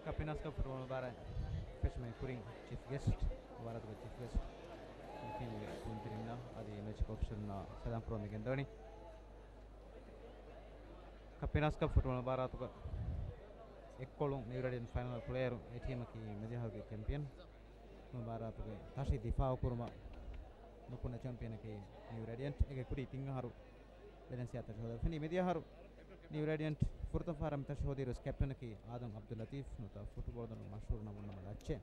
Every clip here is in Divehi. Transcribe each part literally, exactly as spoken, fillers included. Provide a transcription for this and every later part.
ކަޕް އިން އާސް ކަޕް ފުޓްބޯޅަ މުބާރާތް ފެށުމުގެ ކުރިން ޗީފް ގެސްޓް، މުބާރާތުގެ ޗީފް ގެސްޓް މި ޓީމުގެ ކުޅުންތެރިންނާ އަދި މެޗުގެ އޮފިޝަލުންނާ ސަލާމް ކުރަމުން ގެންދަވަނީ. ކަޕް އިން އާސް ކަޕް ފުޓްބޯޅަ މުބާރާތުގަ އެއްކޮޅުން ނިއު ރޭޑިއަންޓް ފައިނަލަށް ކުޅޭއިރު، އެ ޓީމަކީ މިދިޔަ އަހަރުގެ ޗެމްޕިއަން. މުބާރާތުގެ ތަށި ދިފާއު ކުރުމަށް ނުކުންނަ ޗެމްޕިއަނަކީ ނިއު ރޭޑިއަންޓް. އޭގެ ކުރީ ތިން އަހަރު ވެލެންސިއާ ތަށި ހޯދައިފިނީ. މިދިޔަ އަހަރު ނިއު ރޭޑިއަންޓް ފުރަތަމަ ފަހަރަށް މި ތަށި ހޯދިއިރު ކެޕްޓަނަކީ އާދަމް އަބްދުލް ލަތީފް، ނުވަތަ ފުޓްބޯޅަ ދަނޑު މަޝްހޫރު ނަމުން ނަމަ ލައްޗޭ.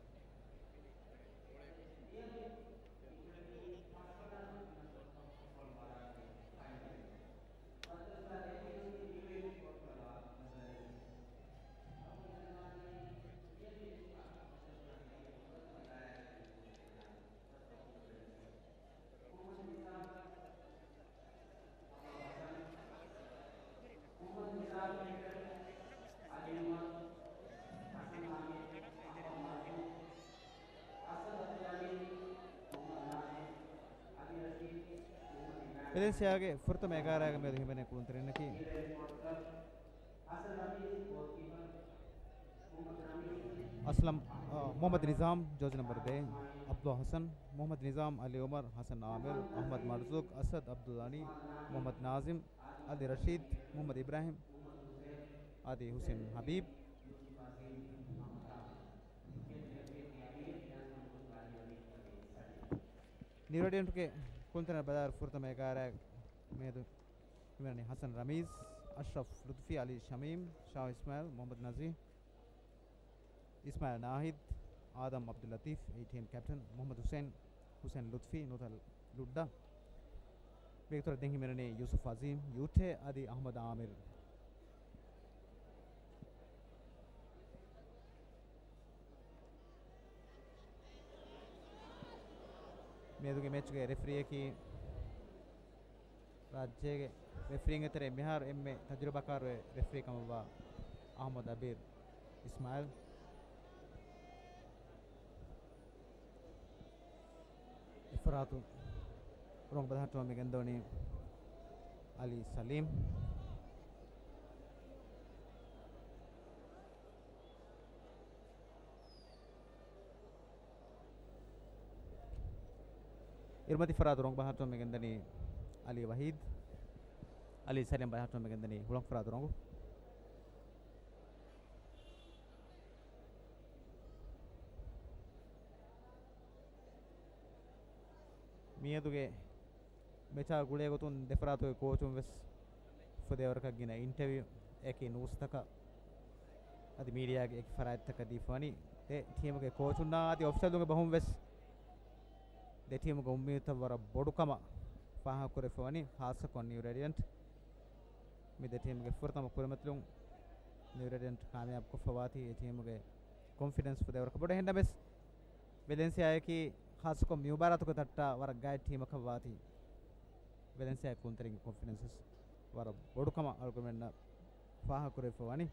ވެލެންސިއާގެ ފުރަތަމަ އެގާރައިގަ މިއަދު ހިމެނޭ ކުޅުންތެރިންނަކީ އަސްލަމް، އާ، މުޙައްމަދު ނިޒާމް، ޖާޒީ ނަމްބަރު ދެ، އަބްދުﷲ ޙަސަން، މުޙައްމަދު ނިޒާމް، ޢަލީ ޢުމަރު، ޙަސަން ޢާމިރު، އަޙްމަދު މަރްޒޫޤް، އަސަދު ޢަބްދުލްޣަނީ، މުޙައްމަދު ނާޒިމް، އަލީ ރަޝީދު، މުޙައްމަދު އިބްރާހިމް، އަދި ޙުސެން ޙަބީބު. ނިއު ރޭޑިއަންޓްގެ ކުޅުންތެރިންނަށް ބަލާއިރު ފުރަތަމަ އެގާރައިގަ މިއަދު ހިމެނެނީ ޙަސަން ރަމީޒް، އަޝްރަފް ލުޠުފީ، ޢަލީ ޝަމީމް، ޝާހު އިސްމާޢީލް، މުޙައްމަދު ނަޒީހް، އިސްމާޢީލް ނާހިދް، އާދަމް ޢަބްދުއްލަޠީފް، އެ ޓީމް ކެޕްޓަން، މުޙައްމަދު ޙުސައިން، ޙުސައިން ލުޠުފީ، ނުވަތަ ލުއްޑާ. މީގެ އިތުރަށް ދެން ހިމެނެނީ ޔޫސުފް ޢަޒީމް، ޔޫޓޭ، އަދި އަޙްމަދު ޢާމިރު. މިއަދުގެ މެޗުގެ ރެފްރީއަކީ ރާއްޖޭގެ ރެފްރީންގެ ތެރޭ މިހާރު އެންމެ ތަޖުރިބާކާރު ރެފްރީ ކަމަށްވާ އަޙްމަދު އަބީރު އިސްމާޢީލް. އެފަރާތު ރޮނގު ބަލަހައްޓަމުން މި ގެންދަވަނީ ޢަލީ ސަލީމް. އިރުމަތި ފަރާތު ރޮނގު ބަހައްޓަމުން މި ގެންދަނީ ޢަލީ ވަޙީދު. ޢަލީ ސަލީމް ބަހައްޓަމުން މި ގެންދަނީ ހުޅަނގު ފަރާތު ރޮނގު. މިއަދުގެ މެޗާ ގުޅޭ ގޮތުން ދެފަރާތުގެ ކޯޗުން ވެސް ފުދޭވަރަކަށް ގިނަ އިންޓަވިއު، އެކި ނޫސްތަކަށް އަދި މީޑިއާގެ އެކި ފަރާތްތަކަށް ދީފަވަނީ. ދެ ޓީމުގެ ކޯޗުންނާ އަދި އޮފިޝަލުންގެ ބަހުން ވެސް ދެ ޓީމުގެ އުއްމީދުތައް ވަރަށް ބޮޑު ކަމަށް ފާހަގަކުރެވިފަވަނީ، ޚާއްޞަކޮށް ނިއު ރޭޑިއަންޓް. މި ދެ ޓީމުގެ ފުރަތަމަ ކުރިމަތިލުން ނިއު ރޭޑިއަންޓް ކާމިޔާބު ކޮށްފަވާތީ، އެ ޓީމުގެ ކޮންފިޑެންސް ފުދޭވަރަކަށް ބޮޑު. އެހެންނަމަވެސް، ވެލެންސިއާއަކީ ޚާއްޞަކޮށް މި މުބާރާތުގެ ތައްޓާ ވަރަށް ގާތް ޓީމަކަށް ވާތީ، ވެލެންސިއާ ކުޅުންތެރިންގެ ކޮންފިޑެންސް ވެސް ވަރަށް ބޮޑު ކަމަށް އަޅުގަނޑުމެންނަށް ފާހަގަކުރެވިފަވަނީ.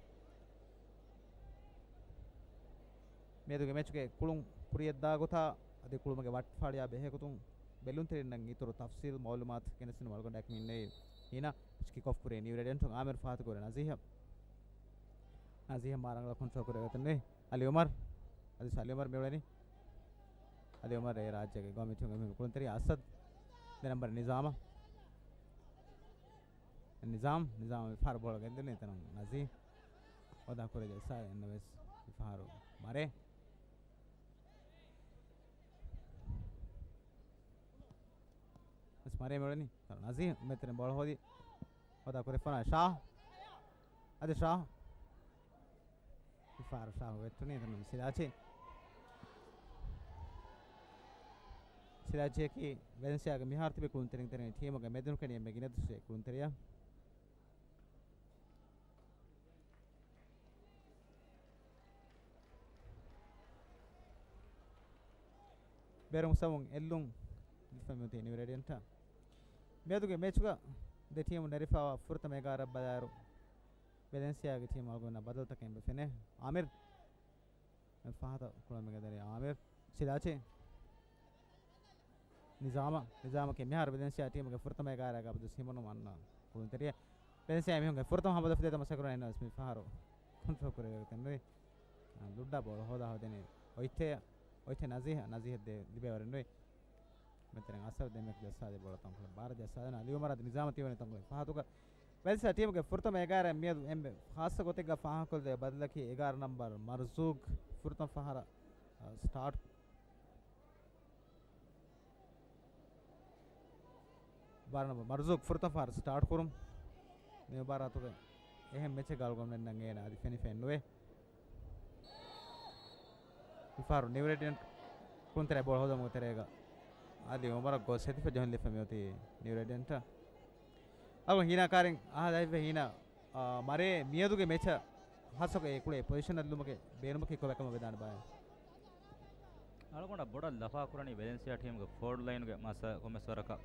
މިއަދުގެ މެޗުގެ ކުޅުން ކުރިޔަށްދާ ގޮތާ އަދި ކުޅުމުގެ ވައްޓަފާޅިއާ ބެހޭގޮތުން ބެލުންތެރިންނަށް އިތުރު ތަފްސީލް މައުލޫމާތު ގެނެސްދިނުމަށް އަޅުގަނޑަކަށް މި އިންނެވި. ހީނަ، މެޗް ކިކް އޮފް ކުރީ ނިއު ރޭޑިއަންޓުން. އާމިރު ފާހަގަކުރޭ ނަޒީހަށް. ނަޒީހަށް މާ ރަނގަޅަށް ކޮންޓްރޯލް ކުރެވޭ ގޮތުން ނުވޭ. ޢަލީ ޢުމަރު. އަދި ޢަލީ ޢުމަރު މިއުޅެނީ. ޢަލީ ޢުމަރު އެ ރާއްޖޭގެ ގައުމީ ޓީމުގެ މި ކުޅުންތެރިޔާ އަސަދު. ދެ ނަމްބަރު ނިޒާމަށް. ނިޒާމް، ނިޒާމް މި ފަހަރު ބޯޅަ ގެންދެވުނީ އެތަނުން ނަޒީހް. ހޯދާ ކުރެއްވި ޖައްސާލި އެންނަ ވެސް މި ފަހަރު މަރޭ. ވެސް މަރޭ މިއުޅެނީ. ނަޒީހް މެތެރެން ބޯޅަ ހޯދި. ހޯދާ ކުރެފަނާ ޝާ. އަދި ޝާ. މި ފަހަރު ޝާ ވެއްޓުނީ އެތަނުން ސިލާޗީ. ސިލާޗީއަކީ ވެލެންސިއާގެ މިހާރު ތިބި ކުޅުންތެރިން ތެރެއިން ޓީމުގެ މެދުން ކެނޑި އެންމެ ގިނަ ދުށު ކުޅުންތެރިޔާ. ބޭރު މުސަވުން އެއްލުން ލިބިފަ މިއޮތީ ނިއު ރޭޑިއަންޓަށް. މިއަދުގެ މެޗުގަ ދެ ޓީމު ނެރިފައިވާ ފުރަތަމަ އެގާރަ ބަލާއިރު، ވެލެންސިއާގެ ޓީމު އަޅުގަނޑަށް ބަދަލުތަކެއް އެބަ ފެނޭ. އާމިރު ފަހަތަށް ކުޅަމެގެ ދަރި އާމިރު. ސިލާޗީ. ނިޒާމަށް، ނިޒާމަކީ މިހާރު ވެލެންސިއާ ޓީމުގެ ފުރަތަމަ އެގާރައިގަ އަބަދުވެސް ހިމަނުމަ އަންނަ ކުޅުންތެރިޔާ. ވެލެންސިއާ މީހުންގެ ފުރަތަމަ ހަމަ ދަފު ދޭތަ މަސަކުރު އެންނަވެސް މި ފަހަރު ކޮންޓްރޯލް ކުރެވޭގޮތެއް ނުވޭ. ލުއްޑާ ބޯޅަ ހޯދާ ހޯދެނީ އޮތްތެޔަށް، އޮތްތެ ނަޒީހަށް، ނަޒީހަށް ދޭ ލިބޭވަރެއް ނުވޭ. މެތެރެން އަސަރު ދެމެކް ޖައްސާދޭ ބޯޅަ ތަންކޮޅެއް ބާރަށް ޖައްސާދޭން އަލީ އުމަރާ ނިޒާމަށް ތިއުވަނީ ތަންކޮޅެއް ފަހަތުގަ. ވެލްސް ޓީމުގެ ފުރަތަމަ އެގާރަ މިއަދު އެންމެ ޚާއްޞަ ގޮތެއްގަ ފާހަގަކޮށްދޭ ބަދަލަކީ އެގާރަ ނަންބަރު މަރުޒޫގް ފުރަތަމަ ފަހަރަށް، އަ، ސްޓާޓް ވާރަނަބަ މަރުޒޫގް ފުރަތަމަ ފަހަރަށް ސްޓާޓް ކުރުން. މި މުބާރާތުގެ އެހެން މެޗެއް ގަޅުގަނޑުމެންނަށް އޭނަ އަދި ފެނިފައެއް ނުވޭ. މިފަހަރު ނިއު ރޭޑިއަންޓް ކުޅުންތެރޭ ބޯޅަ ހޯދުމުގެ ތެރޭގަ އަލީ އުމަރަށް ގޯސް ހެދިފަ ޖެހުން ލިބިފަ މިއޮތީ ނިއު ރޭޑިއަންޓަށް. އަޅުގަނޑު ހީނާ ކާރިން އަހާލައިފަ ހީނާ، އާ، މަރޭ މިއަދުގެ މެޗަށް ހާއްސަކޮށް އެ ކުޅޭ ޕޮޒިޝަނަށް ލުމުގެ ބޭނުމަކީ ކޮބާކަމަށް ވެދާނެ ބާއެއް؟ އަޅުގަނޑަށް ބޮޑަށް ލަފާކުރަނީ ވެލެންސިއާ ޓީމުގެ ފޯވަޑް ލައިނުގެ މައްސަލަ ކޮންމެސް ވަރަކަށް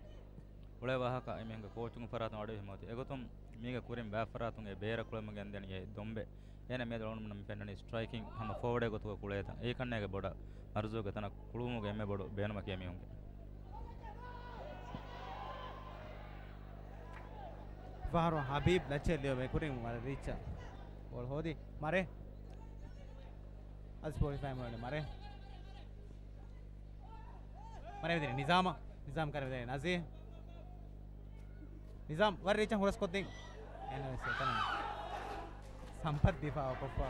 އުޅޭ ވާހަކަ އެމީހުންގެ ކޯޗުން ފަރާތުން އަޑުއެހި މަތި. އެގޮތުން މީގެ ކުރިން ބައެއް ފަރާތުން އެ ބޭރަށް ކުޅެމުން ގެންދެނީ އެ ދޮންބެ. އޭނަ މިއަދު އަޅުގަނޑުމެންނަށް މި ފެންނަނީ ސްޓްރައިކިން ހަމަ ފޯވަޑެއް ގޮތުގަ ކުޅޭތަން. އެއީ ކަންނޭނގެ ބޮޑަށް މަރުޒޫގެ ތަނަށް ކުޅުވުމުގެ އެންމެ ބޮޑު ބޭނުމަކީ އެމީހުންގެ. ފަހަރު ހަބީބް ލައްޗެއް ލިޔުމެ ކުރިން ވަރަށް ރީއްޗަށް ބޯޅަ ހޯދި. މަރޭ. އަސް ބޯޅަ ހިފައި މުޅެން މަރޭ. މަރޭ ވެދެނީ ނިޒާމަށް. ނިޒާމް ކަރެ ވެދެނީ ނަޒީ. ނިޒާމް ވަރަށް ރީއްޗަށް ހުރަސްކޮށްދިން. އެން އެސް އެ ތަނަ. ސަމްޕަތް ދިފާއު ކޮށްފަ.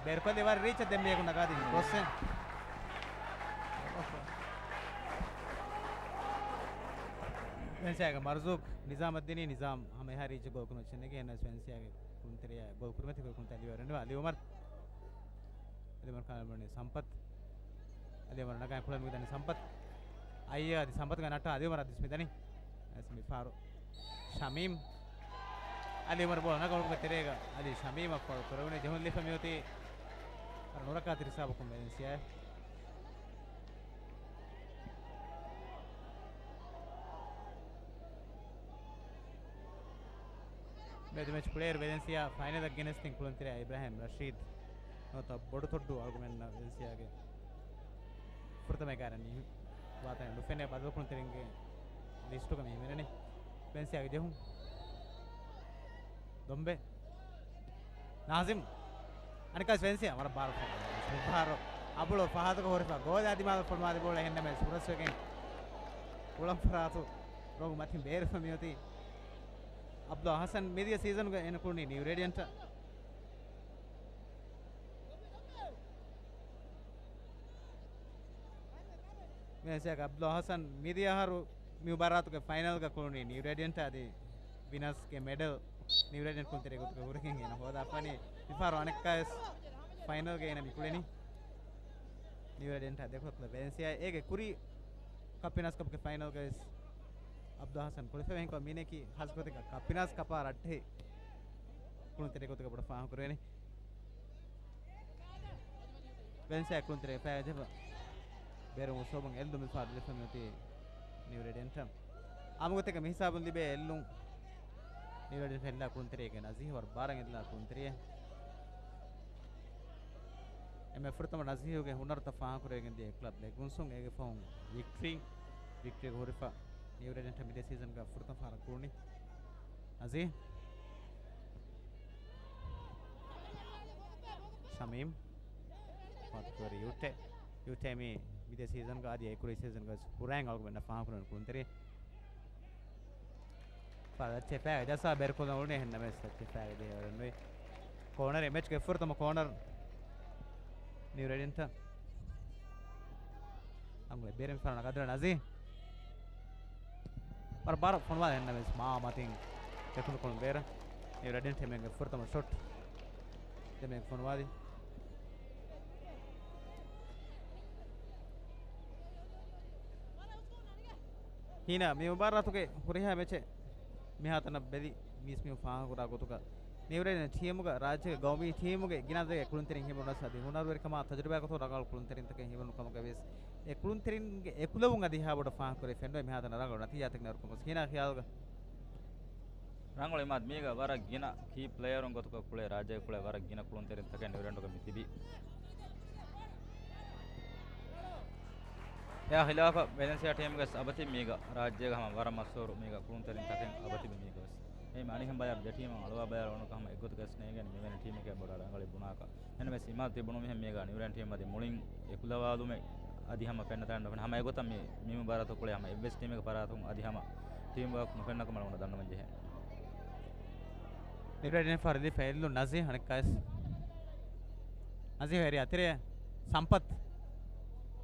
ބޭރުކޮށްލި ވަރަށް ރީއްޗަށް ދެން މީހަކު ނަގާދިން ކްރޮސްއެއް. ވެލެންސިއާގެ މަރުޒޫގް ނިޒާމަށް ދިނީ. ނިޒާމް ހަމަ އެހާ ރީއްޗަށް ގޯލް ކުރުމަށް އެންނެގެން ވެލެންސިއާގެ ކުޅުންތެރިޔާ ގޯލް ކުރިމަތި ކުރި ކުޅުންތެރިޔާ ލިވަރ ނުވާ އަލީ އުމަރު. އަލީ އުމަރު ކާލަމުނީ ސަމްޕަތް. އަލީ އުމަރު ނަގާ ކުޅަމުގެ ދަނީ ސަމްޕަތް. އައްޔަ އަދި ސަމްޕަތުގެ ނައްޓާ އަލީ އުމަރު އަދިސް މިދަނީ. އަދިސް މި ފާރު. ޝަމީމް. އަލީ އުމަރު ބޯ ނަގަ އުޅުމުގެ ތެރޭގަ އަލީ ޝަމީމަށް ފައުލް ކުރެވުނީ ޖެހުން ލިފަ މިއޮތީ. ނުރަކާތި ހިސާބަކުން ވެލެންސިއާ. މެދު މެޗް ކުޅޭއިރު ވެލެންސިއާ ފައިނަލަށް ގެނެސްދިން ކުޅުންތެރިޔާ އިބްރާހިމް ރަޝީދު ނުވަތަ ބޮޑު ތޮއްޑޫ އަޅުގަނޑުމެންނަށް ވެލެންސިއާގެ ފުރަތަމަ އެގާރަ މީހުން ވާތަނެއް ނުފެނޭ ބަދަލު ކުޅުންތެރިންގެ ލިސްޓުގަ މި ހިމެނެނީ. ވެލެންސިއާގެ ޖެހުން. ދޮންބެ. ނާޒިމް. އަނެއްކާވެސް ވެލެންސިއާ ވަރަށް ބާރު ފޮނުވާލި. މިފަހަރު އަބުޅު ފަހަތުގަ ހުރިފަ ގޯލާ ދިމާލަށް ފޮނުވާލި ބޯޅަ އެހެންނަމަވެސް ހުރަސްވެގެން ކުޅަން ފަރާތު ރޮނގު މަތިން ބޭރުފަ މިއޮތީ. އަބްދުލް ހަސަން މިދިޔަ ސީޒަނުގަ އޭނަ ކުޅުނީ ނިއު ރޭޑިއަންޓަށް. ވެލެންސިއާގެ އަބްދުލް ހަސަން މިދިޔަ އަހަރު މި މުބާރާތުގެ ފައިނަލްގަ ކުޅުނީ ނިއު ރޭޑިއަންޓަށް އަދި ވިނަސްގެ މެޑަލް ނިއު ރޭޑިއަންޓް ކުޅުންތެރި ގޮތުގަ ހުރެގެން އޭނަ ހޯދާފަނީ. މިފަހަރު އަނެއްކާވެސް ފައިނަލްގަ އޭނަ މި ކުޅެނީ. ނިއު ރޭޑިއަންޓާ ދެކޮޅަކުލަ ވެލެންސިއާ އޭގެ ކުރީ ކަޕް ވިނަސް ކަޕްގެ ފައިނަލްގަވެސް އަބްދުލް ހަސަން ކުޅެފައި ހިންކޮ މީނަކީ ހާސް ގޮތެއްގަ ކަޕް ވިނަސް ކަޕާ ރައްޓެހި ކުޅުންތެރި ގޮތުގަ ބޮޑަށް ފާހަގަކުރެވެނީ. ވެލެންސިއާ ކުޅުންތެރި ފައި ޖެހިފަ ބޭރު އުސޫބުން އެއްލުން މިފަހަރު ލިފަ މިއޮތީ ނިއު ރޭޑިއަންޓަށް. އާންމު ގޮތެއްގަ މި ހިސާބުން ލިބޭ އެއްލުން. ނިއު ރޭޑިއަންޓް އެއްލާ ކުޅުންތެރިއެއްގެ ނަޒީހް ވަރަށް ބާރަށް އެއްލާ ކުޅުންތެރިއެއް. އެންމެ ފުރަތަމަ ނަޒީހުގެ ހުނަރުތައް ފާހަގަކުރެވިގެން ދިޔަ ކްލަބް ބްލެކް ގުންސުން އޭގެ ފަހުން ވިކްޓްރީ، ވިކްޓްރީގެ ހުރިފަ ނިއު ރޭޑިއަންޓް މިދިޔަ ސީޒަންގަ ފުރަތަމަ ފަހަރަށް ކުޅުނީ. ނަޒީހް. ޝަމީމް. ފާތުކުރި ޔޫޓެ. ޔޫޓެ މި މިދިޔަ ސީޒަންގަ އަދި އެކުރީ ސީޒަންގަ ކުރާއިން އަޅުގަނޑުމެންނަށް ފާހަގަކުރެވެން ކުޅުންތެރި. ފަދަ ޗެފާގެ ޖައްސާ ބޭރުކޮށްލަން އުޅުނީ އެހެންނަމަވެސް ޗެފާގެ ދޭވަރުން ނުވި. ކޯނަރެއް މެޗްގެ ފުރަތަމަ ކޯނަރު. ނިއު ރޭޑިއަންޓަށް. އަނގުލެއް ބޭރެއް މިފަހަރު ނަގާދިން ނަޒީ. ވަރަށް ބާރަށް ފޮނުވާލި އެހެންނަމަވެސް މާ މަތިން ދެކުނު ކޮޅުން ބޭރަށް. ނިއު ރޭޑިއަންޓް އެމީހުންގެ ފުރަތަމަ ޝޮޓް. ދެމީހުން ފޮނުވާލި. ހީނާ، މި މުބާރާތުގެ ހުރިހާ މެޗެއް މިހާތަނަށް ބެލި މީސްމީހުން ފާހަގަކުރާ ގޮތުގަ، ނިއުރޭން ޓީމުގަ ރާއްޖޭގެ ގައުމީ ޓީމުގެ ގިނަ އަދަދެއްގެ ކުޅުންތެރިން ހިމެނުނަސް އަދި ހުނަރުވެރިކަމާ ތަޖުރިބާގެ ގޮތުން ރަނގަޅު ކުޅުންތެރިންތަކެއް ހިމެނުނު ކަމުގަވެސް، އެ ކުޅުންތެރިންގެ އެކުލެވުން އަދި ހާބޮޑަށް ފާހަގަކުރެވި ފެންނަ މިހާތަނަށް ރަނގަޅު ނަތީޖާތަކެއް ނެރުކަމުގަ ހީނާ ޚިޔާލުގަ. ރަނގަޅު އިމާދު މީގަ ވަރަށް ގިނަ ކީ ޕްލޭޔަރުން ގޮތުގަ ކުޅޭ ރާއްޖޭގެ ކުޅޭ ވަރަށް ގިނަ ކުޅުންތެރިންތަކެއް ނިއުރޭންޑުގަ މި ތިބީ. އެއާ ޚިލާފަށް ވެލެންސިއާ ޓީމުގެ އަބަތި މީގަ ރާއްޖޭގަ ހަމަ ވަރަށް މަޝްހޫރު މީގަ ކުޅުންތެރިންތަކެއް އަބަތިބި މީގަވެސް. އެ އަނިހެން ބަޔާ ދެ ޓީމު އަޅުވާ ބަޔާ ވަނުކަ ހަމަ އެއްގޮތަކަށް ނޭނގެން މިވެނި ޓީމެކޭ ބޮޑަށް ރަނގަޅި ބުނާކަށް. އެންމެސް އިމާދު ތިބުނު މިހެން މީގަ ނިއުރެން ޓީމް އަދި މުޅިން އެކުލަވާލުމެއް އަދި ހަމަ ފެންނަ ތާން ނުފެން. ހަމަ އެގޮތަށް މި، މި މުބާރާތު ކުޅޭ ހަމަ އެއްވެސް ޓީމެކް ފަރާތުން އަދި ހަމަ ޓީމް ވާކް ނުފެންނަކަމަށް އަޅުގަނޑަށް ދަންނަވަން ޖެހޭ. ނިއުރެން ފަރު ލިބިފަ އެއްލުން ނަޒީ އަނެއްކާވެސް. ނަޒީ ހެރި އަތެރެ ސަމްޕަތް.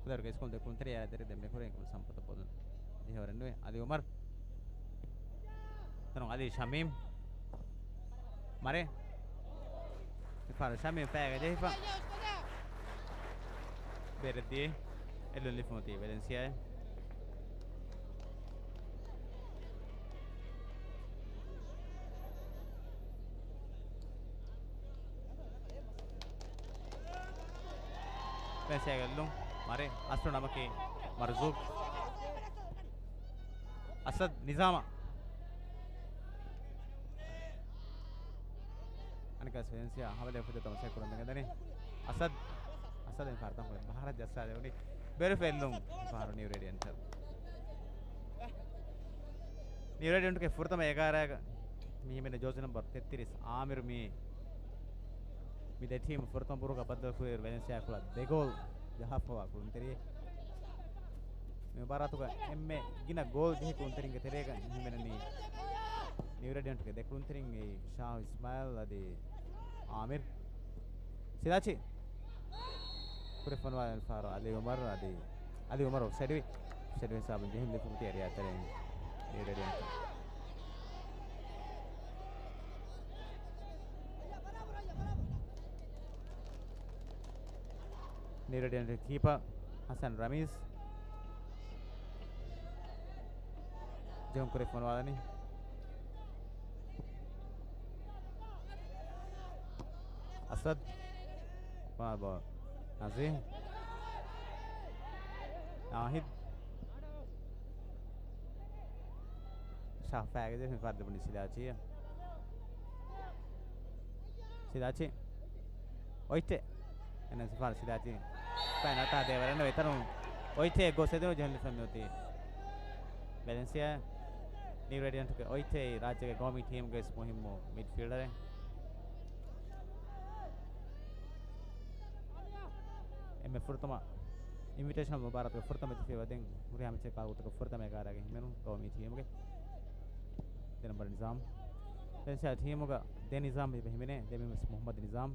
ކުދަރުގެ ސްކޯލް ދެކުންތެރި އަތެރެ ދެން މި ކުރެން ސަމްޕަތަށް ބޯލުން ޖެހޭވަރެއް ނުވޭ. އަލީ އުމަރު. ތަނު އަލީ ޝަމީމް. މަރޭ. މިފަހަރު ޝަމީމް ފައިގަ ޖެހިފަ. ބޭރަށް ދިޔަ. އެއްލުން ލިބިފަ އޮތީ ވެލެންސިއާއަށް. ވެލެންސިއާގެ އެއްލުން. މަރޭ. އަސްރު ނަމަކީ މަރުޒޫގް. އަސަދް ނިޒާމަށް. އަނެއްކާވެސް ވެލެންސިއާ ހަމަލެ ފުދެ ތަމަޝާ ކުރަން ގެންދަނީ. އަސަދް، އަސަދް މި ފަހަރު ތަންކޮޅެއް ބަހަރަށް ޖައްސާލެވުނީ. ބޭރު ފެއްލުން ފަހަރު ނިއު ރޭޑިއަންޓަށް. ނިއު ރޭޑިއަންޓުގެ ފުރަތަމަ އެގާރައިގަ މި ހިމެނޭ ޖާސި ނަމްބަރު ތެއްތިރީސް އާމިރު. މި، މި ދެ ޓީމު ފުރަތަމަ ބަހުރުގަ ބައްދަލުކުރިއިރު ވެލެންސިއާ ކުޅަ ދެ ގޯލް ޖަހާފަވާ ކުޅުންތެރިއެއް. މި މުބާރާތުގަ އެންމެ ގިނަ ގޯލް ޖެހި ކުޅުންތެރިންގެ ތެރޭގަ ހިމެނެނީ ނިއު ރޭޑިއަންޓުގެ ދެ ކުޅުންތެރިން ޝާހު އިސްމާއިލް އަދި އާމިރު. ސިލާޗި. ކުރި ފޮނުވާލަން ފާރު އަލީ އުމަރު އަދި، އަލީ އުމަރު އޮފްސައިޑްވި. އޮފްސައިޑްވި ހިސާބުން ޖެހުން ލިބުނު ތިޔަރި އަތެރެއިން ނިއު ރޭޑިއަންޓު. ނިއު ރޭޑިއަންޓު ކީޕަރ ހަސަން ރަމީޒް. ޖެހުން ކުރި ފޮނުވާލަނީ. އަސަދް. ފާ ބޯ. ނަޒީމް. ނާހިދް. ޝާހް ފައިގަ ޖެހި ފަރުދު ބުނި ސިލާޗީ. ސިލާޗީ. އޮއިޓެ. އެން އެސް ފާރު ސިލާޗީ. ފައިން އަތާ ދޭވަރަން ވެތަރުން. އޮއިޓެ ގޮސް އެދުނު ޖެހުން ލިބިފަ މިއޮތީ. ވެލެންސިއާ. ނިއު ރޭޑިއަންޓުގެ އޮއިޓެ ރާއްޖޭގެ ގައުމީ ޓީމުގެ ވެސް މުހިއްމު މިޑްފީލްޑަރެއް. އެންމެ ފުރަތަމަ އިންވިޓޭޝަނަލް މުބާރާތުގެ ފުރަތަމަ އެތިފި ވަދެން ހުރިހާ މެޗެއް ކާކުތަކަށް ފުރަތަމަ އެގާރައިގެ ހިމެނުން ގައުމީ ޓީމުގެ ދެ ނަމްބަރު ނިޒާމް. ވެލެންސިއާ ޓީމުގަ ދެ ނިޒާމް އެބަ ހިމެނޭ. ދެ މީހުން ވެސް މުހައްމަދު ނިޒާމް.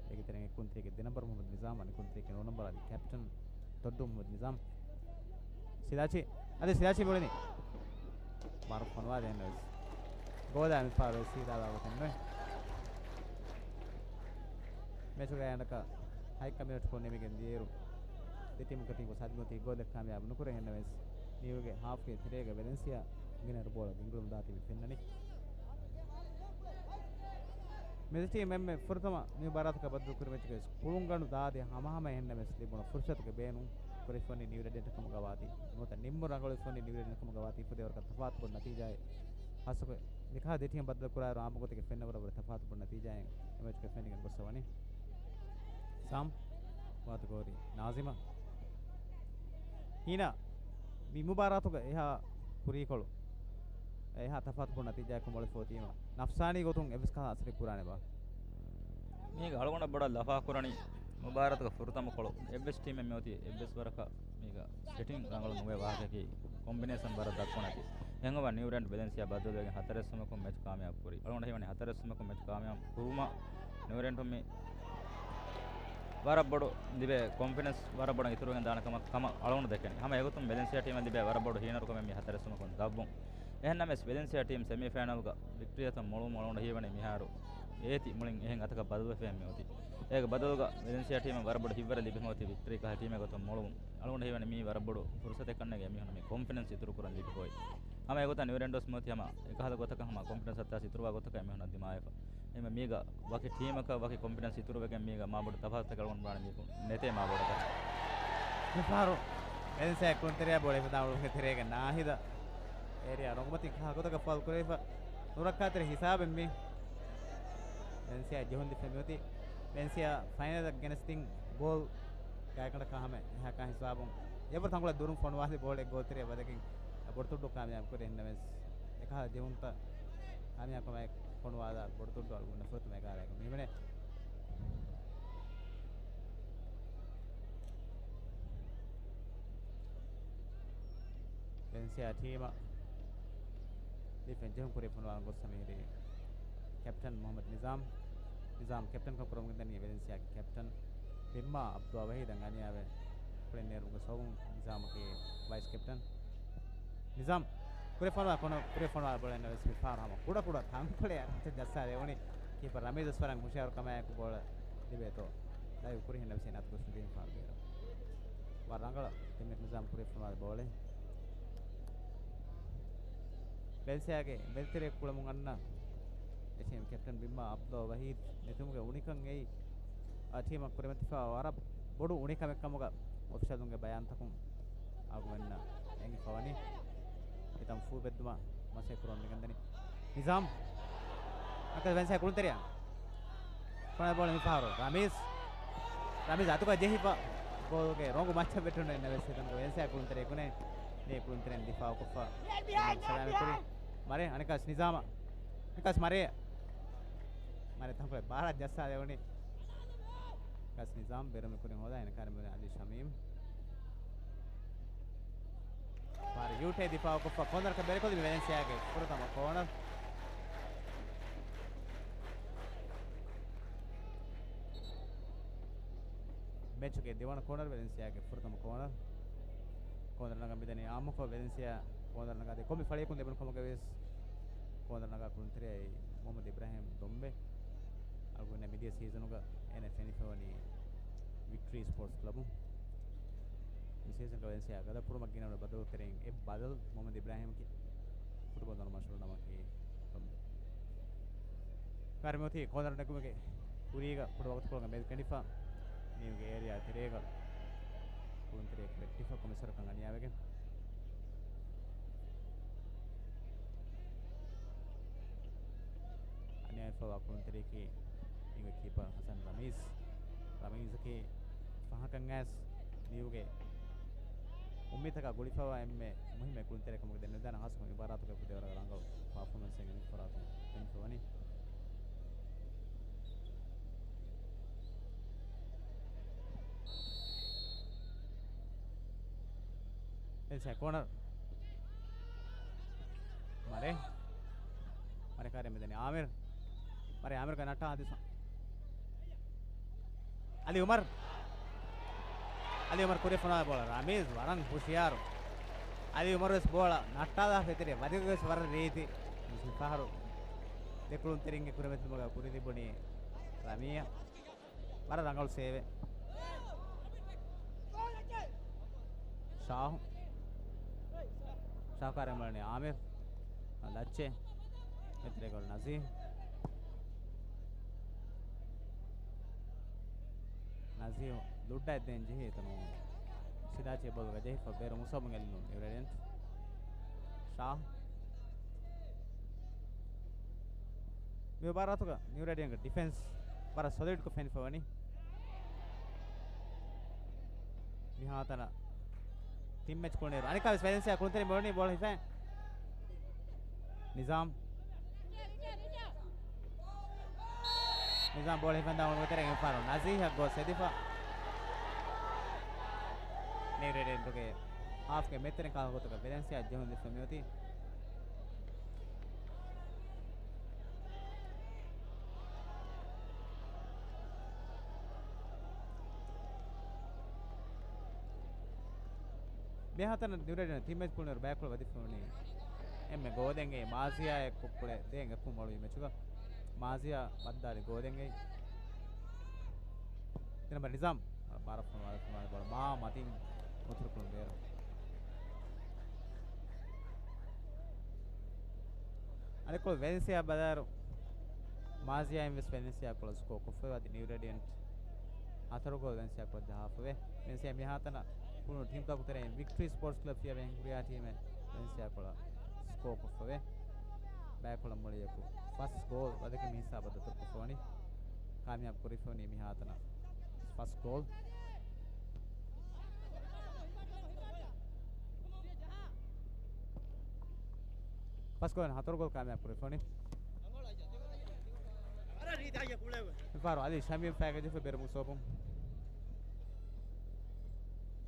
އޭގެ ތެރެއިން އެއް ކުންތެރިޔަކީ ދެ ނަމްބަރު މުހައްމަދު ނިޒާމް، އަނެއް ކުންތެރިޔަކީ ނުވަ ނަމްބަރު އަދި ކެޕްޓަން ދޮއްޑޫ މުހައްމަދު ނިޒާމް. ސިލާޗީ. އަދި ސިލާޗީ ބުނެލި. ވަރު ފޮނުވާލެއް ނުވެސް. ގޯލާ މިފާރު ސީދާ ވާގޮތެއް ނުވޭ. މެޗުގަ އަނެއްކާ ހައި ކަމިއޮޓް ކޮށް ނިމިގެން ދިޔައިރު ދެ ޓީމުގެ ޓީމު ސާދިގޮތީ ގޯލެއް ކާމިޔާބު ނުކުރެ. އެހެންނަމަވެސް ނިއުގެ ހާފްގެ ތެރޭގަ ވެލެންސިއާ ގިނަ ބޯޅަ ގެންގުޅުން ދާތީ މި ފެންނަނީ. މެދު ޓީމް އެންމެ ފުރަތަމަ މި މުބާރާތަކަށް ބައްދަލު ކުރި މެޗުގައި ކުޅުންގަނޑު ދާދި ހަމަހަމަ އެހެންނަމަވެސް ލިބުނު ފުރުސަތުގެ ބޭނުން ކުރި ފޮނި ނިއު ރޭޑިއަންޓަކަމުގަ ވާތީ ނުވަތަ ނިންމު ރަނގަޅު ފޮނި ނިއު ރޭޑިއަންޓަކަމުގަ ވާތީ ފުދޭވަރަކަށް ތަފާތު ބޮޑު ނަތީޖާއެއް. ހާއްސަކޮށް މިކަހަލަ ދެ ޓީމް ބައްދަލު ކުރާއިރު އާއްމު ގޮތެއްގަ ފެންނަ ވަރަށް ބޮޑު ތަފާތު ބޮޑު ނަތީޖާއެއް އެ މެޗުގަ ފެނިގެން ގޮއްސަވަނީ. ސާމް ވާތު ގޯރި ނާޒިމަށް. ހީނާ މި މުބާރާތުގަ އެހާ ކުރީކޮޅު އެހާ ތަފާތު ބޮޑު ނަތީޖާއެއް ކޮށް މޮޅިފަ އޮތީމަ ނަފްސާނީ ގޮތުން އެއްވެސް ކަހަލަ އަސަރެއް ކުރާނެބާ؟ މީގަ އަޅުގަނޑަށް ބޮޑަށް ލަފާކުރަނީ މުބާރާތުގެ ފުރަތަމަ ކޮޅު އެއްވެސް ޓީމެއް މިއޮތީ އެއްވެސް ވަރަކަށް މީގަ ސެޓިން ރަނގަޅު ނުވޭ ވާހަކައަކީ ކޮމްބިނޭޝަން ވަރަށް ދަށްކުނަތި. އެހެންވީމަ ނިއު ރޭޑިއަންޓް ވެލެންސިއާ ބައްދަލުވެގެން ހަތަރެއް ސުމަކުން މެޗް ކާމިޔާބު ކުރީ. އަޅުގަނޑަށް ހީވަނީ ހަތަރެއް ސުމަކުން މެޗް ކާމިޔާބު ކުރުމަށް ނިއު ރޭޑިއަންޓުން މި ވަރަށް ބޮޑު ލިބޭ ކޮންފިޑެންސް ވަރަށް ބޮޑަށް އިތުރުވެގެން ދާނެ ކަމަށް، ކަމަށް އަޅުގަނޑު ދެކެނީ. ހަމަ އެގޮތުން ވެލެންސިއާ ޓީމަށް ލިބޭ ވަރަށް ބޮޑު ހީނަރުކަމެއް މި ހަތަރެއް ސުމަކުން ދަށްވުން. އެހެންނަމަވެސް ވެލެންސިއާ ޓީމް ސެމީފައިނަލްގަ ވިކްޓަރީއަށް މޮޅުވުމުން އަޅުގަނޑަށް ހީވަނީ މިހާރު އޭތި މުޅިން އެހެން އަތަކަށް ބަދަލުވެފައެއް މިއޮތީ. އޭގެ ބަދަލުގަ ވެލެންސިއާ ޓީމަށް ވަރަށް ބޮޑު ހިތްވަރެއް ލިބިފަ އޮތީ ވިކްޓަރީ ކަހަލަ ޓީމެއް ގޮތުން މޮޅުވުން. އަޅުގަނޑަށް ހީވަނީ މީ ވަރަށް ބޮޑު ފުރުސަތެއް ކަންނޭނގެ އެމީހުންނަށް މި ކޮންފިޑެންސް އިތުރު ކުރަން ލިބިފަ އޮތް. ހަމަ އެގޮތަށް ނިއު ރޭޑިއަންޓްސް މިއޮތީ ހަމަ އެކަހަލަ ގޮތަކަށް ހަމަ ކޮންފިޑެންސް އައްތާ އިތުރުވާ ގޮތަކަށް އެމީހުންނަށް ދިމާވެފަ. އެހެންވީމަ މީގަ ވަކި ޓީމަކަށް ވަކި ކޮންފިޑެންސް އިތުރުވެގެން މީގަ މާބޮޑު ތަފާތުތަކެއް އަޅުގަނޑު ބުނާނެ މީގަ ނެތޭ މާބޮޑަކަށް. މިފަހަރު ވެލެންސިއާ ކުޅުންތެރިޔާ ބޯޅަ ހިފަންދާ އަޅުގަނޑުގެ ތެރޭގަ ނާހިދަށް އޭރިއާ ރޮނގުމަތިން ކަހަލަ ގޮތަކަށް ފައުލް ކުރެވިފަ. ނުރައްކާތެރި ހިސާބެއް މީ. ވެލެންސިއާ ޖެހުން ލިބިފަ މިއޮތީ. ވެލެންސިއާ ފައިނަލަށް ގެނެސްދިން ގޯލް ގާތްގަނޑަކާ ހަމަ އެހާ ކާ ހިސާބުން. އެއްވަރު ތަންކޮޅެއް ދުރުން ފޮނުވާލި ބޯޅައެއް ގޯތެރެއަށް ވަދެގެން ބޮޑު ތުއްޑު ކާމިޔާބު ކުރި. އެހެންނަމަވެސް އެކަހަލަ ޖެހުންތައް ކާމިޔާބުކަމާއެކު ފޮނުވާލާ ބޮޑުތުއްޑު އަޅުގަނޑު ފުރަތަމަ އެގާރައިގަ މިވަނީ. ވެލެންސިއާ ޓީމަށް ޑިފެންސް ޖެހުން ކުރި ފޮނުވާލަން ގޮސް މިހިރީ ކެޕްޓަން މުހައްމަދު ނިޒާމް. ނިޒާމް ކެޕްޓަންކަން ކުރަމުން ދަނީ ވެލެންސިއާގެ ކެޕްޓަން ބިންމާ އަބްދުއާ ވަހީދަށް އަނިޔާވެ ކުޅެން ނޭރުމުގެ ސަބަބުން ނިޒާމަކީ ވައިސް ކެޕްޓަން. ނިޒާމް ކުރެފަނުވާ ކޮނަ، ކުރެފަނުވާ ބޯޅަ އިންނަވެސް މިފަހަރު ހަމަ ކުޑަ ކުޑަ ތަންކޮޅެއް އަތަށް ޖައްސާ ދެވުނީ. ކީޕަރ ރަމީޒް ވެސް ވަރަށް ހުޝިޔާރު ކަމާއެކު ބޯޅަ ލިބޭތޯ. ލައިވް ކުރި ހިންނަވެސް އޭނަ އަތުގަ ސުން ދީން ފާރު ބޭރު. ވަރަށް ރަނގަޅަށް ތިމެޓް ނިޒާމް ކުރެފަނުވާ ބޯޅަ. ވެލެންސިއާގެ މެދުތެރެއަށް ކުޅަމުން އަންނަ އެ ޓީމް ކެޕްޓަން ބިންމާ އަބްދުއާ ވަހީދު ނެތުމުގެ އުނިކަން އެއީ، އާ، ޓީމަށް ކުރިމަތިފާ ވަރަށް ބޮޑު އުނިކަމެއް ކަމުގަ އޮފިޝަލުންގެ ބަޔާންތަކުން އަޅުގަނޑުމެންނަށް އެނގިފަވަނީ. އެތަން ފޫބެއްދުމަށް މަސައްކަތް ކުރަމުން މިގެންދަނީ. ނިޒާމް. އަކަލް ވެންސާ ކުޅުންތެރިޔާ. ކޮނަ ބޯޅަ މިފަހަރު. ރަމީޒް. ރަމީޒް އަތުގަ ޖެހިފަ. ގޯލްގެ ރޮނގު މައްޗަށް ވެއްޓުނު އިންނަ ވެސް އެތަނުގަ ވެންސާ ކުޅުންތެރިޔާ ކުނެ. ނޭ ކުޅުންތެރިން ދިފާއު ކޮށްފަ. ސަލާމަތް ކުރި. މަރޭ އަނެކާސް ނިޒާމާ. އަނެކާސް މަރޭ. މަރޭ ތަންކޮޅެއް ބާރަށް ޖައްސާ ދެވުނީ. ކާސް ނިޒާމް ބޭރުމެއް ކުރިން ހޯދާ އޭނަ ކާރި މުރި އަލީ ޝަމީމް. ފާރި ޔޫޓޭ ދިފާއު ކޮށްފަ ކޯނަރަކަށް ބޭރުކޮށްލި ވެލެންސިއާގެ ފުރަތަމަ ކޯނަރ. މެޗުގެ ދެވަނަ ކޯނަރ ވެލެންސިއާގެ ފުރަތަމަ ކޯނަރ. ކޯނަރ ނަގަން މިދަނީ އާއްމުކޮށް ވެލެންސިއާ ކޯނަރ ނަގާދޭ ކޮންމެ ފަޅިއަކުން ލެބުނު ކަމުގަ ވެސް ކޯނަރ ނަގާ ކުޅުންތެރިޔާ މުހައްމަދު އިބްރާހިމް ދޮންބެ. އަޅުގަނޑަށް މިދިޔަ ސީޒަނުގަ އޭނަ ފެނިފަވަނީ ވިކްޓަރީ ސްޕޯޓްސް ކްލަބުން. މި ސީޒަންގަ ވެލެންސިއާ ގަދަ ކުރުމަށް ގިނަވަނަ ބަދަލު ތެރެއިން އެއް ބަދަލު މުހައްމަދު އިބްރާހިމްގެ ފުޓްބޯލް ދަނޑު މަޝްހޫރު ނަމަކީ ކަރިމި އޮތީ ކޯނަރ ނެގުމުގެ ކުރީގަ ކުޑަ ވަގުތުކޮޅުގަ މެދު ކެނޑިފަ މީހުންގެ އޭރިއާ ތެރޭގަ ކުޅުންތެރިޔަކު ވެއްޓިފަ ކޮމިސަރަކަށް އަނިޔާވެގެން. އަނިޔާވެފަވާ ކުޅުންތެރިޔަކީ މީހުންގެ ކީޕަރ ހަސަން ރަމީޒް. ރަމީޒަކީ ފަހަކަށް އައިސް މީހުންގެ އުއްމީދުތަކާ ގުޅިފަވާ އެންމެ މުހިއްމު ކުޅުންތެރިޔަކު ކަމުގަ ދެންނެވިދާނެ. ހާއްސަކޮށް މި ބާރާތުގަ ކުދި ވަރަށް ރަނގަޅު ޕާފޯމެންސް އެނގެނީ ފަރާތުން ފެނިފަވަނީ. އެ ސެކޮނޑަރ. މަރޭ. މަރޭ ކާރި މިދަނީ އާމިރު. މަރޭ އާމިރުގެ ނައްޓާ ހަދިސަ. އަލީ އުމަރު. އަލީ އުމަރު ކުރި ފޮނާ ބޯޅަ. ރަމީޒް ވަރަށް ހުޝިޔާރު. އަލީ އުމަރު ވެސް ބޯޅަ ނައްޓާލާ ފެތެރޭ ވަދެގޮތް ވެސް ވަރަށް ރީތި. މިފަހަރު ދެ ކުޅުންތެރިންގެ ކުރިމަތިލުމުގަ ކުރި ލިބުނީ ރަމީއަށް. ވަރަށް ރަނގަޅު ސޭވެއް. ޝާހު. ޝާހު ކާރި މުޅެނީ އާމިރު. ލައްޗޭ. މެތިރޭގަ ނަޒީހް. ނަޒީހް ލުއްޑައެއް ދޭން ޖެހި އެތަނުން ސިދާޗޭ ބޯލުގަ ޖެހިފަ ބޭރު މުސައްބުން އެއްލުން ނިއު ރޭޑިއަންޓް. ޝާހު. މި މުބާރާތުގަ ނިއު ރޭޑިއަންގެ ޑިފެންސް ވަރަށް ސޮލިޑްކޮށް ފެނިފަވަނީ. މިހާތަނަށް ތިން މެޗް ކުޅުނުއިރު އަނެއްކާވެސް ވެލެންސިއާ ކުޅުންތެރި މޮޅުނީ ބޯޅަ ހިފޭ. ނިޒާމް. ނިޒާމް ބޯޅަ ހިފެން ދާ އުޅުނު ތެރެ އެއްފަހަރު ނަޒީހަށް ގޯސް ހެދިފަ. ނިއު ރޭޑިއަންޓުގެ ހާފްގެ މެދުތެރެއިން ކާލަ ގޮތުގަ ވެލެންސިއާ ޖެހުން ދިފަ މިއޮތީ. މިހާތަނަށް ނިއު ރޭޑިއަން ތިން މެޗް ކުޅުނުއިރު ބައެއްކޮޅު ވަދެފަ މިވަނީ އެންމެ ގޯލެއްގައި މާޒިޔާ އެއްކޮށް ކުޅެ ދޭން އެއްކުން ވަޅުވި މެޗުގަ މާޒިޔާ ވައްދާލި ގޯލެއްގައި. ދެން ނަމަ ނިޒާމް ބާރަށް ފޮނުވާލި ބޯޅަ މާ މަތިން އުތުރުކުޅުން ބޭރު. އަނެއްކޮޅު ވެލެންސިއާ ބަލާއިރު، މާޒިޔާއިން ވެސް ވެލެންސިއާ ކޮޅަށް ސްކޯ ކޮށްފައި ވަދެ ނިއު ރޭޑިއަންޓް ހަތަރު ގޯލް ވެލެންސިއާ ކޮޅަށް ޖަހާފަވޭ. ވެލެންސިއާ މިހާތަނަށް ކުޅުނު ޓީމްތަކު ތެރެއިން ވިކްޓަރީ ސްޕޯޓްސް ކްލަބް ފިޔަވަހި ހުރިހާ ޓީމެއް ވެލެންސިއާ ކޮޅަށް ސްކޯ ކޮށްފަވޭ. ބައެއްކޮޅަށް މުޅިއަކު ފަސް ގޯލް ވަދެކެ މި ހިސާބަށް ދަތުރުކޮށްފަވަނީ. ކާމިޔާބު ކުރިފަވަނީ މިހާތަނަށް ފަސް ގޯލް. ފަސް ގޯލް ހަތަރު ގޯލް ކާމިޔާބު ކުރެފަވަނީ. ފާރު އަލީ ޝަމީމް ފައިގަ ޖެހިފަ ބޭރު މުސޯބުން.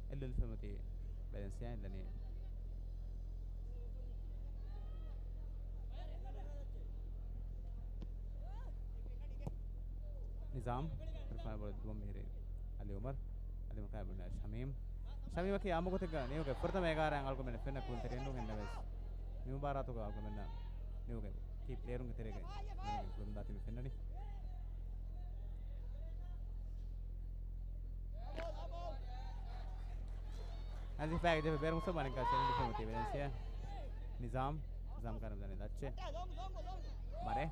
އެއްލުން ފެމަތީ ބެލެންސިއާ އެއްލަނީ. ނިޒާމް. ރިފާން ބޯޅަ ދުވަން މިހިރީ އަލީ އުމަރު. އަލީ އުމަރު ކާބުން ޝަމީމް. ޝަމީމަކީ އާއްމު ގޮތެއްގަ ނިއުގެ ފުރަތަމަ އެގާރައިން އަޅުގަނޑުމެން ފެންނަ ކުޅުންތެރިއެއް ނޫން އެންނަމެސް މި މުބާރާތުގަ އަޅުގަނޑުމެންނަށް ނިއުގެ ކީ ޕްލޭޔަރުންގެ ތެރޭގައި ކުޅުން ދާތީ މި ފެންނަނީ. އަޒީފާގެ ޖެހިފަ ބޭރު މުސޯބުން އަނެއްކާ ސެމި ޑިފެންސް ވެލެންސިއާ. ނިޒާމް. ނިޒާމް ކާރަ މިދަނީ ލައްޗެ. މަރޭ.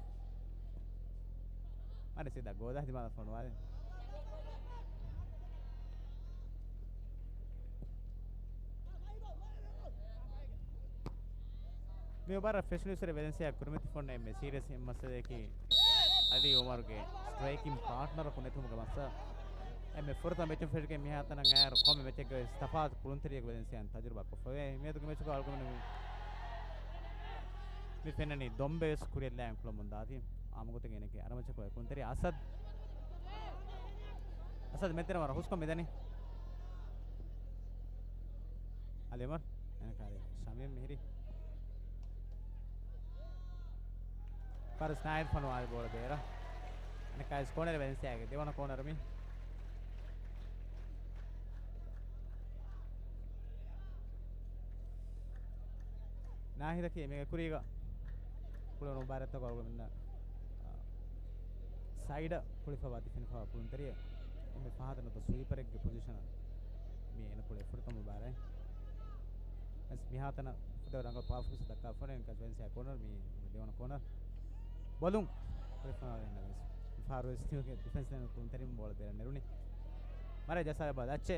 މަރޭ ސީދާ ގޯލާ ދިމާލަށް ފޮނުވާލި. މި އޮވަރ ފެށުނުއިރު ވެލެންސިއާ ކުރިމަތި ފޮންނަ އެންމެ ސީރިއަސް އެއް މައްސަލައަކީ އަލީ އުމަރުގެ ސްޓްރައިކިން ޕާޓްނަރަކު ނެތުމުގެ މައްސަލަ. އެންމެ ފުރަތަމަ މެޗުން ފެށިގެން މިހާތަނަށް އައިރު ކޮންމެ މެޗެއްގައި ވެސް ތަފާތު ކުޅުންތެރިއެއް ވެލެންސިއާން ތަޖުރިބާ ކޮށްފަވޭ. މިއަދުގެ މެޗުގަ އަޅުގަނޑު މި ފެންނަނީ ދޮންބެ ވެސް ކުރިއަށް ލާން ކުޅަމުން ދާތީ. އާއްމު ގޮތެއްގަ އޭނަގެ އަރަމަޗަކު ކުޅުންތެރި އަސަދް. އަސަދް މެދުތެރެ ވަރަށް ހުސްކޮށް މިދަނީ. އަލީ އުމަރު. އަނެއްކާ ޝަމީމް މިހިރީ. ފާރު ސްނައިޑް ފޮނުވާލި ބޯޅަ ބޭރަށް. އަނެއްކާ ކޯނަރ ވެލެންސިއާގެ ދެވަނަ ކޯނަރު މީ. ނާހިދަކީ މީގެ ކުރީގަ ކުޅެވުނު މުބާރާތަކު އަޅުގަނޑުމެންނަށް، އާ، ސައިޑަށް ކުޅިފަވާ ދެފިނިފަވާ ކުޅުންތެރިއެއް. އެންމެ ފަހަތަ ނުވަތަ ސުވީޕަރެއްގެ ޕޮޒިޝަނަށް މި އޭނަ ކުޅޭ ފުރަތަމަ މުބާރާތް. ވެސް މިހާތަނަ ފުދޭވަރު ރަނގަޅު ޕާފުސް ދައްކާފަ ވަނީ ކަޒުވެންސާ ކޯނަރ މި ދެވަނަ ކޯނަރ. ބޮލުން ކުޅިފަވާލަން ވެސް. ފާރު ވެސް ތިމުގެ ޑިފެންސް ލައިނު ކުޅުންތެރިން ބޯޅަ ބޭރަށް ނެރުނީ. މަރޭ ޖަސާ ބާ ލައްޗޭ.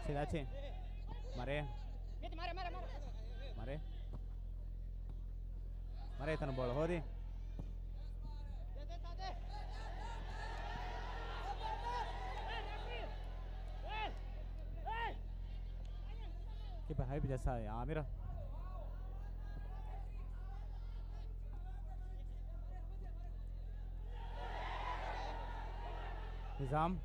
ސިލާޗި. މަރޭ. މަރޭ. މަރޭ ތަނަށް ބޯޅަ ހޯދި. ކީޕަރ ހަބީބް ޖައްސާލީ އާމިރަށް. ނިޒާމް.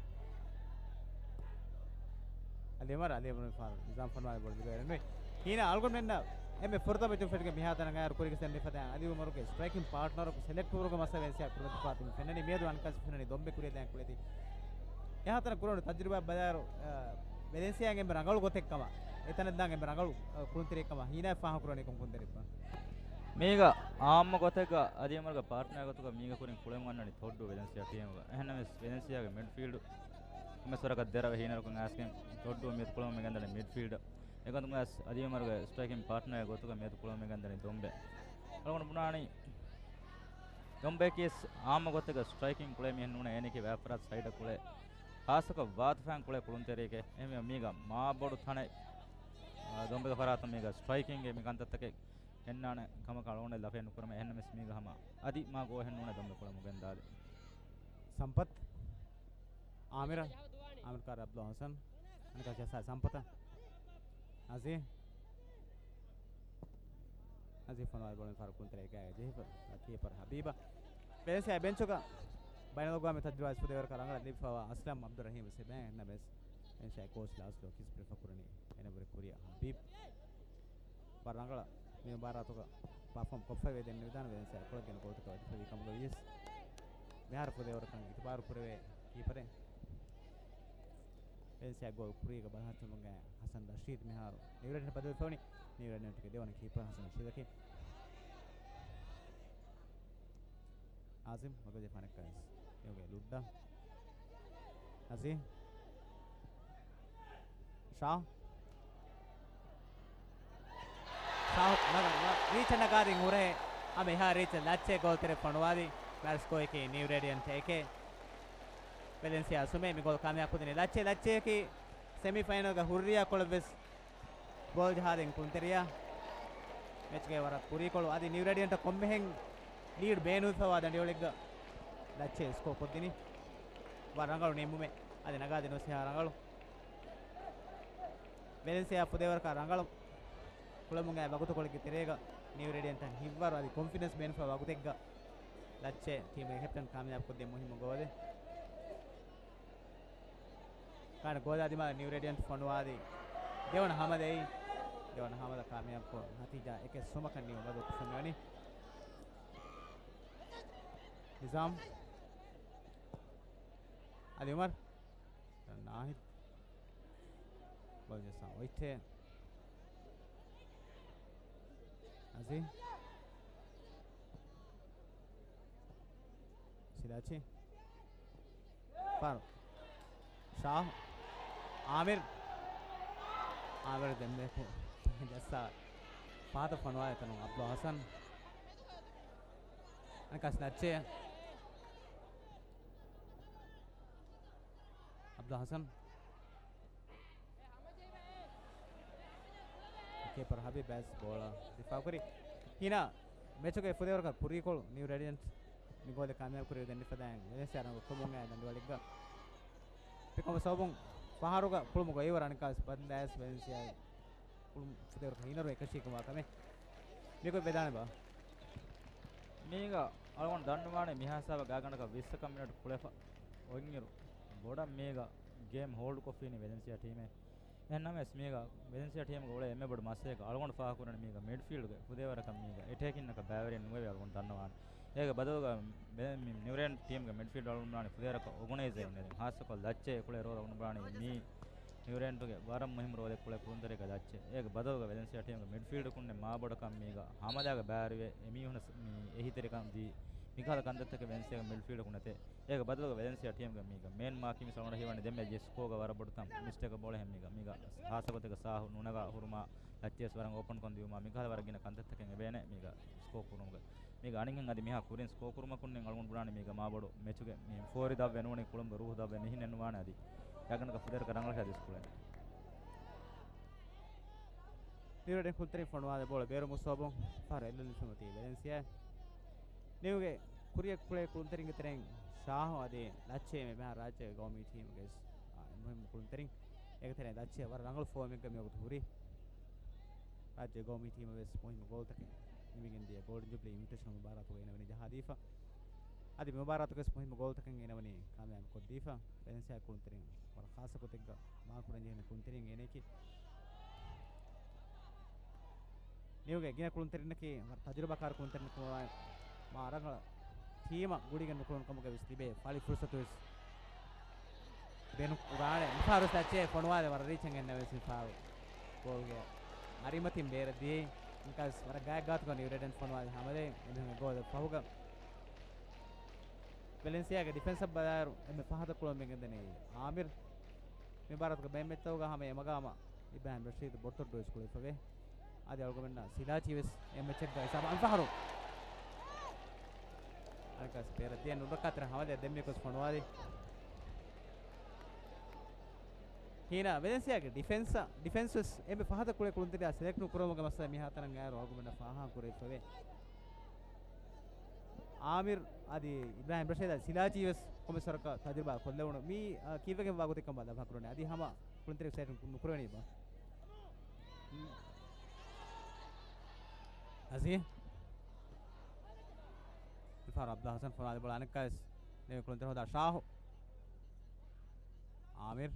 އަލީ އުމަރު، އަލީ އުމަރު ފާރު. ނިޒާމް ފޮނުވާލި ބޯޅަ ދިގު އެރެން ނުވި. ހީނަ އަޅުގަނޑުމެންނަށް އެންމެ ފުރަތަމަ މެޗުން ފެށިގެން މިހާތަނަށް އައިރު ކުރިގެ ސެމި ފަދައިން އަލީ އުމަރުގެ ސްޓްރައިކިން ޕާޓްނަރަކު ސެލެކްޓް ކުރުމުގެ މައްސަލަ ވެލެންސިއާ ކުރިމަތި ފަވާތީ މި ފެންނަނީ. މިއަދު އަނެއްކާސް ފެންނަނީ ދޮންބެ ކުރިއަށް ލާން ކުޅޭތީ. އެހާތަނަށް ކުރެވުނު ތަޖުރިބާ ބަލާއިރު، އަ، ވެލެންސިއާގެ އެންމެ ރަނގަޅު ގޮތެއް ކަމަށް، އެތަނަށް ދާން އެންމެ ރަނގަޅު، އަ، ކުޅުންތެރިއެއް ކަމަށް ހީނާ ފާހަގަ ކުރަނީ ކޮން ކުޅުންތެރިއެއްބާ؟ މީގަ އާއްމު ގޮތެއްގަ އަލީ އުމަރުގެ ޕާޓްނަރ ގޮތުގަ މީގަ ކުރިން ކުޅެމުން އަންނަނީ ތޮއްޑޫ ވެލެންސިއާ ޓީމުގަ. އެހެންނަމަވެސް ވެލެންސިއާގެ މިޑްފީލްޑް ކޮންމެސް ވަރަކަށް ދެރަވެ ހީނަރުކަން އައިސްގެން ތޮއްޑޫ މިއަދު ކުޅެމުން މިގެންދަނީ މިޑްފީލްޑް. އެގޮތުން ވެސް އަލީ އުމަރުގެ ސްޓްރައިކިން ޕާޓްނަރ ގޮތުގަ މިއަދު ކުޅެމުން މިގެންދަނީ ދޮންބެ. އަޅުގަނޑު ބުނާނީ ދޮންބެއަކީ ވެސް އާއްމު ގޮތެއްގަ ސްޓްރައިކިން ކުޅޭ މީހެއް ނޫނޭ، އޭނައަކީ ވައިފަރާތް ސައިޑަށް ކުޅޭ، ހާއްސަކޮށް ވާތުފައިން ކުޅޭ ކުޅުންތެރިއެކޭ. އެހެންވީމަ މީގަ މާ ބޮޑު ތަނެއް، އާ، ދޮންބެގެ ފަރާތުން މީގަ ސްޓްރައިކިންގެ މި ކަންތައްތަކެއް އެންނާނެ ކަމަކަށް އަޅުގަނޑު ލަފައެއް ނުކުރަމޭ. އެހެންނަމަވެސް މީގަ ހަމަ އަދި މާ ގޯހެއް ނޫނޭ ދޮންބެ ކުޅެ މުގެންދާލި. ސަމްޕަތް. އާމިރަށް. އާމިރު ކާރަށް އަބްދުﷲ ހަސަން. އަނެއްކާ ޖައްސާ ސަމްޕަތަށް. އަޒީ. އަޒީ ފޮނުވާލި ބޯޅަ ފާރު ކުޅުންތެރިއަކާ ޖެހިފަ. ކީޕަރ ހަބީބަށް. ވެލެންސިއާ ބެންޗުގަ ބައިނަލްއަގްވާމީ ތަޖުރިބާ ފުދޭވަރަކަށް ރަނގަޅަށް ލިބިފަވާ އަސްލަމް އަބްދުއްރަހީމް ސެބޭ އެންނަމެސް ވެލެންސިއާ ކޯޗް ލާސްލޯ ކިސް ޕްރިފަ ކުރަނީ އޭނަ ބުރެ ކުރިއަށް ހަބީބް. ވަރަށް ރަނގަޅަށް މި މުބާރާތުގަ ޕާފޯމް ކޮށްފައިވޭ ދެންނެވިދާނެ ވެލެންސިއާ ކުޅަގެން ގޯލުތަކަށް ވެދިފަވި ކަމުގަ ވިޔަސް މިހާރު ފުދޭވަރަކަށް އިތުބާރު ކުރެވޭ ކީޕަރެއް. ވެލެންސިއާ ގޯލް ކުރީގަ ބަލަހައްޓަމުގަ ހަސަން ރަޝީދު މިހާރު ނިއު ރެޑް ބަދަލުވެފަ ވަނީ. ނިއު ރެޑް ޓީމުގެ ދެވަނަ ކީޕަރ ހަސަން ރަޝީދަކީ. އާޒިމް މަގަޖެ ފަނެއްކަސް އެއުގެ ލުއްޑަ. އަޒީ. ޝާ. ޝާ ނަގަ-، ނަ-، ރީޗަށް ނަގާދިން ހުރެ. ހަމަ އެހާ ރީޗަށް ލައްޗޭ ގޯލްތެރެ ފޮނުވާލި. މާރިސްކޯއަކީ ނިއު ރޭޑިއަންޓް އެކޭ. ވެލެންސިއާ ސުމޭ މި ގޯލް ކާމިޔާބު ކުދިނީ ލައްޗޭ، ލައްޗޭއަކީ ސެމި ފައިނަލްގަ ހުއްރިޔާ ކޮޅަށްވެސް ގޯލް ޖަހާދިން ކުޅުންތެރިޔާ. މެޗްގެ ވަރަށް ކުރީކޮޅު. އަދި ނިއު ރޭޑިއަންޓަށް ކޮންމެހެން ލީޑް ބޭނުންވެފަވާ ދަނޑިއޮޅެއްގަ ލައްޗޭ ސްކޯ ކޮށްދިނީ. ވަރަށް ރަނގަޅު ނިންމުމެއް. އަދި ނަގާދިނު ސިހާ ރަނގަޅު. ވެލެންސިއާ ފުދޭވަރަކަށް ރަނގަޅު ކުޅެމުން އައި ވަގުތުކޮޅެއްގެ ތެރޭގަ ނިއު ރޭޑިއަންޓަށް ހިތްވަރު އަދި ކޮންފިޑެންސް ބޭނުންފަ ވަގުތެއްގަ ލައްޗޭ ޓީމުގެ ކެޕްޓަން ކާމިޔާބު ކޮށްދިޔަ މުހިއްމު ގޯލެއް. ކާނ ގޯލާ ދިމާލަށް ނިއު ރޭޑިއަންޓް ފޮނުވާލި. ދެވަނަ ހަމަލައި. ދެވަނަ ހަމަލަ ކާމިޔާބުކޮށް ނަތީޖާ އެކެއް ސުމަކަށް ނިއު ބަދަލުކޮށްފަ މިވަނީ. ނިޒާމް. އަލި އުމަރު. ނާހިދް. ބޯޅަ ޖައްސާ އޮއްޓޭ. އަޒީ. ސިލާޗި. ފާރު. ޝާހު. އާމިރު. އާމިރު ދެންމެ ޖައްސާ ފާތަ ފޮނުވާ އެތަނުން އަބްދުލް ހަސަން. އަނެކާސް ލައްޗޭ. އަބްދުލް ހަސަން. ކީޕަރ ހަބީބް ބޭސް ބޯޅަ ދިފާކުރި. ހީނާ މެޗުގެ ފުދޭވަރަކަށް ކުރީކޮޅު ނިއު ރޭޑިއަންޓް މި ގޯލެއް ކާމިޔާބު ކުރި ދެން ނިފަދައިން ވެލެންސިއާ ރަނގަޅު ކުރުމުން އައި ދަނޑިވަޅެއްގަ. ޕިކޮމ ސޯބުން ފަހަރުގަ ކުޅުމުގަ އިވަރ އަނެކާސް ބަންދާސް ވެލެންސިއާ ކުޅުމު ފުދޭވަރަކަށް ހީނަރު އެކަށީ ކަމާ ކަމެއް. މިކޮށް ވެދާނެ ބާ. މީގަ އަޅުގަނޑު ދަންނަވާނެ މިހާ ހިސާބަށް ގާތްގަނޑަކަށް ވިއްސަކަށް މިނެޓް ކުޅެފަ އޮތްއިރު ބޮޑަށް މީގަ ގޭމް ހޯލްޑް ކޮށްފީނީ ވެލެންސިއާ ޓީމެއް. އެހެންނަމަވެސް މީގަ ވެލެންސިއާ ޓީމުގެ އުޅޭ އެންމެ ބޮޑު މައްސަލައަކީ އަޅުގަނޑު ފާހަގަކުރަނީ މީގަ މިޑްފީލްޑްގެ ފުދޭވަރަކަށް މީގަ އެޓޭކިންއަކަށް ބައިވެރިން ނުވެވޭ އަޅުގަނޑު ދަންނަވާނެ. އޭގެ ބަދަލުގަ މި ނިއުރޭން ޓީމުގެ މިޑްފީލްޑް އަޅުގަނޑު ބުނާނީ ފުދޭވަރަކަށް އޯގަނައިޒް އެއް އޮންނެވި. ހާއްސަކޮށް ލައްޗޭ އެކުޅެ ރޯލް އަޅުގަނޑު ބުނާނީ މީ ނިއުރޭންޓުގެ ވަރަށް މުހިއްމު ރޯލެއް ކުޅޭ ކުޅުންތެރިޔަކަށް ލައްޗޭ. އޭގެ ބަދަލުގަ ވެލެންސިއާ ޓީމުގެ މިޑްފީލްޑަކުންނެއް މާބޮޑަކަށް މީގަ ހަމަލާގަ ބައިވެރިވެ އެމީހުނަސް މި އެހީތެރިކަން ދީ. މިކަހަލަ ކަންތައްތަކެއް ވެލެންސިއާގެ މިޑްފީލްޑަކު ނެތޭ. އޭގެ ބަދަލުގަ ވެލެންސިއާ ޓީމުގެ މީގަ މޭން މާކިން މިސް އަޅުގަނޑަށް ހީވަނީ ދެންމެ ޖެ ސްކޯގަ ވަރަށް ބޮޑު ތަން މިސްޓޭކް ބޯޅަ ހެން މީގަ. މީގަ ހާއްސަގޮތެއްގަ ސާހު ނޫނަގާ ހުރުމާ ލައްޗޭސް ވަރަށް އޯޕަންކޮށް ދިޔުމާ މިކަހަލަ ވަރަށް ގިނަ ކަންތައްތަކެއް އެބޭނެ މީގަ ސްކޯ ކުރުމުގަ. މީގަ އަނެއްހެން އަދި މިހާ ކުރިން ސްކޯ ކުރުމަކުންނެއް އަޅުގަނޑު ބުނާނީ މީގަ މާބޮޑު މެޗުގެ މި ފޯރި ދަށްވެ ނޫނީ ކުޅުމުގެ ރޫހު ދަށްވެ މިހިނެއް ނުވާނެ އަދި ގާތްގަނޑަކަށް ފުދޭވަރަކަށް ރަނގަޅަށް އަދި ސްކުޅެން. ނިއުރޭން ކުޅުންތެރިން ފޮނުވާލި ބޯޅަ ބޭރު މުސޯބުން ފަހަރު އެއްލުން ނިށުމަތީ ވެލެންސިއާ. ނިއުގެ ކުރިއަށް ކުޅޭ ކުޅުންތެރިންގެ ތެރެއިން ޝާހު އަދި ލައްޗޭ މި މިހާރު ރާއްޖޭގެ ގައުމީ ޓީމުގެ އާ، މުހިއްމު ކުޅުންތެރިން. އޭގެ ތެރެއިން ލައްޗޭ ވަރަށް ރަނގަޅު ފޯމެއްގަ މިވަގުތު ހުރީ. ރާއްޖޭ ގައުމީ ޓީމަށް ވެސް މުހިއްމު ގޯލްތަކެއް ނިމިގެން ދިޔަ ގޯލްޑަން ޖުބްލީ އިންވިޓޭޝަން މުބާރާތުގަ އޭނަ ވަނީ ޖަހާދީފަ. އަދި މި މުބާރާތުގަސް މުހިއްމު ގޯލްތަކެއް އޭނަ ވަނީ ކާމިޔާބު ކޮށްދީފަ. ވެލެންސިއާ ކުޅުންތެރިން ވަރަށް ޚާއްސަ ގޮތެއްގަ މާކުރަން ޖެހޭނެ ކުޅުންތެރިން އޭނައަކީ. ނިއުގެ ގިނަ ކުޅުންތެރިންނަކީ ވަރަށް ތަޖުރިބާކާރު ކުޅުންތެރިންނަކީ ވާ މާ ރަނގަޅަށް ޓީމަށް ގުޅިގެން ނުކުޅުނު ކަމުގަ ވެސް ތިބޭ ފަޅި ފުރުސަތު ވެސް ބޭނުން ކުރާނެ. މިފަހަރު ސްޓަޗޭ ފޮނުވާލެ ވަރަށް ރީޗެއް ގެންނެވެސް މިފަހަރު ގޯލްގެ އަރިމަތިން ބޭރަށް ދިޔައީ. އަނެކާސް ވަރަށް ގާތްގާތުކޮށް ނިއުރޭން ފޮނުވާލި ހަމަލޭ އެމީހުންގެ ގޯލް ފަހުގަ. ވެލެންސިއާގެ ޑިފެންސަށް ބަލާއިރު އެންމެ ފަހަތަށް ކުޅަމުން ގެންދަނީ އާމިރު. މި ބާރަތުގެ ބައެއް މެޗްތަކުގަ ހަމަ އެމަގާމަ އިބްރާހިމް ރަޝީދު ބޮޑުތޮއްޑު ވެސް ކުޅެފަވޭ. އަދި އަޅުގަނޑުމެންނަށް ސިލާޗީ ވެސް އެ މެޗެއްގަ ހިސާބަށް އަންފަހަރު. އަނެކާސް ބޭރަށް ދިޔަ ނުރައްކާތެރި ހަމަލޭ ދެންމެ ކޮސް ފޮނުވާލި. ހީނާ ވެލެންސިއާގެ ޑިފެންސަށް، ޑިފެންސް ވެސް އެންމެ ފަހަތަށް ކުޅޭ ކުޅުންތެރިޔާ ސެލެކްޓް ނުކުރުމުގެ މައްސަލަ މިހާތަނަށް އައިރު އަޅުގަނޑަށް ފާހަގަ ކުރެވިފަވޭ. އާމިރު އަދި އިބްރާހިމް ރަޝީދު އަދި ސިލާޗީ ވެސް ކޮންމެސް ވަރަކަށް ތަޖުރިބާ ކޮށްލެވުނު މި، އާ، ކީއްވެގެން ވާ ގޮތެއްކަން ބަލާ ފަކުރުނެ. އަދި ހަމަ ކުޅުންތެރި ސެލެކްޓް ނުކުރެވެނީ ބާ. އަޒީ. މިފަހަރު އަބްދުލް ހަސަން ފޮނުވާލި ބޯޅަ އަނެއްކާވެސް ނިމި ކުޅުންތެރި ހޯދާ ޝާހު. އާމިރު.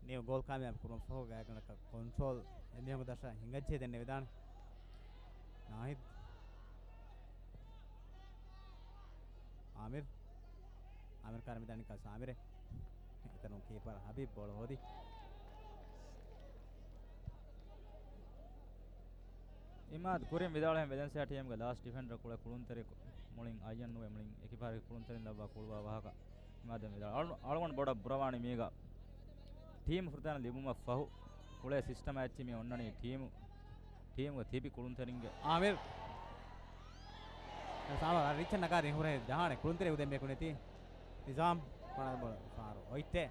ނިއު ގޯލް ކާމިޔާބު ކުރުމަށް ފަހު ގާތްގަނޑަކަށް ކޮންޓްރޯލް އެމީހުންގެ ދަށަށް ހިނގައްޖެ ދެންނެވިދާނެ. ނާހިދް. އާމިރު. އާމިރު ކާރި މިދާނީ ކާސް އާމިރެއް. އެތަނުން ކީޕަރ ހަބީބް ބޯޅަ ހޯދި. އިމާދު ކުރިން ވިދާޅުވިހެން ވެލެންސިއާ ޓީމުގެ ލާސްޓް ޑިފެންޑަރ ކުޅެ ކުޅުންތެރި މުޅިން އައްޔަން ނުވެ މުޅިން އެކި ފަހަރަކީ ކުޅުންތެރިން ލައްވާ ކުޅުވާ ވާހަކަ. އިމާދު ވިދާޅު އަޅު-، އަޅުގަނޑު ބޮޑަށް ބުރަވާނީ މީގަ ޓީމު ފުރަތަމަ ލިބުމަށް ފަހު ކުޅޭ ސިސްޓަމާ އެއްޗި މި އޮންނަނީ ޓީމު، ޓީމުގެ ތިބި ކުޅުންތެރިންގެ. އާމިރު. ސާމަ ރިޗަން ނަގާދިން ހުރެ ޖަހާނެ ކުޅުންތެރި އުދެން ބޭކުނެތި. ނިޒާމް ފާރު އޮތްޓެ.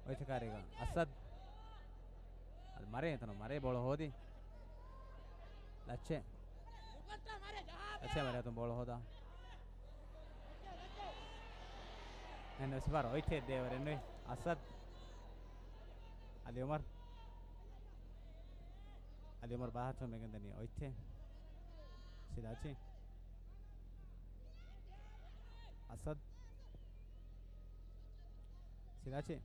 އޮތްކާރީގަ އަސަދް. އަދި މަރޭ އެތަނު މަރޭ ބޯޅަ ހޯދި. ލައްޗެ. ލައްޗެ މަރޭ އަތުން ބޯޅަ ހޯދާ. އެން އެސް ފާރު އޮތްޓެ ދޭވަރެއް ނުވި. އަސަދް. އަލި އުމަރު. އަލި އުމަރު ބާހައްޓަމުން މިގެންދަނީ އޮތްޓޭ. ސިލާޗީ. އަސަދު. ސިލާޗީ.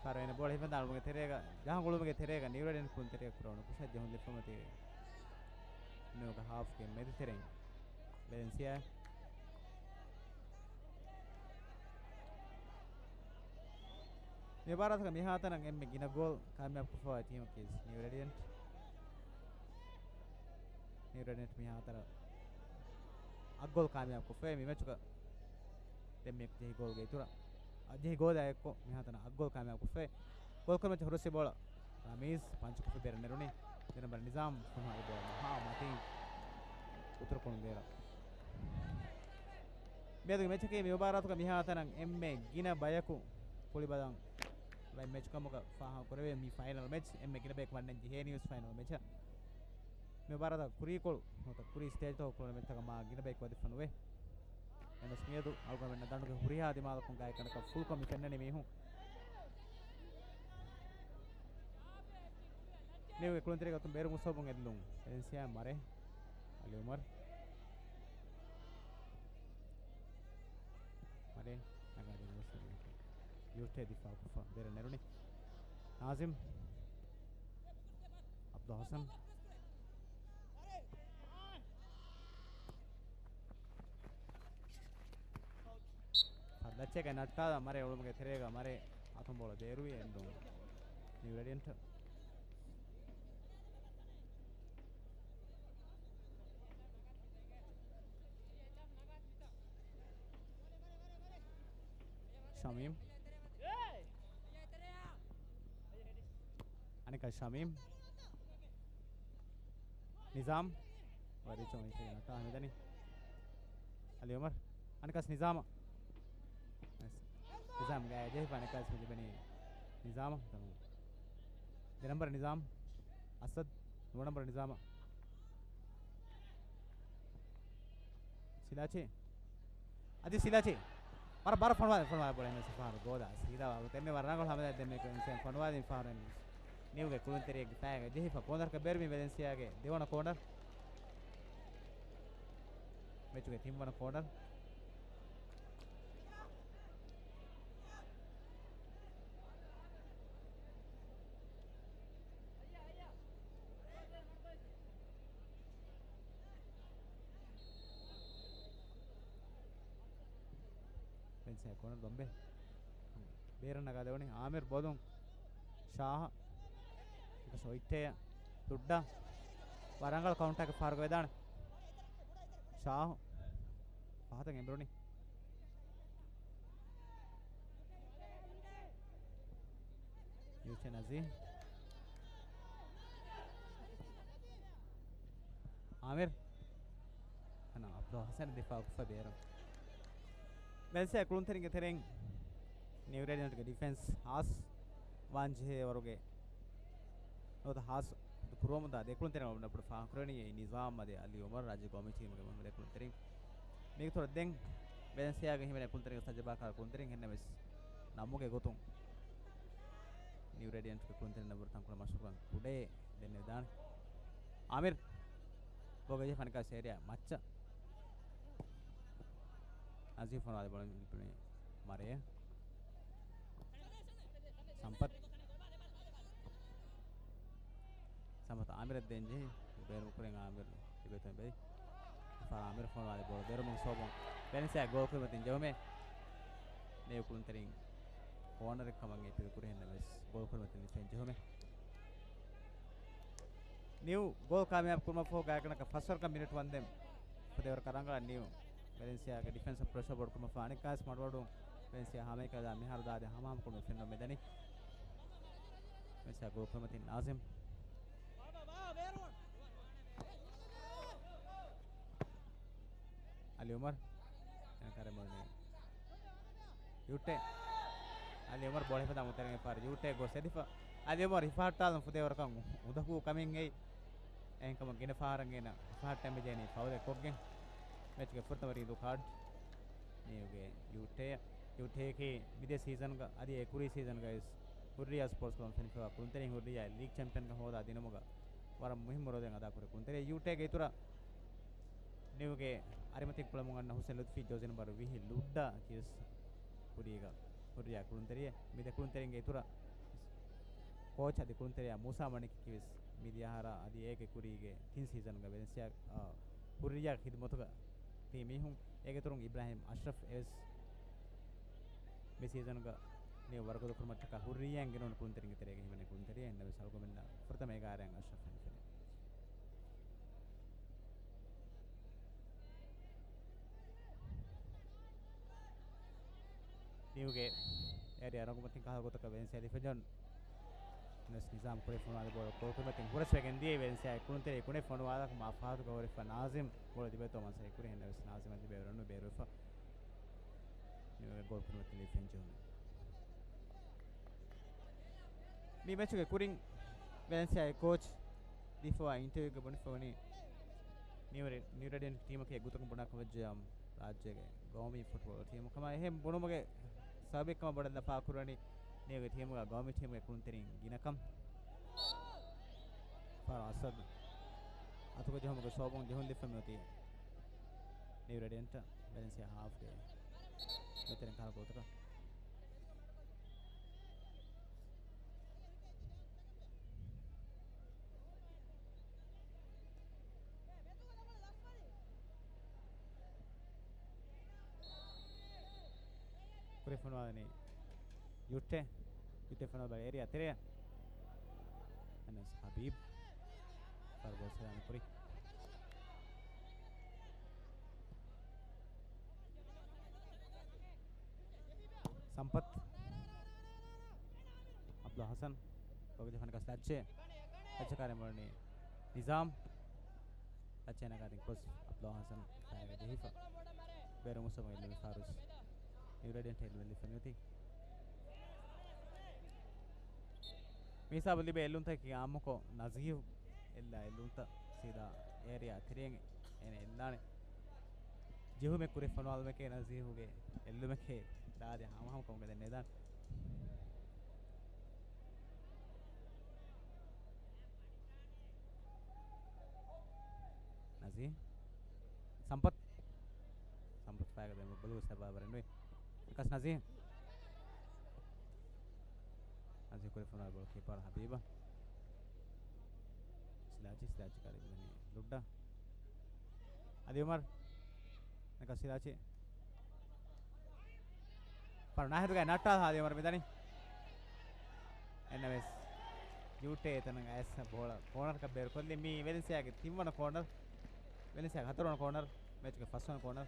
ފަރުވާއެއް ނެތް ބޯޅަ ހިފަންދާ އަޅުގަނޑުގެ ތެރޭގަ، ޖަހަން އުޅުމުގެ ތެރޭގަ ނިއު ރޭޑިއަންޓް ކުޅުންތެރިޔަކު ކުރެވުނު ކުށެއް ޖެހުން ލިބިފަ މަތީ. ނިއުގެ ހާފްގެ މެދުތެރެއިން ވެލެންސިއާ. މި މުބާރާތުގަ މިހާތަނަށް އެންމެ ގިނަ ގޯލް ކާމިޔާބުކޮށްފަވާ ޓީމަކީ ނިއު ރޭޑިއަންޓް. ނިއު ރޭޑިއަންޓް މިހާތަނަށް އަށް ގޯލް ކާމިޔާބުކޮށްފައި މި މެޗުގަ ދެންމެ ޖެހި ގޯލްގެ އިތުރަށް، އަ، ޖެހި ގޯލާ އެއްކޮށް މިހާތަނަށް އަށް ގޯލް ކާމިޔާބުކޮށްފައި. ގޯލް ކުރިމައްޗަށް ހުރަސްވި ބޯޅަ ރަމީޒް ޕަންޗުކޮށްފަ ބޭރަށް ނެރުނީ. ދެ ނަމްބަރު ނިޒާމް ފޮނުވާލި ބޯޅަ މަހާ މަތީން އުތުރުކޮޅުން ބޭރަށް. މިއަދުގެ މެޗަކީ މި މުބާރާތުގަ މިހާތަނަށް އެންމެ ގިނަ ބަޔަކު ކުޅިބަލަން ލައި މެޗު ކަމުގަ ފާހަގަ ކުރެވޭ މި ފައިނަލް މެޗް. އެންމެ ގިނަ ބަޔަކު ވަންނަން ޖެހޭނީ ވެސް ފައިނަލް މެޗަށް. މި މުބާރާތަށް ކުރީކޮޅު ނުވަތަ ކުރީ ސްޓޭޖްތަކުގަ ކުޅުނު މެޗްތަކަށް މާ ގިނަ ބަޔަކު ވަދެފަ ނުވޭ. އެންވެސް މިއަދު އަޅުގަނޑުމެންނަށް ދަނޑުގެ ހުރިހާ ދިމާލަކުން ގާތްގަނޑަކަށް ފުލްކޮށް މި ފެންނަނީ މީހުން. ނިއުގެ ކުޅުންތެރިޔާގެ އަތުން ބޭރު މުސޯބުން އެއްލުން. ވެލެންސިއާ މަރޭ. އަލި އުމަރު. މަރޭ ނަގާދިން ވެސް ޔޫޓޭ ދިފާއުކޮށްފަ ބޭރަށް ނެރުނީ. ނާޒިމް. އަބްދުލް ހަސަން. ފަދަ ލައްޗެއްގައި ނައްޓާލާ މަރޭ އުޅުމުގެ ތެރޭގަ މަރޭ އަތުން ބޯޅަ ބޭރުވި އެންދުން ނިއު ރޭޑިއަންޓް. ޝަމީމް. އަނެކާ ޝަމީމް. ނިޒާމް. ވަރި ޗޮމި ތެރެއިން ނައްޓާ ހަމިދަނީ. އަލި އުމަރު. އަނެކާސް ނިޒާމަށް. ނިޒާމް ގާތް ޖެހިފަ އަނެކާސް މި ލިބެނީ ނިޒާމަށް. ދެ ނަމްބަރު ނިޒާމް. އަސަދު. ނުވަ ނަމްބަރު ނިޒާމަށް. ސިލާޗީ. އަދި ސިލާޗީ. ވަރަށް ބާރަށް ފޮނުވާލި، ފޮނުވާލި ބޯޅަ އެން އެސް ފަހަރު ގޯލާ. ސީދާ ވަރު ދެންމެ ވަރަށް ރަނގަޅު ހަމަލާ ދެންމެ ކޮ-، އިންސާން ފޮނުވާލި ފަހަރު ނިއުގެ ކުޅުންތެރިޔެއްގެ ފައިގަ ޖެހިފަ ކޯނަރަކަށް ބޭރުވި ވެލެންސިއާގެ ދެވަނަ ކޯނަރު. މެޗުގެ ތިންވަނަ ކޯނަރު. ފެންސާ ކޯނަރު ދޮންބެ. ބޭރަށް ނަގާދެވުނީ އާމިރު ބޮލުން. ޝާހަށް. އެކަސް އޮތްޓޭ. ތުއްޑާ. ވަރަށް ރަނގަޅު ކައުންޓަރެއް ފާރުގަ ވެދާނެ. ޝާހު. ފަހަތަށް އެނބުރުނީ. ޔޫޗެ ނަޒީ. އާމިރު. އަންނަ އަބްދުލް ހަސަން ދިފާއުކޮށްފަ ބޭރު. ވެލެންސިއާ ކުޅުންތެރިންގެ ތެރެއިން ނިއު ރޭޑިއަންޓްގެ ޑިފެންސް ހާސް ވާންޖެހޭ ވަރުގެ ނުވަތަ ހާސް ކުރުވަމުންދާ ދެ ކުޅުންތެރިން ވަންނަ ބޮޑު ފާހަގަކުރަނީ އެއީ ނިޒާމް އަދި އަލީ އުމަރު ރާއްޖޭ ގައުމީ ޓީމުގެ މުހިންމު ދެ ކުޅުންތެރިން. މީގެ އިތުރަށް ދެން ވެލެންސިއާގެ ހިމެނޭ ކުޅުންތެރިންގެ ތަޖުރިބާކާރު ކުޅުންތެރިން ހެންނަމެސް ނަމުގެ ގޮތުން ނިއު ރޭޑިއަންޓްގެ ކުޅުންތެރިންނަށް ވަރަށް ތަންކޮޅެއް މަޝްހޫރުކަން ކުޑައެއް ދެންނެވިދާނެ. އާމިރު ބޯ ގެއްލި ފަނިކާ ސޭރިއާ މައްޗަށް. އަޒީމް ފޮނުވާލި ބޯޅަ މަރޭ. ސަމްޕަތް. ސަމްޕަތް އާމިރަށް ދޭން ޖެހި. ބޭރު ކުރިން އާމިރު ތިބޭތުން ބެލި. އާމިރު ފޮނުވާލި ބޯޅަ ބޭރުމުން ސޯބޮން ވެލެންސިއާ ގޯލް ކުރިމަތިން ޖެހުމެއް. ނިއު ކުޅުންތެރިން ކޯނަރެއް ކަމަށް އެ ޕިލް ކުރި ހެންނަމެސް ގޯލް ކުރިމަތިން ނިޝޭން ޖެހުމެއް. ނިއު ގޯލް ކާމިޔާބު ކުރުމަށްފަހު ގާތްގަނޑަކަށް ފަސްވަރަކަށް މިނިޓް ވަންދެން ފުދޭވަރަކަށް ރަނގަޅަށް ނިއު ވެލެންސިއާގެ ޑިފެންސަށް ޕްރެޝަރ ބޮޑުކުރުމަށްފަހު އަނެއްކާސް މަޑުމަޑުން ވެލެންސިއާ ހަމައެކަނި ދާ މިހާރު ދާދި ހަމަހަމަކޮށް ފެންނަން މިދަނީ. ވެލެންސިއާ ގޯލް ކުރިމަތިން ނާޒިމް. އަލި އުމަރު. އެން ކަރެމޮނީ. ޔޫޓޭ. އަލި އުމަރު ބޯޅަ ހިފަންދާ މުތަރިން އެފާރ. ޔޫޓޭ ގޮސް އެދިފަ. އަލި އުމަރު ހިފަހައްޓާލަން ފުދޭވަރަކަށް އު-، އުނދަގޫ ކަމެއް އެއީ. އެހެންކަމުން ގިނަ ފަހަރަށް އޭނަ ހިފަހައްޓަން މިދެނީ ފައުލެއް ކޮށްގެން. މެޗުގެ ފުރަތަމަ ރީދޫ ކާޑް. ނިއުގެ ޔޫޓޭ. ޔޫޓޭއަކީ މިދިޔަ ސީޒަންގަ އަދި އެ ކުރީ ސީޒަންގައި ވެސް ހުއްރިޔާ ސްޕޯޓްސް ކްލަބުން ފެނިފައިވާ ކުޅުންތެރިން، ހުއްރިޔާ ލީގް ޗެމްޕިއަންކަން ހޯދާ ދިނުމުގަ ވަރަށް މުހިއްމު ރޯލެއް އަދާކުރި ކުޅުންތެރި. ޔޫޓޭގެ އިތުރަށް ނިއުގެ އަރިމަތިން ކުޅަމުން އަންނަ ހުސެން ލުތުފީ ޖޯޒި ނަންބަރު ވިހި ލުއްޑާ ކިޔަސް ކުރީގަ ހުރިޔާ ކުޅުންތެރިއެއް. މި ދެ ކުޅުންތެރިންގެ އިތުރަށް ކޯޗް އަދި ކުޅުންތެރިޔާ މޫސާ މަނިކި ކިޔަސް މިދިޔަ އަހަރާ އަދި އޭގެ ކުރީގެ ތިން ސީޒަންގަ ވެލެންސިއާ، އާ، ހުރިޔާ ޚިދުމަތުގަ ތި މީހުން. އޭގެ އިތުރުން އިބްރާހިމް އަޝްރަފް އެވެސް މި ސީޒަންގަ ނިއު ވަރުގަދަ ކުރުމަށްޓަކާ ހުރިއްޔާއިން ގެންނެވުނު ކުޅުންތެރިންގެ ތެރޭގަ ހިމެނޭ ކުޅުންތެރިއެއް. އެހެންނަމަވެސް އަޅުގަނޑުމެންނަށް ފުރަތަމަ އެގާރައިން އަޝްރަފް ފެނިފަ. ނިއުގެ އޭރިއާ ރަނގަޅު މަތިން ކަހަލަ ގޮތަކަށް ވެލެންސިއާ ދިފެންސަރުން ނަސް ނިޒާމް ކުރި ފޮނުވާލި ބޯޅަ ގޯލް ކުރިމަތިން ހުރަސްވެގެން ދިޔައީ. ވެލެންސިއާގެ ކުޅުންތެރި ކުނެ ފޮނުވާލާކަށް މާ ފަހަތުގަ ހުރެފަ ނާޒިމް ބޯޅަ ލިބޭތޯ މަންސަރެއް ކުރި. އެހެންނަމަވެސް ނާޒިމަށް ލިބޭ ރަން ބޭރުވެފަ. ނިއުގެ ގޯލް ކުރިމަތިން ލިބިފައި ޖެހުނު. މި މެޗުގެ ކުރިން ވެލެންސިއާގެ ކޯޗް ދީފައިވާ އިންޓަވިއުގަ ބުނެފަ ވަނީ ނިއު ރެ-، ނިއު ރެޑިއަންޓް ޓީމަކީ އެއްގޮތަކުން ބުނާކަމަށްވެއްޖެއްޔާ ރާއްޖޭގެ ގައުމީ ފުޓްބޯޅަ ޓީމު ކަމަށް. އެހެން ބުނުމުގެ ސަބަބެއްކަމަށް ބޮޑަށް ލަފާ ކުރަނީ ނިއުގެ ޓީމުގަ ގައުމީ ޓީމުގެ ކުޅުންތެރިން ގިނަކަން. ފާރު އަސަދު އަތުގަ ޖެހުމުގެ ސޯބުން ޖެހުން ލިބިފަ މިއޮތީ ނިއު ރެޑިއަންޓަށް. ވެލެންސިއާ ހާފްގެ މިތެރެން ކަހަލަ ގޯތަކަށް. ކުރި ފޮނުވާލަނީ ޔުއްޓޭ. ޔުއްޓޭ ފޮނުވާލާ އޭރިއާ ތެރެއަށް. އަނަސް ހަބީބް. ފާރު ބޯޅަ ސަލާމަތް ކުރި. ސަމްޕަތް. އަބްދުލް ހަސަން. ބޮގެ ޖެހުނު ކަސް ލައްޗޭ. ލައްޗަކާރެން ބޮނީ ނިޒާމް. ލައްޗޭ ނަގާދިން ކްރޮސް އަބްދުލް ހަސަން ފައިގަ ޖެހިފަ. ބޭރު މުސަމަ އެއްލުމި ފާރުސް. ނިއު ރެޑިއަންޓް އެއްލުމެއް ލިބިފަ މިއޮތީ. މި ހިސާބު ލިބޭ އެއްލުންތަކަކީ އާއްމުކޮށް ނަޒީހު އެއްލާ އެއްލުންތައް ސީދާ އޭރިއާ ތެރެއިން އޭނަ އެއްލާނެ. ޖެހުމެއް ކުރި ފޮނުވާލުމެކޭ ނަޒީހުގެ އެއްލުމެކޭ ދާދި ހަމަހަމަކަމުގަ ދެންނެވިދާނެ. ނަޒީ. ސަމްޕަތް. ސަމްޕަތް ފައިގަ ދެން ބޮލުގަ ސަބާބަރެއް ނުވި. އެކަސް ނަޒީ. ނަޒީ ކުރި ފޮނުވާ ބޯޅަ ކީޕަރ ހަބީބަށް. ސިލާޗި، ސިލާޗި ކާރި މިދަނީ ލުއްޑާ. އަލީ އުމަރު. އެކަސް ސިލާޗި. ފަރު ނާހިދުގައި ނައްޓާލާ އަލީ އުމަރު މިދަނީ. އެންނަމެސް ޔޫޓޭ އެތަނަށް އައިސް ބޯޅަ ކޯނަރަކަށް ބޭރުކޮށްލި. މީ ވެލެންސިއާގެ ތިންވަނަ ކޯނަރ. ވެލެންސިއާގެ ހަތަރުވަނަ ކޯނަރ. މެޗުގެ ފަސްވަނަ ކޯނަރ.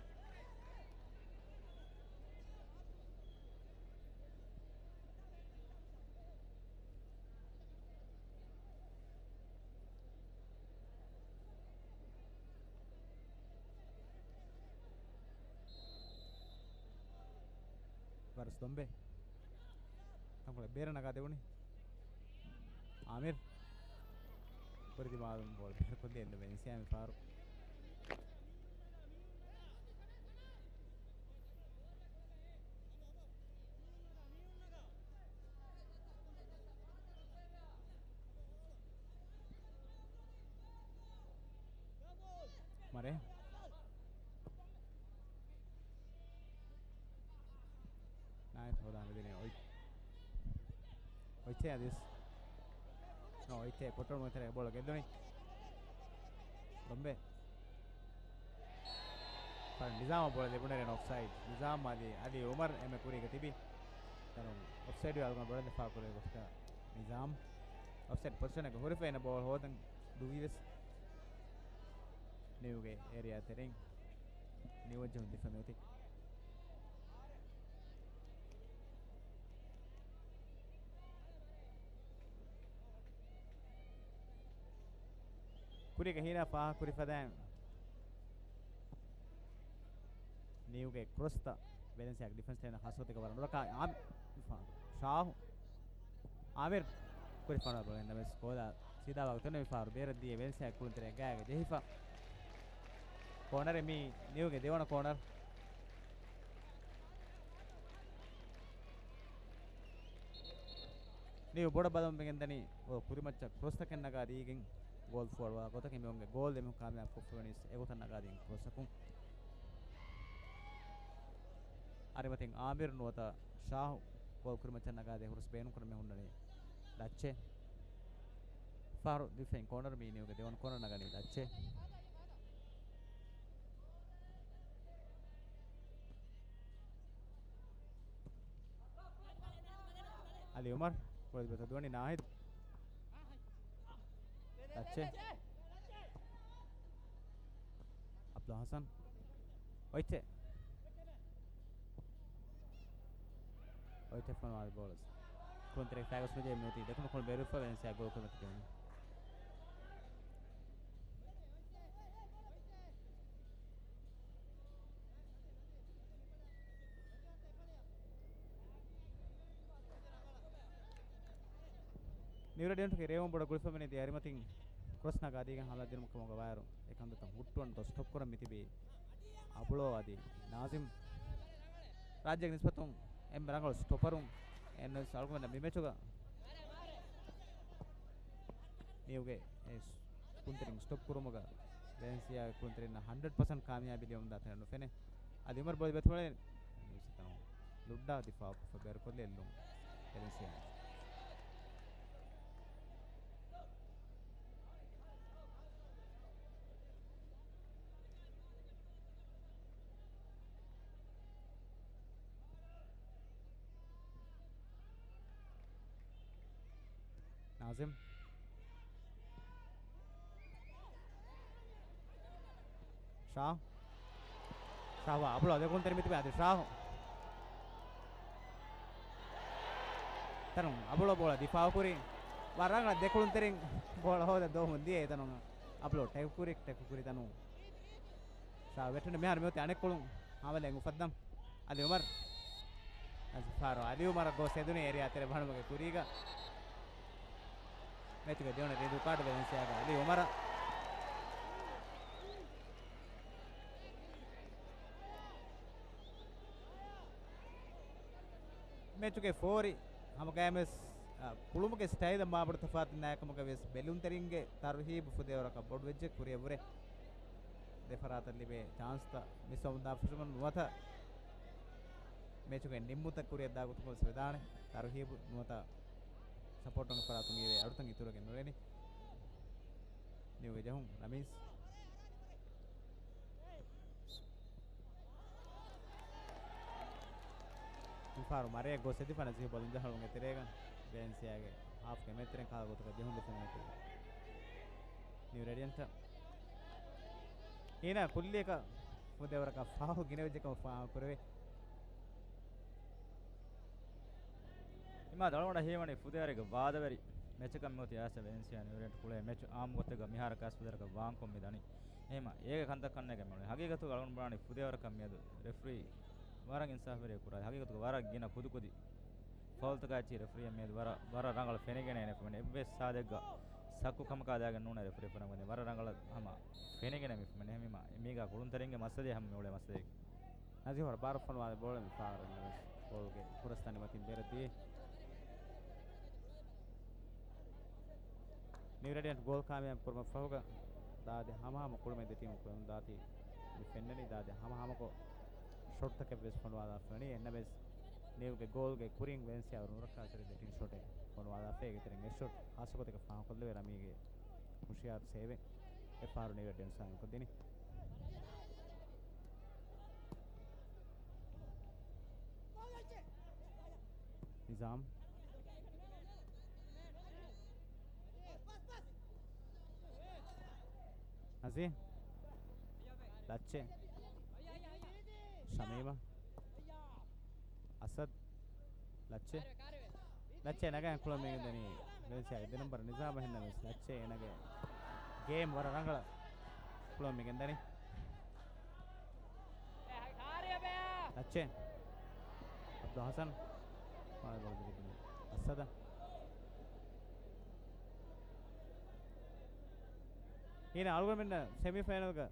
ވަރަސް ދޮންބެ. ތަންކޮޅެއް ބޭރަށް ނަގާ ދެވުނީ. އާމިރު. ކުރި ދިމާލުން ބޯޅަ ބޭރުކޮށްލި އެއްލުމެއް ވެލެންސިއާ މި ފާރު. މަރޭ. ނާއިފް ހޯދާ މިދިނީ އޮތް. އޮތްޗޭ އަދިސް. ނޯ އޮތްޗޭ ކޮޓަރު މުތެރޭ ބޯޅަ ގެއްލުނީ. ރޮމްބޭ. ނިޒާމަށް ބޯޅަ ލިބުނެރެން އޮފްސައިޑް. ނިޒާމް އަދި އަލީ އުމަރު އެންމެ ކުރީގަ ތިބި. އޮފްސައިޑް އަޅުގަނޑު ބޮޑަށް ލަފާ ކުރެވޭ ގޮތަކަށް ނިޒާމް. އޮފްސައިޑް ޕޮޒިޝަނެއްގަ ހުރެފަ އޭނަ ބޯޅަ ހޯދަން ދުވީވެސް. ނިއުގެ އޭރިއާ ތެރެއިން ނިއުއަށް ޖެހުން ދިފަ މިއޮތީ. ކުރީގެ ހީނާ ފާހަގަކުރި ފަދައިން ނިއުގެ ކްރޮސްތައް ވެލެންސިއާގެ ޑިފެންސް ލައިނަށް ހަސޯތިގަ ވަރަށް ނުރަކާ އާމި-، ޝާހު. އާމިރު ކުރި ފަނަރަ ބަލަ އެންނަމެސް ކޯލާ ސީދާ ވާގޮތުން މި ފާރު ބޭރަށް ދިޔަ ވެލެންސިއާ ކުޅުންތެރި ގާގަ ޖެހިފަ. ކޯނަރެއް މީ ނިއުގެ ދެވަނަ ކޯނަރު. ނިއު ބޮޑަށް ބަލަމުން މިގެންދަނީ އޮ ކުރިމައްޗަށް ކްރޮސްތަކެއް ނަގާ ދީގެން ގޯލް ފޯރުވާ ގޮތަކީ މިއޮންގެ ގޯލް ދެމިހުން ކާމިޔާބު ކޮށްފަވަނީސް އެގޮތަށް ނަގާދީން ކްރޮސްއަކުން. އަރިމަތިން އާމިރު ނުވަތަ ޝާހު ގޯލް ކުރިމައްޗަށް ނަގާދޭ ހުރަސް ބޭނުންކުރަން މި ހުންނަނީ ލައްޗެ. ފާރު ދިފެން ކޯނަރު މީ ނިއުގެ ދެވަނަ ކޯނަރު ނަގަނީ ލައްޗެ. އަލީ އުމަރު، ބޮލި ބަތަ ދުވަނީ ނާހިދު. ލައްޗެ. އަބްދުލް ހަސަން. އޮތްޗެ. އޮތްޗެ ފޮނުވާލި ބޯޅަ. ކުންތެރި ފައިގަސް ނުޖެހި މިއޮތީ ދެކުނު ކޮޅު ބޭރުފަ ވެންސިއާ ގޯލް ކުރުމަކީ ދެވަނީ. ނިއު ރޭޑިއަންޓުގެ ރޭވުން ބޮޑަށް ގުޅިފަ މިނި ދިޔަ އަރިމަތިން ކްރޮސް ނަގާ ދީގެން ހަމަލާ ދިނުމަށް ކަމުގަ ވާއިރު އެ ކަންތައްތައް ހުއްޓުވަން ދޯ ސްޓޮޕް ކުރަން މިތިބީ އަބުޅޯ އަދި ނާޒިމް. ރާއްޖޭގެ ނިސްބަތުން އެންމެ ރަނގަޅު ސްޓޮޕަރުން އެންނަސް އަޅުގަނޑު މި މެޗުގަ ނިއުގެ އެ ކުންތެރިން ސްޓޮޕް ކުރުމުގަ ވެލެންސިއާގެ ކުންތެރިންނަށް ހަންޑްރެޑް ޕަސެންޓް ކާމިޔާބީ ލިޔުމުން ދާތަނެއް ނުފެނޭ. އަދި އުމަރު ބޮލި ބެތުވަޅެއް ލުއްޑާ ދިފާއުކޮށްފަ ބޭރުކޮށްލި އެއްލުން ވެލެންސިއާ. ނާޒިމް. ޝާ. ޝާ ވާ އަބުޅޯ ދެކުންތެރި މިތިބެ އަދި ޝާ. ތަނު އަބުޅޯ ބޯޅަ ދިފާއު ކުރި. ވަރަށް ރަނގަޅަށް ދެކުންތެރިން ބޯޅަ ހޯދަ ދޯހުން ދިޔަ އެތަނު އަބުޅޯ ޓެކް ކުރި، ޓެކް ކުރި ތަނު. ޝާ ވެއްޓުނު މިހާރު މިއޮތީ އަނެއްކޮޅުން ހާމަލެއް އުފައްދަން. އަލީ އުމަރު. އަޒުފާރު އަލީ އުމަރަށް ގޯސް ހެދުނީ އޭރިއާ ތެރެ ބަނޑުމުގެ ކުރީގަ. މެޗުގެ ދެވަނަ ރީދޫ ކާޑު ވެލެންސިއާގެ އަލީ އުމަރަށް. މެޗުގެ ފޯރި ހަމަގައިމުވެސް، އަ، ކުޅުމުގެ ސްޓައިލަށް މާބޮޑު ތަފާތެއް ނާއެކަމުގަވެސް ބެލުންތެރިންގެ ތަރުހީބު ފުދޭވަރަކަށް ބޮޑުވެއްޖެ ކުރިއަށްވުރެ. ދެފަރާތަށް ލިބޭ ޗާންސްތައް މިސްވަމުންދާ ފުށުމުން ނުވަތަ މެޗުގެ ނިންމުތައް ކުރިއަށްދާ ގޮތުން ވެސް ވެދާނެ. ތަރުހީބު ނުވަތަ ސަޕޯޓުގެ ފަރާތުން އިވޭ އަޑުތައް އިތުރުވެގެން ނުވެނީ. ނިއުގެ ޖެހުން ރަމީސް. މިފަހަރު މަރެއަށް ގޮސް އެދިފަ ނަޒީހު ބޮލުން ޖަހަޅުން އެތެރޭގަ ވެލެންސިއާގެ ހާފްގެ މެދުތެރެއިން ކާލަ ގޮތަކަށް ޖެހުން ދެފުން ނިއު ރޭޑިއަންޓަށް. އޭނާ ކުއްލިއަކަށް ފުދޭވަރަކަށް ފާހު ގިނަވެއްޖެކަމަށް ފާހަގަ ކުރެވޭ. އިމާ ދަޅުގަނޑަށް ހީވަނީ ފުދޭވަރެއްގެ ވާދަވެރި މެޗަކަށް މިއޮތީ އައިސް ވެލެންސިއާ ނިއު ރޭޑިއަންޓް ކުޅޭ މެޗު އާއްމު ގޮތެއްގަ މިހާރަކަސް ފުދޭވަރަކަށް ވާންކޮށް މި ދަނީ. އެހެމަ އޭގެ ކަންތައް ކަންނޭގެ މިއުޅެނީ. ހަގީގަތުގަ އަޅުގަނޑު ބުނާނީ ފުދޭވަރަކަށް މިއަދު ރެފްރީ ވަރަށް އިންސާފުވެރި ކުރާ. ހަގީގަތުގަ ވަރަށް ގިނަ ކުދިކުދި ފައުލްތަކާއެއްޗިހި ރެފްރީއަށް މިއަދު ވަރަށް، ވަރަށް ރަނގަޅަށް ފެނިގެން އެނެ ފެނެ. އެއްވެސް ސާދެއްގަ ސައްކު ކަމަކާ ދާގެން ނޫނޭ ރެފްރީ ފުރަން ވަނީ. ވަރަށް ރަނގަޅަށް ހަމަ ފެނިގެނެ މި ފެނެ. ހަމަ މީގަ ކުޅުންތެރިންގެ މައްސަލައެއް ހަމަ މިއުޅޭ މައްސަލައެއް. ނަޒީހު ވަރަށް ބާރަށް ފޮނުވާލި ބޯޅަ މި ފާރު ގޯލްގެ ކުރަސް ތަނިމަތިން ބެރަށް ދިޔަ. ނިއު ރޭޑިއަންޓް ގޯލް ކާމިޔާބު ކުރުމަށް ފަހުގަ ދާދި ހަމަހަމަ ކުޅުމެއް ދެ ޓީމު ކުޅެމުން ދާތީ މި ފެންނަނީ. ދާދި ހަމަހަމަކޮށް ޝޮޓްތަކެއް ވެސް ފޮނުވާލާފަ ވަނީ. އެންނަމެސް ނިއުގެ ގޯލްގެ ކުރިން ވެލެންސިއާ ނުރައްކާތެރި ދެ ޓީމް ޝޮޓެއް ފޮނުވާލާފަ. އޭގެ ތެރެއިން އެއް ޝޮޓް ހާއްސަ ގޮތެއްގަ ފާހަގަކޮށްލެވޭ ރަމީގެ ހުޝިޔާރު ސޭވެއް. އެ ފަހަރު ނިއު ރޭޑިއަންޓް ސާމިލްކޮށްދިނީ. ނިޒާމް. ނަޒީ. ލައްޗެ. ޝަމީމާ. އަސަދް. ލައްޗެ. ލައްޗެ ނަގަން ކުޅަމިގެންދަނީ ވެލެންސިއާގެ ދެ ނަމްބަރު ނިޒާމް. އެހެންނަމަވެސް ލައްޗެ އޭނާގެ ގޭމް ވަރަށް ރަނގަޅަށް ކުޅަމިގެންދަނީ. ލައްޗެ. އަބްދުލް ހަސަން. އައްސަދަށް. އޭނާ އަޅުގަނޑުމެންނަށް ސެމީ ފައިނަލްގަ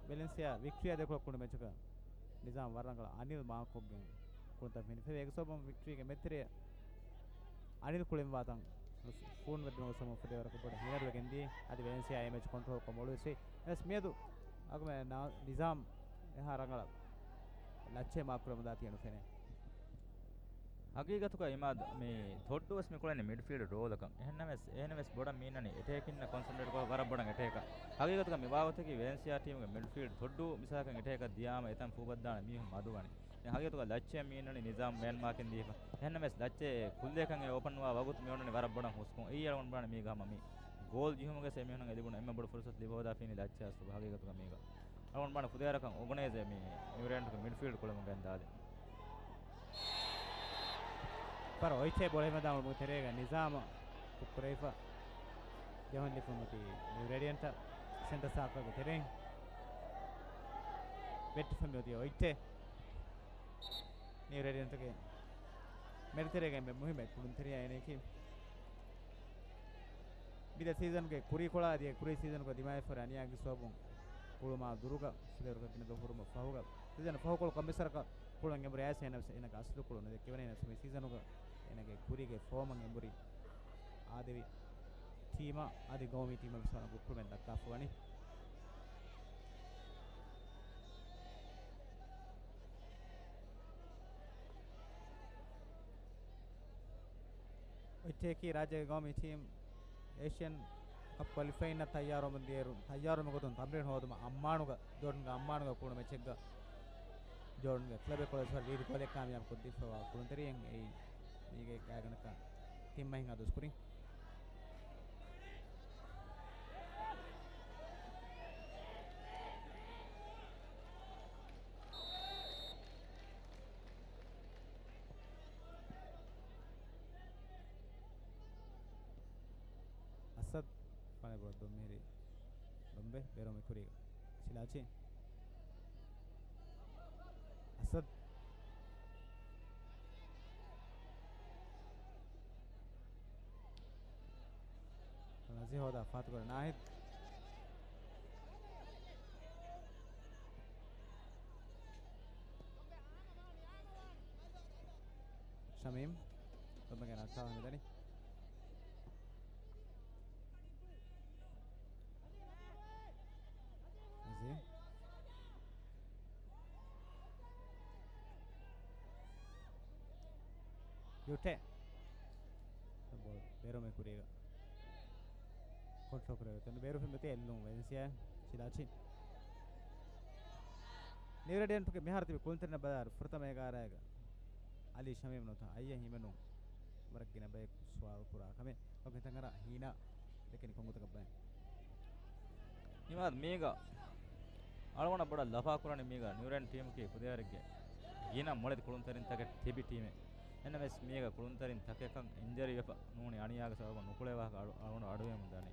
ވެލެންސިއާ ވިކްޓްރީއާ ދެކޮޅަށް ކުޅުނު މެޗަކަށް ނިޒާމް ވަރަށް ރަނގަޅަށް އަނިލް މާކްކޮށްގެން ކުޅުންތައް ފެނިފައި. އޭގެ ސަބަބުން ވިކްޓްރީގެ މެދުތެރެއަށް އަނިލް ކުޅެންވާތަން ފޫން ވެއްދުމަށް ގޮސް ފުދޭވަރަކަށް ބޮޑަށް ހިނިއަރުވެގެންދިޔަ. އަދި ވެލެންސިއާ އެ މެޗް ކޮންޓްރޯލްކޮށް މޮޅުވެސް ވި. ވެސް މިއަދު އަގުމެ ނިޒާމް އެހާ ރަނގަޅަށް ލައްޗޭ މާކް ކުރަމުންދާތީ ނުފެނޭ. ހަގީގަތުގަ އިމާދު މި ތޮއްޑު ވެސް މި ކުޅެނީ މިޑްފީލްޑް ރޯލަކަށް. އެހެންނަމަވެސް، އޭނަ ވެސް ބޮޑަށް މީނަނީ އެޓޭކިންނަށް ކޮންސަންޓްރޭޓް ކޮށް ވަރަށް ބޮޑަށް އެޓޭކަށް. ހަގީގަތުގަ މި ވާގޮތަކީ ވެލެންސިއާ ޓީމުގެ މިޑްފީލްޑް ތޮއްޑު މިސާލަކަށް އެޓޭކަށް ދިޔާމަ އެތަން ފޫބައްދާނެ މީހުން މަދުވަނީ. ދެން ހަގީގަތުގަ ލައްޗޭ މީނަނީ ނިޒާމް މޭން މާކިން ދީފަ. އެހެންނަމަވެސް ލައްޗޭ ކުއްލިއަކަށް އެ އޯޕަންވާ ވަގުތު މި އޮންނަނީ ވަރަށް ބޮޑަށް ހުސްކޮށް. އެއީ އަޅުގަނޑު ބުނާނީ މީގަ ހަމަ މި ގޯލް ޖެހުމުގެ އެ މީހުންނަށް ލިބުނު އެންމެ ބޮޑު ފުރުސަތު ލިބި ހޯދާފައިނީ ލައްޗޭ އަސްލު ހަގީގަތުގަ މީގަ. އަޅުގަނޑު ބުނާނީ ފުދޭވަރަކަށް އޯގަނައިޒް މި ނިއުރޭންޓްގެ މިޑްފީލްޑް ކުޅެމުން ގެންދާލި. ފަރު އޮއްޗޭ ބޯޅަ ހިމެނިދާން އުޅުމުގެ ތެރޭގަ ނިޒާމަށް ކުށްކުރެވިފަ. ޖެހުން ލިބުނު މަތީ ނިއުރޭޑިއަންޓަށް ސެންޓަރ ސާކަލްގެ ތެރެއިން. ވެއްޓިފަ މިއޮތީ އޮއްޗޭ. ނިއުރޭޑިއަންޓުގެ މެދުތެރޭގެ އެންމެ މުހިއްމު ކުޅުންތެރިޔާ އޭނައަކީ. މިދެ ސީޒަންގެ ކުރީކޮޅާ އަދި ކުރީ ސީޒަންގަ ދިމާވެފަ ހުރި އަނިޔާގެ ސަބަބުން ކުޅުމާ ދުރުގަ ފުދޭވަރަކަށް ގިނަ ދުވަހު ހުރުމަށް ފަހުގަ، ސީޒަން ފަހުކޮޅު ކޮންމެސް ވަރަކަށް ކުޅުން އެނބުރި އައިސް އޭނަ ވެސް އޭނަގެ އަސްލު ކުޅުން ނުދެއްކެވަނީ. އޭނަ ވެސް މި ސީޒަނުގަ އޭނަގެ ކުރީގެ ފޯމަށް އެނބުރި އާދެވި ޓީމަށް އަދި ގައުމީ ޓީމަށް ވެސް ވަރަށް ގޮތް ކުޅުމެއް ދައްކާފަ ވަނީ. އޮއްޗޭ ރާއްޖޭގެ ގައުމީ ޓީމް އޭޝިއަން ކަޕް ކޮލިފައިންނަށް ތައްޔާރުވަމުން ދިޔައިރު، ތައްޔާރުވުމުގެ ގޮތުން ތަމްރީން ހޯދުމަށް އައްމާނުގަ، ޖޯޑަންގެ އައްމާނުގަ ކުޅުނު މެޗެއްގަ ޖޯޑަންގެ ކްލަބެއް ކޮޅަސް ވަރަށް ރީތި ގޯލެއް ކާމިޔާބު ކޮށްދީފަވާ ކުޅުންތެރިއެއް އެއީ މީގެ ގާތްގަނޑަކަށް ތިން މަހިން އަދުސްކުރިން. އަސަދް ފަނެ ބޮޑު ދޮންމިހިރި ދޮންބެ ބޭރުމެ ކުރީގަ. ސިލާޗި. އަސަދް. ނަޒީ ހޯދާ ފާތުކުރެ ނާހިދް. ޝަމީމް. ދޮންބެގެ ނައްޓާލަން މިދަނީ. ނަޒީ. ޔުޓެ. ބޯ-، ބޭރުމެ ކުރީގަ. ކޮންޓްރޯލް ކުރެވޭ. ތަން ބޭރު ފެން މިތި އެއްލުން ވެލެންސިއާ ސިލާޗި. ނިއުރޭޑިއަންޓުގެ މިހާރު ތިބި ކުޅުންތެރިންނަށް ބަލާއިރު ފުރަތަމަ އެގާރައިގަ އަލީ ޝަމީމް ނުވަތަ އައްޔަ ހިމެނުން ވަރަށް ގިނަ ބަޔަކު ސުވާލު ކުރާ ކަމެއް. އޮކޭ، ތަން އަރާ ހީނާ ދެކެނީ ކޮން ގޮތަކަށް ބައެއް؟ އިމާދު މީގަ އަޅުގަނޑަށް ބޮޑަށް ލަފާ ކުރަނީ މީގަ ނިއުރޭން ޓީމަކީ ފުދޭވަރެއްގެ ގިނަ މޮޅެތި ކުޅުންތެރިން ތަކެއް ތިބި ޓީމެއް. އެންނަމެސް މީގަ ކުޅުންތެރިން ތަކަކަށް އިންޖަރީ ވެފަ ނޫނީ އަނިޔާގެ ސަބަބުން ނުކުޅޭ ވާހަކަ އަޅު-، އަޅުގަނޑު އަޑުއެހުމުން ދަނީ.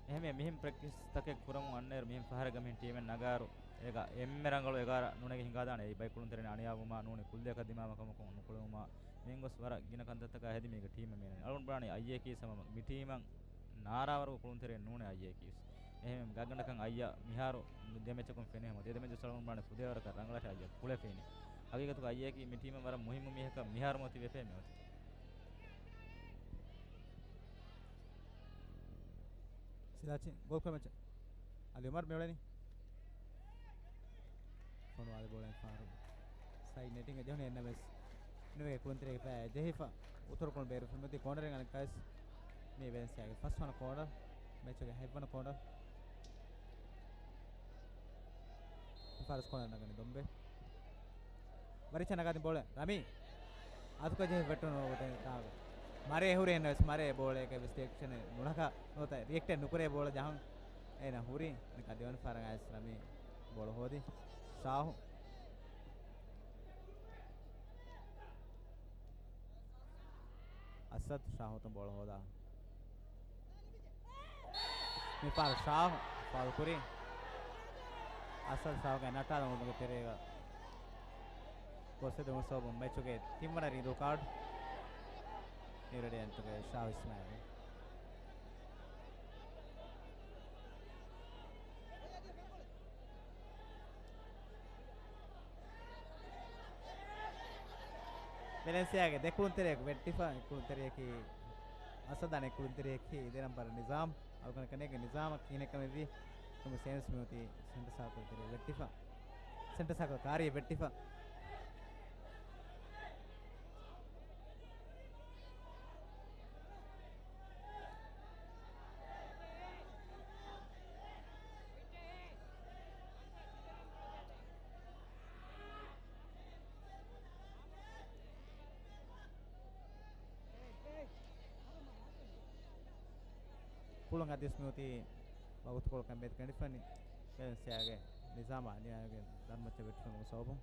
އެހެންވެ މިހެން ޕްރެކްޓިސް ތަކެއް ކުރަމުން އަންނައިރު މިހެން ފަހަރެއްގަ މިހެން ޓީމެއް ނަގާއިރު އޭގަ އެންމެ ރަނގަޅު އެގާރަ ނުނެގި ހިނގާދާނެ. އެއީ ބައެއް ކުޅުންތެރިން އަނިޔާވުމާ ނޫނީ ކުއްލިއަކަށް ދިމާވާ ކަމަކުން ނުކުޅެވުމާ މިހެން ގޮސް ވަރަށް ގިނަ ކަންތައްތަކާ ހެދި މީގަ ޓީމެއް މީނަނީ. އަޅުގަނޑު ބުނާނީ އައްޔަކީ ސަމަ މި ޓީމަށް ނާރާވަރުގެ ކުޅުންތެރިއެއް ނޫނޭ އައްޔަކީ. އެހެން ގާތްގަނޑަކަށް އައްޔަ މިހާރު ދެ މެޗަކުން ފެނޭ ހަމަ ދެ ދެ މެޗު ސަޅުން ބާނެ ފުދޭވަރަކަށް ރަނގަޅަށް އައްޔަ ކުޅެފައިނީ. ހަގީގަތުގަ އައްޔަކީ މި ޓީމަށް ވަރަށް މުހިއްމު މީހަކަށް މިހާރު މަތި ވެފައި މިއޮތީ. ސިލާޗި ގޯލް ކުރި މެޗަށް އަލި އުމަރު މިއުޅެނީ. ފޮނުވާލި ބޯޅައިން ފާރު ސައިޑް ނެޓިންގ ޖެހުނީ އެންނަމެސް ނުވެގެ ކުޅުންތެރިޔާގެ ޕާއަށް ޖެހިފަ އުތުރުކޮޅު ބޭރު ފެންމަތީ ކޯނަރެއް އަނެއްކާވެސް މި ވެލެންސިއާގެ ފަސްވަނަ ކޯނަރ، މެޗުގެ ހަތްވަނަ ކޯނަރ. ފާރުސް ކޯނަރ ނަގަނީ ދޮންބެ. ވަރިޗަ ނަގާދިން ބޯޅަ ރަމީ. އަތުކަ ޖެހި ވެއްޓުނު ގޮތެއް ތާގަ. މަރޭ ހުރި އެންނަވެސް މަރޭ ބޯޅައެކެ ވެސް ރިއެކްޝަނެއް ނުނަކަ ނުވަތަ ރިއެކްޓެއް ނުކުރޭ ބޯޅަ ޖަހަން. އޭނަ ހުރި ނިކާ ދެވަނަ ފަހަރަށް އައިސް ރަމީ ބޯޅަ ހޯދި. ޝާހު. އަސަދް ޝާހުތުން ބޯޅަ ހޯދާ. މިފަހަރު ޝާހު ފައުލް ކުރި. އަސަދް ޝާހުގެ ނައްޓާލުމުގެ ތެރޭގަ ގޮސް ހެދުމުގެ ސަބަބުން މެޗުގެ ތިންވަނަ ރީދޫ ކާޑު ނިއުރޭޑިއަންޓުގެ ޝާހު އިސްމާއިލް. ވެލެންސިއާގެ ދެ ކުޅުންތެރިޔަކު ވެއްޓިފަ، ކުޅުންތެރިޔަކީ އަސަދާނެ ކުޅުންތެރިޔަކީ ދެ ނަންބަރު ނިޒާމް. އަޅުގަނޑު ކަންނޭނގެ ނިޒާމަށް ކިހިނެއްކަމެއްވީ؟ ކުމު ސޭމްސް މިއޮތީ ސެންޓަ ސާކަލް ތެރޭ ވެއްޓިފަ. ސެންޓަ ސާކަލް ކާރިއެއް ވެއްޓިފަ. ކުޅުން އަދިސް މިއޮތީ ވަގުތުކޮޅަކަށް މެދު ގަނޑިފަނި ވެލެންސިއާގެ ނިޒާމާ ނިޔާގެ ދަރުމައްޗަށް ވެއްޓުމުގެ ސަބަބުން.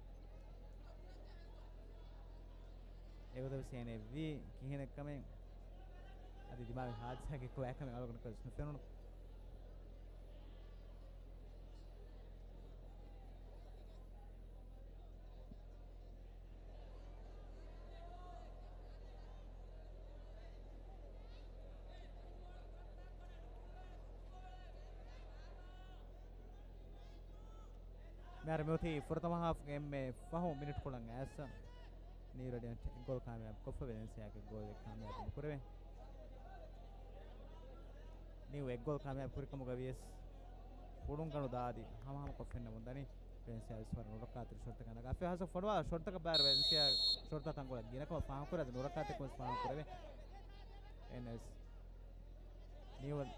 އެގޮތަށް ވެސް އޭނެ ވީ ކިހިނެއްކަމެއް އަދި ދިމާވި ހާދިސާގެ ކޮބާކަމެއް އަޅުގަނޑަކަށް ނުފެނުނު. މިހާރު މިއޮތީ ފުރަތަމަ ހާފްގެ އެންމެ ފަހު މިނިޓް ކުޅަން އައިސް، ނީވް ރޭޑިއަންޓް އެއް ގޯލް ކާމިޔާބު ކޮށްފަ ވެލެންސިއާގެ ގޯލެއް ކާމިޔާބު ނުކުރެވޭ. ނީވް އެއް ގޯލް ކާމިޔާބު ކުރިކަމުގަ ވިޔަސް ކުޅުންގަނޑު ދާދި ހަމަހަމަ ކޮށްފިންނަމުން ދަނީ. ވެލެންސިއާ ވެސް ވަރަށް ނުރައްކާތެރި ޝޮޓްތަކެއް ނަގާފަ. އެފްއޭ ހަސަން ފޮނުވާ ޝޮޓްތަކަށް ބާރު ވެލެންސިއާ ޝޮޓްތަ ތަންކޮޅެއް ގިނަކަމަށް ފާހަގަކުރޭ. އަދި ނުރައްކާތެރިކަމަށް ފާހަގަކުރެވޭ. އެންއެސް ނީވަލް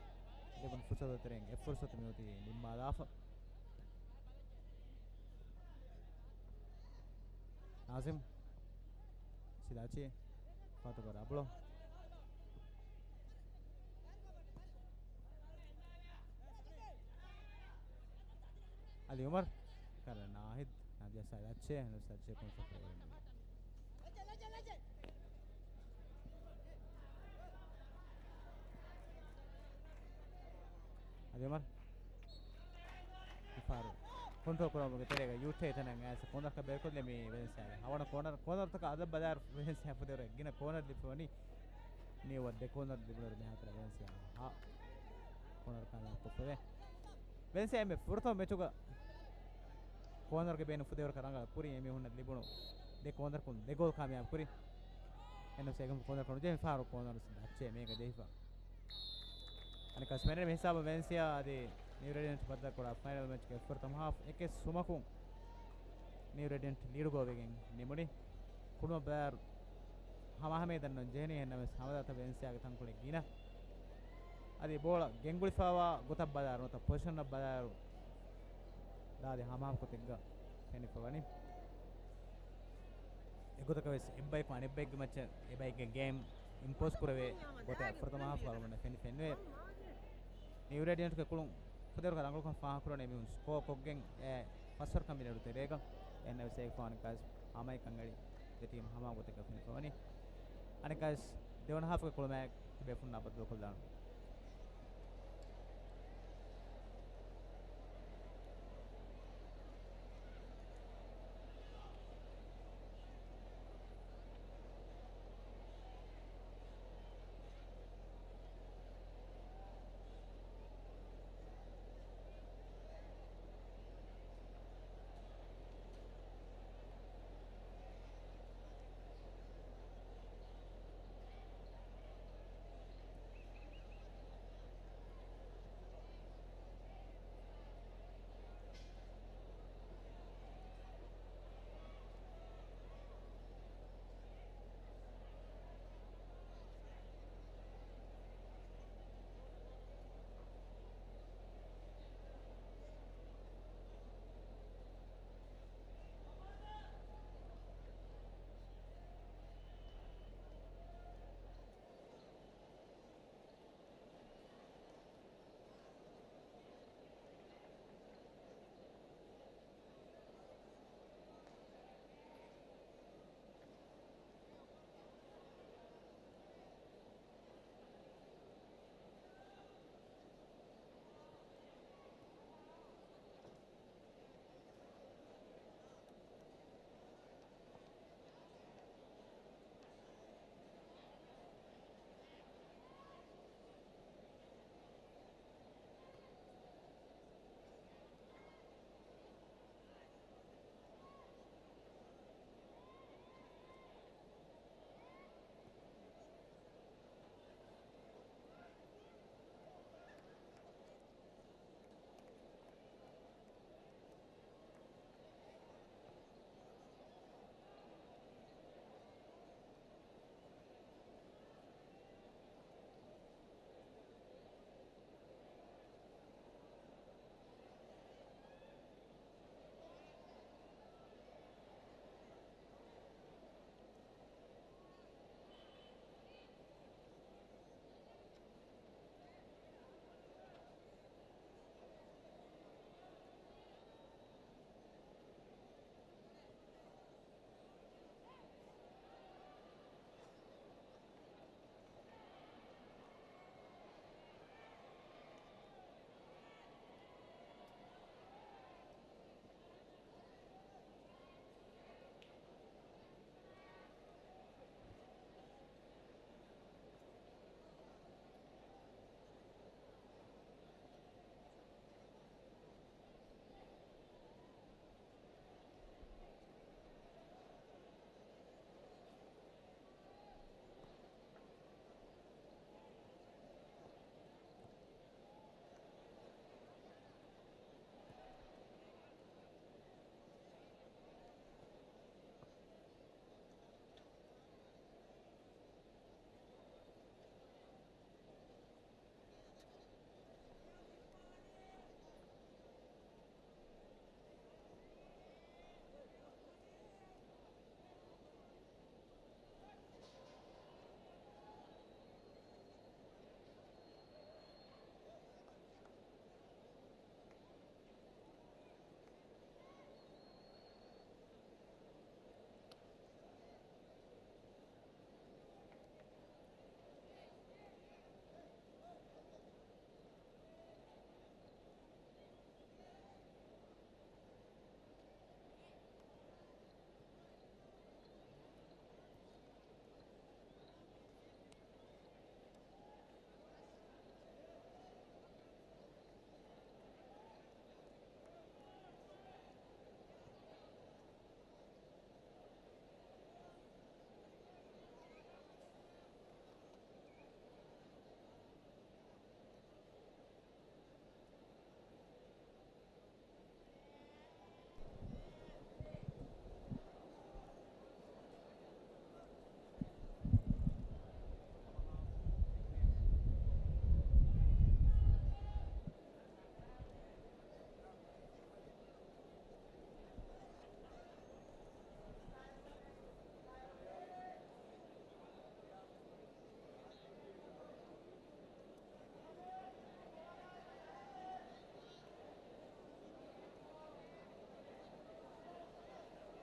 ލިބުނު ފުރުސަތު ތެރެއިން އެއް ފުރުސަތު މިއޮތީ ނިންމާލާފަ. ނާޒިމް ސިލާޗީ ފާތުގަ ރަބުޅު. އަލީ އުމަރު ކަރަ ނާހިދް ނާދިޔާ ސަލާޗޭ ނުސަލާޗޭ ކޮންޓްރޯލް ކުރެވެނީ. އަދި އުމަރު މިފަހަރު ކޮންޓްރޯލް ކުރުމުގެ ތެރޭގަ ޔޫޓޭ ތަނަށް އައިސް ކޯނަރަކަށް ބޭރުކޮށްލީ މި ވެލެންސިއާގެ ހަވަނަ ކޯނަރ. ކޯނަރުތަކަށް އަދަށް ބަލާއިރު ވެލެންސިއާ ފުދޭވަރު ގިނަ ކޯނަރު ލިބިފަވަނީ. ނީވަލް ދެ ކޯނަރު ލިބުނުއިރު މިހާތަނަށް ވެލެންސިއާ ހަ ކޯނަރު ކާމިޔާބު ކޮށްފަވޭ. ވެލެންސިއާ އެންމެ ފުރަތަމަ މެޗުގަ ކޯނަރުގެ ބޭނުން ފުދޭވަރަކަށް ރަނގަޅަށް ކުރި އެމީހުންނަށް ލިބުނު ދެ ކޯނަރަކުން ދެ ގޯލް ކާމިޔާބު ކުރި. އެންއެސް އެގަމް ކޯނަރަކަށް ނުޖެހި ފަހަރު ކޯނަރު ދައްޗޭ މޭގަ ޖެހިފަ. އަނެއްކާ ސްޕެން މި ހިސާބަށް ވެލެންސިއާ އަދި ނިއު ރޭޑިއަންޓް ބައްދަލުކުރާ ފައިނަލް މެޗްގެ ފުރަތަމަ ހާފް އެކެއް ސުމަކުން ނިއު ރޭޑިއަންޓް ލީޑުގަ ވެގެން ނިމުނީ. ކުޅުމަށް ބަލާއިރު ހަމަހަމައެއް ދަންނަން ޖެހެނީ. އެހެންނަމަވެސް ހަމަދާތަ ވެލެންސިއާގެ ތަންކޮޅެއް ގިނަ. އަދި ބޯޅަ ގެންގުޅިފައިވާ ގޮތަށް ބަލާއިރު ނުވަތަ ޕޮޒިޝަނަށް ބަލާއިރު ދާދި ހަމަހަމަ ގޮތެއްގަ ފެނިފަ ވަނީ. އެގޮތަކަށް ވެސް އެއްބަޔަކު އަނެއްބަޔެއްގެ މައްޗަށް އެބައެއްގެ ގޭމް އިމްޕޯސް ކުރެވޭ ގޮތަށް ފުރަތަމަ ހާފް އަޅުގަނޑަށް ފެނި ފެންނެވެ. ނިއު ރޭޑިއަންޓްގެ ކުޅުން ފުދޭވަރަކަށް ރަނގަޅުކަން ފާހަގަކުރަނީ އެމީހުން ސްކޯ ކޮށްގެން އެ ފަސްވަރަކަށް މިނެޓު ތެރޭގަ. އެހެންނަމަވެސް އެއްފަހަރު އަނެއްކާވެސް ހަމައެއްކަން އެޅި ދެ ޓީމް ހަމަ ގޮތެއްގަ ފެނިފަ ވަނީ. އަނެއްކާވެސް ދެވަނަ ހާފްގެ ކުޅަމާއެކު ބޭފުޅުންނާ ބައްދަލުކޮށްލާނަން.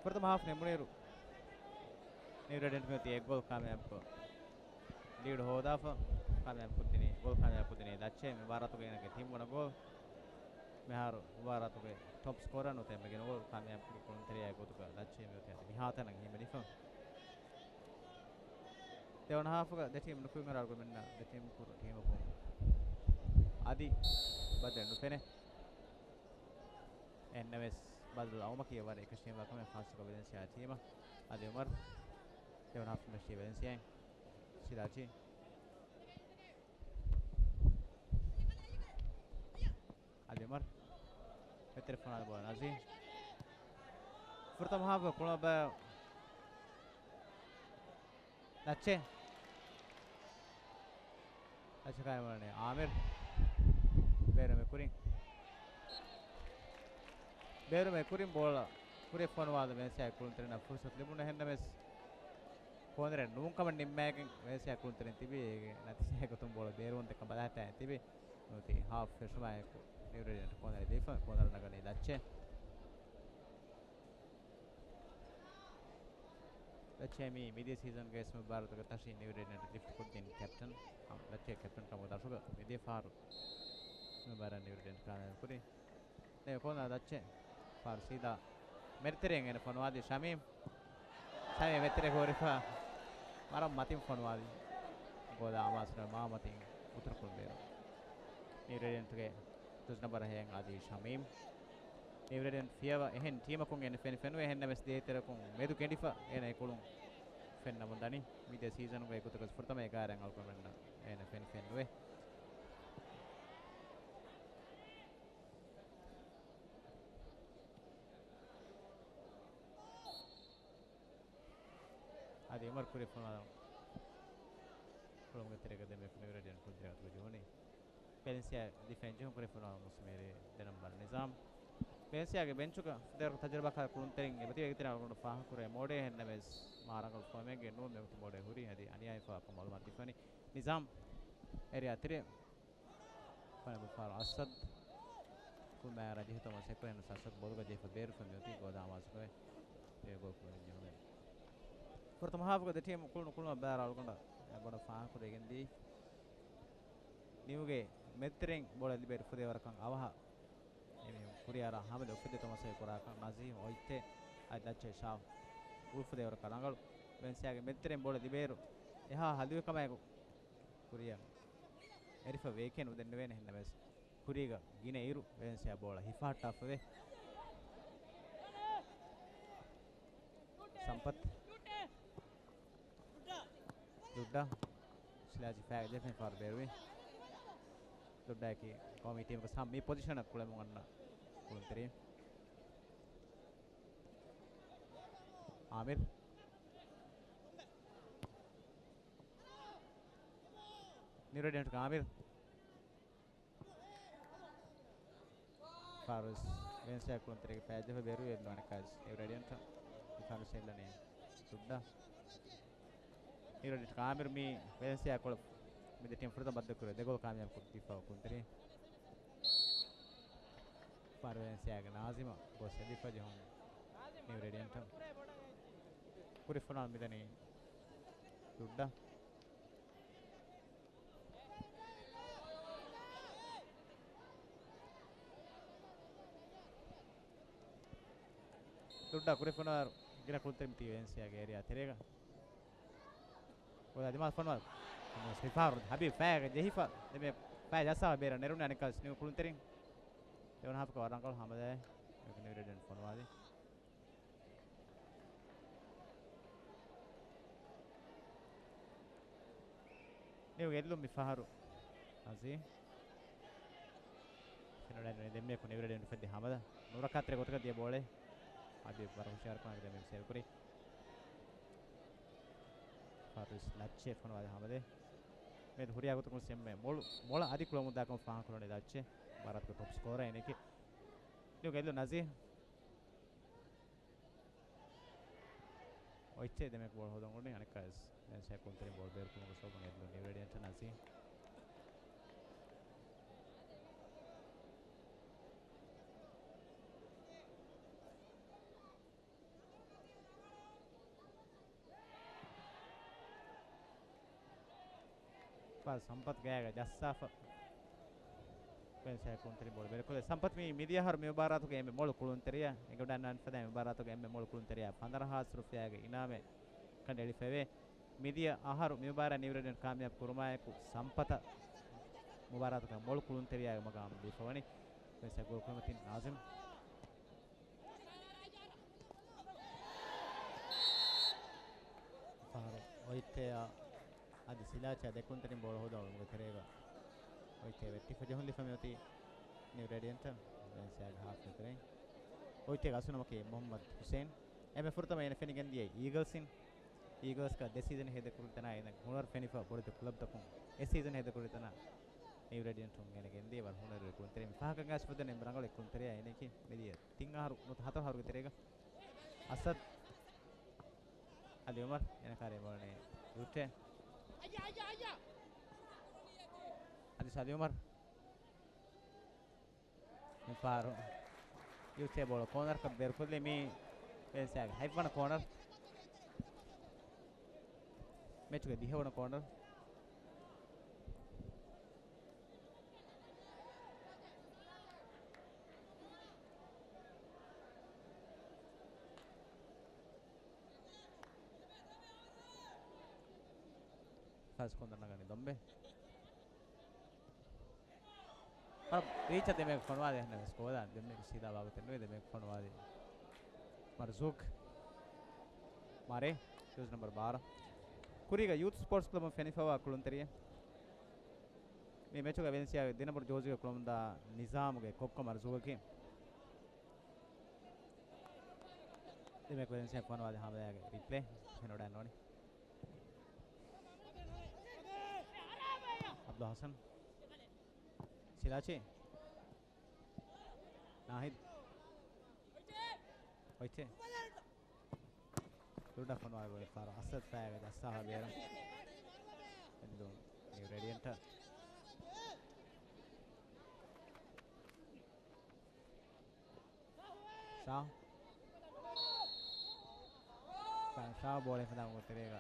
ފުރަތަމަ ހާފް ނިމުނުއިރު، ނިއު ރޭޑިއަނޓް މިއޮތީ އެއް ގޯލް ކާމިޔާބުކޮށް، ލީޑް ހޯދާފަ، ކާމިޔާބު ކޮށްދިނީ، ގޯލް ކާމިޔާބު ކޮށްދިނީ ލައްޗޭ. މި ވާރާތުގައި އޭނާގެ ތިންވަނަ ގޯލް. މިހާރު ވާރާތުގެ ޓޮޕް ސްކޯރަރ ނުވަތަ އެންމެ ގިނަ ގޯލް ކާމިޔާބު ކުރި ކުޅުންތެރިޔާގެ ގޮތުގަ ލައްޗޭ މިއޮތީ މިހާތަނަށް ހިމެނިފަ. ދެވަނަ ހާފުގަ ދެ ޓީމް ނުކުތް އަރާ އަޅުގަނޑުމެންނަށް ދެ ޓީމް ކުރު ޓީމަކުން އަދި ބަދަލެއް ނުފެނޭ. އެހެންނަމަވެސް، ބަދަލު އައުމަކީ ވަރަށް އެކަށީގެންވާ ކަމެއް، ޚާއްޞަކޮށް ވެލެންސިއާ ޓީމަށް. އަދި އުމަރު، ދެވަނަ ހާފް މެޗީ ވެލެންސިއާއިން ސިލާޗީ. އަދި އުމަރު، މެދުތެރެ ފޮނުވާލި ބޯޅަ ނަޒީ. ފުރަތަމަ ހާފްގެ ކުޅުމަށް ބައި ލައްޗޭ. ލައްޗޭ ކާމިޔާބުވާނީ އާމިރު. ބޭރުމެއް ކުރިން. ބޭރުމެއް ކުރިން ބޯޅަ ކުރިއަށް ފޮނުވާލަން ވެލެންސިއާ ކުޅުންތެރިންނަށް ފުރުސަތު ލިބުނު. އެހެންނަމަވެސް، ކޯނަރެއް ނޫންކަމަށް ނިންމައިގެން ވެލެންސިއާ ކުޅުންތެރިން ތިބީ. އޭގެ ނަތީޖާގެ ގޮތުން ބޯޅަ ބޭރުވުން ދައްކަން ބަލާފައި ތިބި. ނުވަތަ ހާފް ފެށުމާއެކު ނިއު ރޭޑިއަންޓް ކޯނަރެއް ލިބިފަ، ކޯނަރު ނަގަނީ ލައްޗޭ. ލައްޗޭ މީ މިދިޔަ ސީޒަންގެ ވެސް މުބާރާތުގެ ތަށި ނިއު ރޭޑިއަންޓް ލިފްޓް ކޮށްދިން ކެޕްޓަން. ލައްޗޭ ކެޕްޓަން ކަމުގެ ދަށުގަ މިދިޔަ ފަހަރު މުބާރާތް ނިއު ރޭޑިއަންޓް ކާމިޔާބު ކުރީ. ދެން ކޯނަރު ލައްޗޭ. ފާރު ސީދާ މެދުތެރެއިން އޭނަ ފޮނުވާލީ ޝަމީމް. ޝަމީމް މެދުތެރެ ހުރިފަ ވަރަށް މަތިން ފޮނުވާލީ. ގޯލާ އަމާޒު މާ މަތިން އުތުރުކުޅު ބޭރު. ނިއު ރޭޑިއަންޓްގެ ޖާޒީ ނަންބަރު ހައެއް އަދި ޝަމީމް. ނިއު ރޭޑިއަންޓް ފިޔަވަ އެހެން ޓީމަކުން އޭނަ ފެނި ފެނުވޭ. އެހެންނަމަވެސް ދޭތެރެކުން މެދު ކެނޑިފަ އޭނަ އެކުޅުން ފެންނަމުން ދަނީ. މިދިޔަ ސީޒަނުގައި ގޮތުގަސް ފުރަތަމަ އެގާރައިން އަޅުގަނޑުމެންނަށް އޭނަ ފެނި ފެންނުވޭ. އަދި އުމަރު ކުރިއަށް ފޮނުވާލަން ކުޅުމުގެ ތެރޭގަ ދެމެ ނިއު ރޭޑިއަންޓް ކުޅުންތެރިން އަތުގަ ޖެހުނީ. ވެލެންސިއާ ދިފެން ޖެހުން ކުރިއަށް ފޮނުވާލަން މުސްލިމޭރި ދެ ނަންބަރު ނިޒާމް. ވެލެންސިއާގެ ބެންޗުގަ ފުދޭވަރު ތަޖުރިބާކާރު ކުޅުންތެރިން އެބަތިބޭ އެގެތެރެއިން އަޅުގަނޑު ފާހަގަކުރޭ މޯޑޭ. އެހެންނަމަވެސް މާ ރަނގަޅު ފޯމެއްގައި ނޫން މިވަގުތު މޯޑޭ ހުރީ. އަދި އަނިޔާވެފަ ކަމަށް މައުލޫމާތު ދީފައި ނިޒާމް. އޭރިއާ ތިރި. ފަނަބުފާރު އަސަދް. ކުޅުމާއި ރަޖިހިތޯމަސް އެކުރެން އަސަދް ބޮލުގަ ޖެހިފަ ބޭރުފަ މިއޮތީ ގޯލާ އަމާޒުކޮށް އެ ގޯލް ކުޅެން ޖެހުނެ. ފުރަތަމަ ހާފުގަ ދެ ޓީމު ކުޅުނު ކުޅުމަށް ބައި އަޅުގަނޑަށް ބޮޑަށް ފާހަގަކުރެވިގެންދީ. ނިއުގެ މެދުތެރެއިން ބޯޅަ ލިބޭ ފުދޭވަރަކަށް އަވަހަށް އެމީހުން ކުރިއަރާ ހަމަ އުފެއްދޭ ތަމަސައި ކުރާކަށް ނަޒީމް އޮތްތެ އަދި ލައްޗޭ ޝާފް ގުޅު ފުދޭވަރަކަށް ރަނގަޅު. ވެލެންސިއާގެ މެދުތެރެއިން ބޯޅަ ލިބޭއިރު އެހާ ހަލުވި ކަމާއެކު ކުރިއަށް އެރިފަ ވޭކޭ ނުދެންނެވޭނެ. އެހެންނަމަވެސް ކުރީގަ ގިނަ އިރު ވެލެންސިއާ ބޯޅަ ހިފަހައްޓާފަވޭ. ސަމްޕަތް. ލުއްޑާ. ސިލާޖި ފައިގަ ޖެހިފައި ފާރު ބޭރުވި. ލުއްޑާއަކީ ގައުމީ ޓީމުގެ ސަމް މި ޕޮޒިޝަނަށް ކުޅެމުން އަންނަ ކުޅުންތެރި. އާމިރު. ނިއު ރޭޑިއަންޓްގެ އާމިރު. ފާރުވެސް ވެލެންސިއާ ކުޅުންތެރިގެ ފައިޖެހިފަ ބޭރުވި އެއްލޯ އަނެއްކާވެސް ނިއު ރޭޑިއަންޓަށް. ފާރުވެސް އެއްލަނީ ލުއްޑާ. ނިއު ރޭޑިއަންޓްގެ އާމިރު މީ ވެލެންސިއާ ކޮޅަށް މި ދެ ޓީމް ފުރަތަމަ ބައްދަލު ކުރި ދެ ގޯލް ކާމިޔާބު ކޮށްދީފަ ކުޅުންތެރި. ފާރު ވެލެންސިއާގެ ނާޒިމަށް ގޮސް އެދިފަ ޖެހުން ނިއު ރޭޑިއަންޓަށް. ކުރިއަށް ފޮނުވާލަން މިދަނީ ލުއްޑާ. ލުއްޑާ ކުރިއަށް ފޮނުވާ ގިނަ ކުޅުންތެރިން ތި ވެލެންސިއާގެ އޭރިއާ ތެރޭގަ. އޮތް ދިމާލަށް ފޮނުވާ. ސިފާރު ހަބީބް ފައިގަ ޖެހިފަ ދެމެ ފައި ޖައްސާފަ ބޭރަށް ނެރުން އަނެއްކާ ނިއު ކުޅުންތެރިން. ދެވަނަ ހާފަކަށް ވަރަށް ރަނގަޅު ހަމަލާއެއް ނިއު ރޭޑިއަންޓް ފޮނުވާލި. ނިއުގެ އެއްލުން މި ފަހަރު. އަޒީ. ފެނުނެ ދެންމެ ކު ނިއު ރޭޑިއަންޓް އުފެއްދި ހަމަލާ. ނުރައްކާތެރި ގޮތަކަށް ދިޔަ ބޯޅެއް. އަދި ވަރަށް ހުޝިޔާރުކަމާގެ ދެންމެ ސޭވް ކުރި. ފާރުވެސް ލައްޗޭ ފޮނުވާލި ހަމަލާ. މެދު ހުރިހާ ގޮތަކުން ސެއްމެ މޮޅު، މޮޅަށް އަދި ކުޅަމުންދާކަމަށް ފާހަގަކުރަނީ ލައްޗޭ. ވަރަށް ޓޮޕް ސްކޯރަރ އޭނައަކީ. ނިއުގެ އެއްލުން އަޒީ. އޮތްޗޭ ދެމެ ބޯޅަ ހޯދަން އުޅުނީ އަނެއްކާވެސް. ދެން ސައިކުންތެރިން ބޯޅަ ބޭރުކުރުމުގެ ސަބަބުން އެއްލުން ނިއު ރޭޑިއަންޓަށް އަޒީ. ފާރު ސަމްޕަތް ގާގަ ޖައްސާފަ. ވެލެންސިއާ ކުޅުންތެރިން ބޯޅަ ބޭރުކޮށްލީ. ސަމްޕަތް މި މިދިޔަ އަހަރު މި މުބާރާތުގެ އެންމެ މޮޅު ކުޅުންތެރިޔާ. އެނގިވަޑައިގަންނަވާ މިފަދަ މި މުބާރާތުގެ އެންމެ މޮޅު ކުޅުންތެރިޔާ ފަންސާސް ހާސް ރުފިޔާގެ އިނާމެއް ކަނޑައެޅިފައެވެ. މިދިޔަ އަހަރު މި މުބާރާތް ނިއު ރޭޑިއަންޓް ކާމިޔާބު ކުރުމާއެކު ސަމްޕަތަށް މުބާރާތުގެ މޮޅު ކުޅުންތެރިޔާގެ މަގާމު ދީފަވަނީ. ވެލެންސިއާ ގޯލް ކުރިމަތިން ނާޒިމް. ފަހަރު އޮއިތޭއާ އަދި ސިލާޗާ ދެ ކުޅުންތެރިން ބޯޅަ ހޯދާ އުޅުމުގެ ތެރޭގަ އޮއިތޭ ވެއްޓިފަ ޖެހުން ލިފަ މިއޮތީ ނިއު ރޭޑިއަންޓަށް. ވެލެންސިއާގެ ހާފްގެ ތެރެއިން އޮއިތޭގެ އަސްލު ނަމަކީ މުހައްމަދު ހުސެއިން. އެންމެ ފުރަތަމަ އޭނަ ފެނިގެންދިޔަ އީގަލްސްއިން. އީގަލްސްގަ ދެ ސީޒަން ހޭދަކުރި ތަނާ އޭނަ ހުނަރު ފެނިފަ ބޮޑެތި ކްލަބްތަކުން އެ ސީޒަން ހޭދަކުރި ތަނާ ނިއު ރޭޑިއަންޓުން އޭނަ ގެންދިޔަ ވަރަށް ހުނަރުވެރި ކުޅުންތެރިން. ފަހަކަށް ގާސް ފުދެ ނިމް ރަނގަޅު ކުޅުންތެރިޔާ އޭނައަކީ މިދިޔަ ތިން އަހަރު ނުވަތަ ހަތަރު އަހަރުގެ ތެރޭގަ. އަސަދް. އަލީ އުމަރު އޭނަ ކާރި ބޯޅަ ޔޫޓޭ. އަދި އަލީ އުމަރު. މި ފާރު ޔޫޓޭ ބޯޅަ ކޯނަރަކަށް ބޭރުކޮށްލީ މީ ވެލެންސިއާގެ ހަތްވަނަ ކޯނަރ. މެޗުގެ ދިހަވަނަ ކޯނަރ. ފާސް ކޮންދަ ނަގަނީ ދޮންބެ. ރީޗަށް ދެމެއަކު ފޮނުވާލި އެހެންނަމަވެސް ގޯލާ ދެމެއަކު ސީދާ ބާވަތެއް ނުވެ ދެމެއަކު ފޮނުވާލި. މަރްޒޫކް. މާރޭ. ޖާޒީ ނަމްބަރު ބާރަ. ކުރީގަ ޔޫތު ސްޕޯޓްސް ކްލަބުން ފެނިފަވާ ކުޅުންތެރިއެއް. މި މެޗުގަ ވެލެންސިއާގެ ދެ ނަމްބަރު ޖާޒީގަ ކުޅަމުންދާ ނިޒާމުގެ ކޮއްކޮ މަރްޒޫގަކީ. ދެމެއަކު ވެލެންސިއާ ފޮނުވާލި ހާމަލާގެ ރީޕްލޭ ފެނިވަޑައިގަންނަވަނީ. އަބްދުލް ހަސަން. ސިލާޗީ. ނާހިދް. އޮއިތޭ. ލުޑާ ފޮނުވާލި ފާރު އަސަދް ފައިގަ ޖައްސާފަ ބޭރަށް. އެދުން ނިއު ރޭޑިއަންޓަށް. ޝާ. ޝާ، ޝާ ބޯޅަ ހިފަންދާ ތެރޭގަ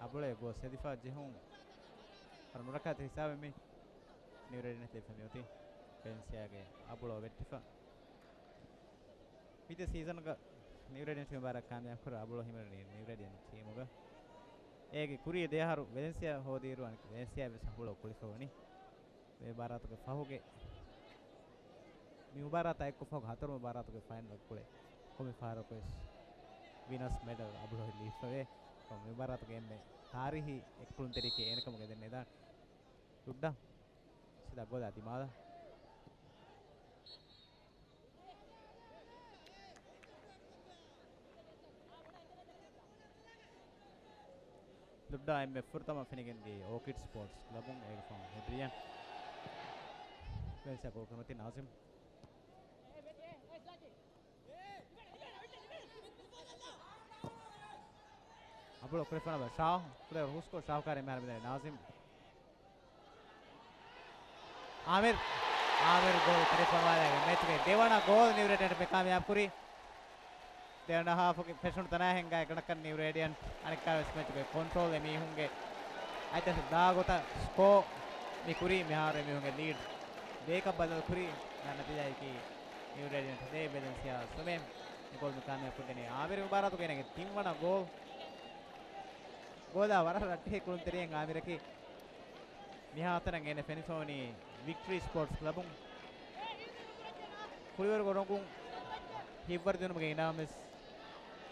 އަބުޅޭ ގޯސް ހެދިފަ ޖެހުން. ވަރަށް ނުރައްކާތެރި ހިސާބެއް މި ނިއު ރޭޑިއަންޓް ލިބިފަ މިއޮތީ. ވެލެންސިއާގެ އަބުޅޯ ވެއްޓިފަ. މިދިޔަ ސީޒަންގަ ނިއު ރޭޑިއަންޓް މި މުބާރާތް ކާމިޔާބު ކުރަން އަބުޅޯ ހިމެނުނީ ނިއު ރޭޑިއަންޓް ޓީމުގަ. އޭގެ ކުރީ ދެ އަހަރު ވެލެންސިއާ ހޯދިއިރު އަނެއް ވެލެންސިއާ ވެސް އަބުޅޯ ކުޅިފަ ވަނީ. މި މުބާރާތުގެ ފަހުގެ، މި މުބާރާތާ އެއްކޮށް ފަހުގެ ހަތަރު މުބާރާތުގެ ފައިނަލް ކުޅެ ކޮންމެ ފަހަރަކުވެސް ވިނަސް މެޑަލް އަބުޅޯ ލިބިފަވޭ. މި މުބާރާތުގެ އެންމެ ތާރީހީ އެއް ކުޅުންތެރިޔަކީ އޭނަ ކަމުގަ ދެންނެވިދާނެ. ލުޑްޑާ ސީދާ ގޯލާ ދިމާލަށް. ލުޑްޑާ އެންމެ ފުރަތަމަ ފެނިގެންދިޔައީ އޯކިޑް ސްޕޯޓްސް ކްލަބުން އޭގެ ފަހުން ހެބްރިޔަން. ވެލެންސިއާ ގޯލް ކުރިމަތި ނާޒިމް. އަބުޅޯ ކުރިފަނަބަ ޝާހު، ކުރެ ހުސްކޮށް ޝާހު ކާރި މިހާރު މިދަނީ ނާޒިމް. އާމިރު، އާމިރު ގޯލް ކުރިފަންވާލާގެ މެޗުގެ ދެވަނަ ގޯލް ނިއު ރޭޑިއަންޓް މި ކާމިޔާބު ކުރީ. ދެވަނަ ހާފުގެ ފެށުނު ތަނާ ހިނގާ އެކަން ނިއު ރޭޑިއަންޓް އަނެއްކާވެސް މެޗުގެ ކޮންޓްރޯލް އެމީހުންގެ އަތްދަށު ދާ ގޮތަށް ސްކޯ މި ކުރީ މިހާރު އެމީހުންގެ ލީޑް ދޭކަށް ބަދަލު ކުރީ ނަތީޖާއަކީ ނިއު ރޭޑިއަންޓް ދޭ ވެލެންސިއާ ސުމޭ. މި ގޯލް މި ކާމިޔާބު ކޮށްދެނީ އާމިރު މި މުބާރާތުގެ އޭނަގެ ތިންވަނަ ގޯލް. ގޯލާ ވަރަށް ރައްޓެހި ކުޅުންތެރިއެއް އާމިރަކީ. މިހާތަނަށް އޭނަ ފެނިފަވަނީ ވިކްޓަރީ ސްޕޯޓްސް ކްލަބުން. ކުޅިވަރުގެ ރޮނގުން ހިތްވަރުދިނުމުގެ އިނާމްވެސް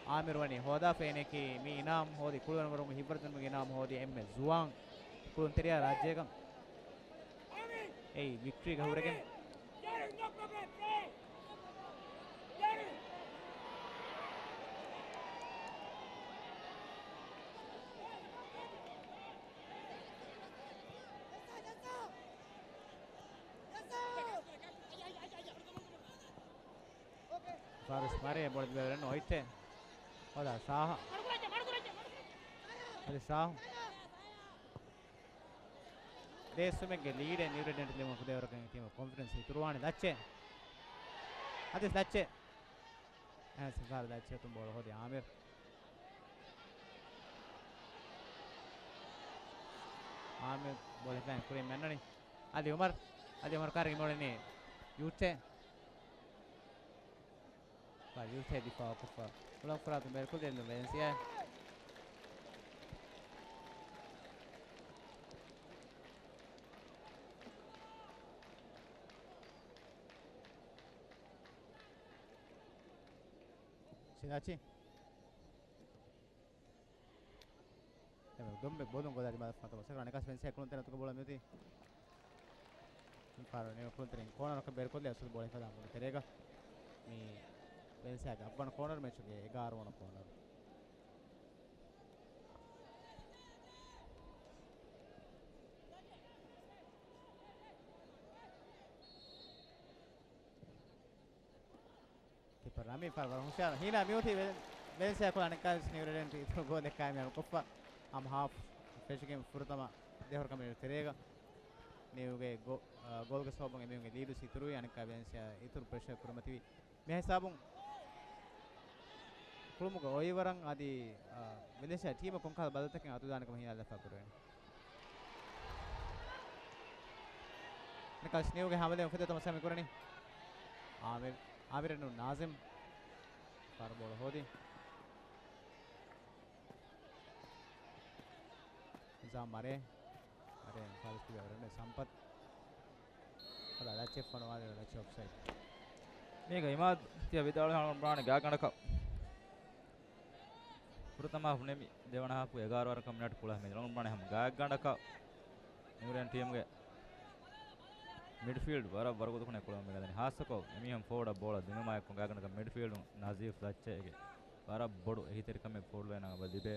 އާމިރު ވަނީ ހޯދާފަ. އޭނައަކީ މި އިނާމް ހޯދި، ކުޅިވަރުގެ ރޮނގުން ހިތްވަރުދިނުމުގެ އިނާމް ހޯދި އެންމެ ޒުވާން ކުޅުންތެރިޔާ ރާއްޖޭގަ. އެއީ ވިކްޓަރީގަ ހުރެގެން. ފާރިސް މާރޭ ބޯޅަ ދިވެވެރެން އޮއިޓެ. ހޯދާ ޝާހަށް. އަދި ޝާހު. ދޭއް ސުމެއްގެ ލީޑެއް ނިއު ރޭޑިއަންޓް ލިބުމަށް ފުދޭވަރަކަށް ޓީމަށް ކޮންފިޑެންސް އިތުރުވާނެ. ލައްޗެ. އަދި ލައްޗެ. އަހަން ސިފާރު ލައްޗެ އަތުން ބޯޅަ ހޯދި އާމިރު. އާމިރު ބޯޅަ ހިފައި ކުރިން މެންނަނީ. އަލީ އުމަރު. އަލީ އުމަރު ކާރި މޮޅެނީ ޔޫތެ. ބާ ޔޫތެ ދިފާއު ކޮށްފަ. އުޅަނދު ފަރާތުން ބޭރުކޮށްލި ވެލެންސިއާ. ސިނާޗި. ދޮންބެ ބޯލުން ގޮދާ ދިމާލަށް ފަންތަ ބޮސް ކުރާ ނިކަސް ވެންސިއާ ކުޅުންތެރިން އަތުގަ ބޯޅަ މިއޮތީ. މި ފާރު ނިމި ކުޅުންތެރިން ކޯނަރަކަށް ބޭރުކޮށްލި އަސްލު ބޯޅަ ހިފަދާ މުޅި ތެރޭގަ. މި ވެންސިއާގެ އަށްވަނަ ކޯނަރު މެޗުގެ އެގާރަ ވަނަ ކޯނަރު. ކީޕަރ ރަމީ ފާރު ވަރަށް ހުޝާރު. ހީނާ މިއޮތީ ވެ-، ވެލެންސިއާ ކުޅަނިކާ ނިއު ރެޑިއަންޓް އިތުރު ގޯލެއް ކާމިޔާބު ކޮށްފަ. ހަމަ ހާފް ފެށިގެން ފުރަތަމަ ދެ ހަރަކަށް މިނެޓު ތެރޭގަ ނިއުގެ ގޯ-، އާ، ގޯލްގެ ސަބަބުން އެމީހުންގެ ލީޑު އިތުރުވި. އަނެއްކާ ވެލެންސިއާ އިތުރު ޕްރެޝަރ ކުރިމަތިވި. މި ހިސާބުން ކުޅުމުގެ އޮއިވަރަށް އަދި، އާ، ވެލެންސިއާ ޓީމަށް ކޮންކަހަލަ ބަދަލުތަކެއް އަތުދާނެކަމަށް ހިޔާލު ދައްކާ ކުރެވެނީ. ނިކަސް ނިއުގެ ހަމަލެއް އުފެދޭތޯ މަސައްކަތް ކުރަނީ. އާމިރު، އާމިރެއް ނޫން ނާޒިމް. ފާރު ބޯޅަ ހޯދި. ނިޒާމް މަރޭ. މަރޭ ފާލިސް ކުރި އަވަރެން ސަމްޕަތް. ހަދާ ލައްޗެއް ފޮނުވާލި ލައްޗެއް އޮފްސައިޑް. މީގަ އިމާދު ތިޔަ ވިދާޅުވި ހަޅުން ބުނާނެ ގާތްގަނޑަކަށް. ފުރަތަމަ ހާފު ނިމި ދެވަނަ ހާފުގެ އެގާރަ ވަރަކަށް މިނެޓު ކުޅަހަ މި ރަނގަޅު ބުނާނެ ހަމަ ގާތްގަނޑަކަށް ނިއުރެން ޓީމްގެ މިޑްފީލްޑް ވަރަށް ވަރުގަދަކުން ކުޅަމުން މިގަދަނީ. ހާއްސަކޮށް އެމީހުން ފޯވަޑަށް ބޯޅަ ދިނުމާއެކު ގާތްގަނޑަކަށް މިޑްފީލްޑުން ނަޒީފް ލައްޗައިގެ ވަރަށް ބޮޑު އެހީތެރިކަމެއް ފޯވަޑް ލައިނަށް އަބަދު ލިބޭ.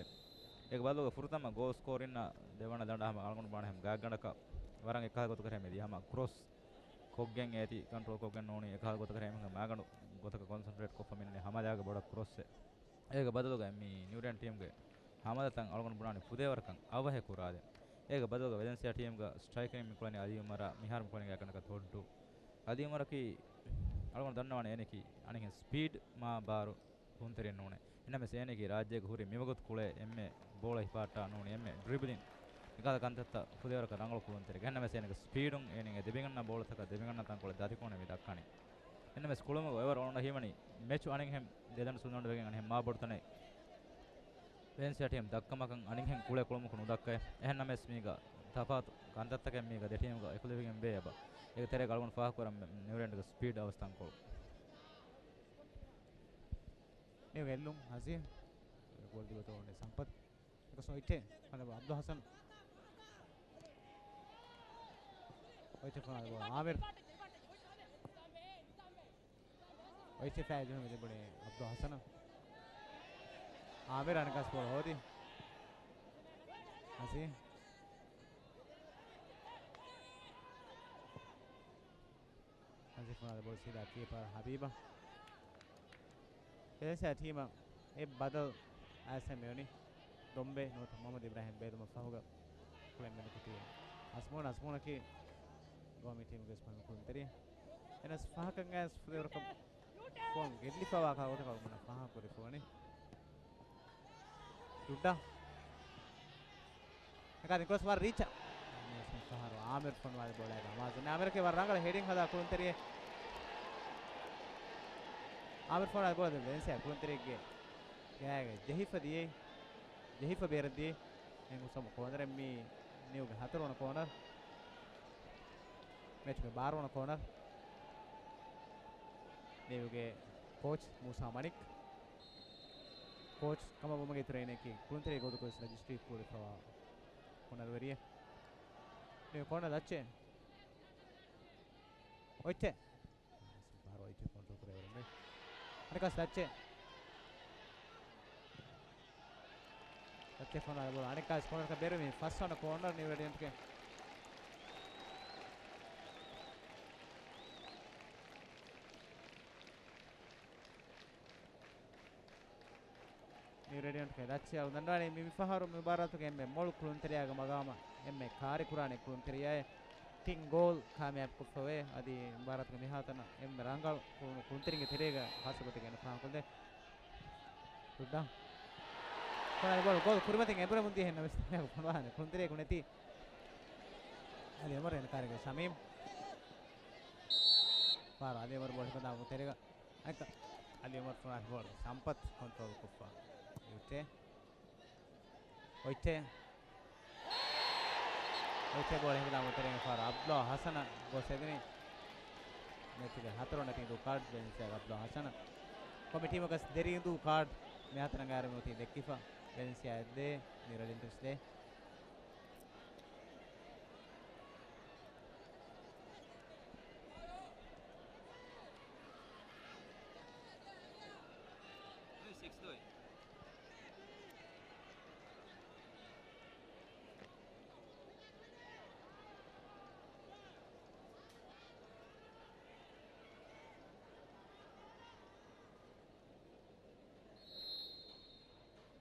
އޭގެ ބަދަލުގަ ފުރަތަމަ ގޯލް ސްކޯރިންނަށް ދެވަނަ ދަނޑަށް ހަމަ އަޅުގަނޑު ބުނާނެ ހަމަ ގާތްގަނޑަކަށް ވަރަށް އެކަހަލަ ގޮތަކަށް މިދިޔަ ހަމަ ކްރޮސް ކޮށްގެން އޭތި ކަންޓްރޯލް ކޮށްގެން ނޫނީ އެކަހަލަ ގޮތަކަށް އެމީހުން މާގަނޑު ގޮތަކަށް ކޮންސަންޓްރޭޓް ކޮށްފަ މިންނެ ހަމަލާގެ ބޮޑަށް ކްރޮސްއެއް. އޭގެ ބަދަލުގަ މި ނިއުރެން ޓީމްގެ ހަމަލަތައް އަޅުގަނޑު ބުނާނީ ފުދޭވަރަކަށް އަވަހެއް ކުރާލެ. އޭގެ ބަދަލުގަ ވެލެންސިއާ ޓީމްގަ ސްޓްރައިކަރުން މި ކުޅެނީ އަލީ އުމަރާ މިހާރު މި ކުޅެނީ ގާތްގަނޑަކަށް ތޮއްޑޫ. އަލީ އުމަރަކީ އަޅުގަނޑު ދަންނަވާނެ އޭނަކީ އަނެއްހެން ސްޕީޑް މާ ބާރު ކުޅުންތެރިން ނޫނޭ. އެންނަމެސް އޭނަކީ ރާއްޖޭގެ ހުރި މިވަގުތު ކުޅޭ އެންމެ ބޯޅަ ހިފާއްޓާ ނޫނީ އެންމެ ޑްރިބްލިން މިކަހަލަ ކަންތައްތައް ފުދޭވަރަކަށް ރަނގަޅު ކުޅުންތެރި. އެންނަމެސް އޭނަގެ ސްޕީޑުން އޭނަގެ ދެބިގަންނަ ބޯޅަތަކަށް ދެބިގަންނަ ތަންކޮޅެއް ދަތިކޯނެ މި ދައްކަނީ. އެންނަމެސް ކުޅުމުގެ އޮވަރ އޮންނަ ހީވަނީ މެޗު އަނެއްހެން ދެ ދަނޑު ސުން ދަނޑު ވެގެން އަނެއްހެން މާ ބޮޑު ތަނެއް ވެލެންސިއާ ޓީމް ދައްކަމަކަށް އަނެއްހެން ކުޅޭ ކުޅުމަކު ނުދައްކައޭ. އެހެންނަމެސް މީގަ ތަފާތު ކަންތައްތަކެއް މީގަ ދެ ޓީމްގަ އެކުލެވިގެން ވޭ އެބަ. އޭގެ ތެރޭގަ އަޅުގަނޑު ފާހަގަކުރަން ނިއުރެންޑްގެ ސްޕީޑް އަވަސް ތަންކޮޅު. މި ގެއްލުން ހަޒީ. ގޯލް ދިބަތޯ އޮންނެ ސަމްޕަތް. އެކަސް އޮއްޗެ. އަނެބަ އަބްދުލް ހަސަން. އޮއްޗެ ފަނާ ބޯ އާމިރު. އޮއްޗެ ފައި ޖުހުމި ލިބުނީ އަބްދުލް ހަސަނަށް. އާމިރު އަނެކަސް ބޯޅަ ހޯދި. ހަސީ. ހަސީ ފަނާ ބޯޅަ ސީދާ ކީޕަރ ހަބީބަށް. ފެލެންސާ ޓީމަށް އެއް ބަދަލު އައިސް މިވަނީ. ދޮންބެ ނުވަތަ މުހައްމަދު އިބްރާހިމް ބޭލުމަށް ފަހުގަ ކުޅެން މެނުކުތީ އަޒްމޫން. އަޒްމޫނަކީ ގައުމީ ޓީމުގެ އިސް ފަހުން ކުޅުންތެރި. އެނަސް ފަހަކަށް އައިސް ފުދޭވަރަކަށް ފޯން ގެއްލިފަވާ ކަހަލަ ގޮތަކަށް އަޅުގަނޑަށް ފާހަގަކުރެވިފަވަނީ. ދުއްޑާ. އެކާ ނިކޮލަސް ވަރަށް ރީޗަށް. ފަހަރު އާމިރު ފޮނުވާލި ބޯޅައިގަ އަމާޒު. އާމިރަކީ ވަރަށް ރަނގަޅަށް ހެޑިން ހަދާ ކުޅުންތެރިއެއް. އާމިރު ފޮނުވާލި ބޯޅަ ދެން ވެލެންސިއާ ކުޅުންތެރިއެއްގެ ގާގަ ޖެހިފަ ދިޔައީ. ޖެހިފަ ބޭރަށް ދިޔައީ. އެހެން ހުސަމު ކޯނަރެއް މީ ނިއުގެ ހަތަރުވަނަ ކޯނަރ. މެޗުގެ ބާރަ ވަނަ ކޯނަރ. ނިއުގެ ކޯޗް މޫސާ މަނިކް. ކޯޗް ކަމަށް ވުމުގެ އިތުރަށް އޭނައަކީ ކުޅުންތެރި ގޯދުކޮށް ރަޖިސްޓްރީ ކުރެވިފަވާ ކޯނަރުވެރިއެއް. ނިއު ކޯނަރ ލައްޗޭ. އޮއްޗެ. ބާރު އޮއްޗެ ކޮންޓްރޯލް ކުރެވެރުން. އަނެކާސް ލައްޗޭ. ލައްޗޭ ފޮނުވާލި ބޯޅަ. އަނެކާސް ކޯނަރަކަށް ބޭރުވި ފަސްވަނަ ކޯނަރ ނިއު ރެޑިއަންޓްގެ. ނިއު ރެޑިއަންޓްގެ ލައްޗިއަށް އުނދަންވާނީ މި މިފަހަރު މި މުބާރާތުގެ އެންމެ މޮޅު ކުޅުންތެރިޔާގެ މަގާމަށް އެންމެ ކާރި ކުރާނެ ކުޅުންތެރިޔާއެއް. ތިން ގޯލް ކާމިޔާބުކޮށްފަވޭ. އަދި މުބާރާތުގެ މިހާތަނަށް އެންމެ ރަނގަޅު ކުޅުނު ކުޅުންތެރިންގެ ތެރޭގަ ހާއްސަ ގޮތެއް ގެނެފާ ކުޅެ. ރުއްޑާ. ކޮނާލި ބޯޅަ ގޯލް ކުރިމަތިން އެނބުރެމުން ދިޔަ ހެންނަމެސް ފޮނުވާނެ ކުޅުންތެރިޔަކު ނެތީ. އަލީ އަމަރު އެންކާރެއްގެ ޝަމީމް. ފާރު އަލީ އަމަރު ބޯޅަ ހިފަންދާ ތެރޭގަ. އަނެއްކާ އަލީ އަމަރު ފުނާ ބޯޅަ ސަމްޕަތް ކޮންޓްރޯލް ކޮށްފަ. ޔޫޓޭ. އޮއްޗޭ. އޮއްޗޭ ބޯޅަ ހިފަންދާ ތެރޭގަ ފާރު އަބްދުﷲ ހަސަނަށް ގޮސް އެދުނީ. މެޗުގެ ހަތަރުވަނަ ތިން ދޫ ކާޑް ވެލެންސިއާގެ އަބްދުﷲ ހަސަނަށް. ކޮމިޓީމަކަސް ދެރިން ދޫ ކާޑް މިހާތަނަށް އައިރު މިއޮތީ ދެއްކިފަ. ވެލެންސިއާ އެއްދޭ، ނިއު ރެޑިއެންޓްސް ދޭ.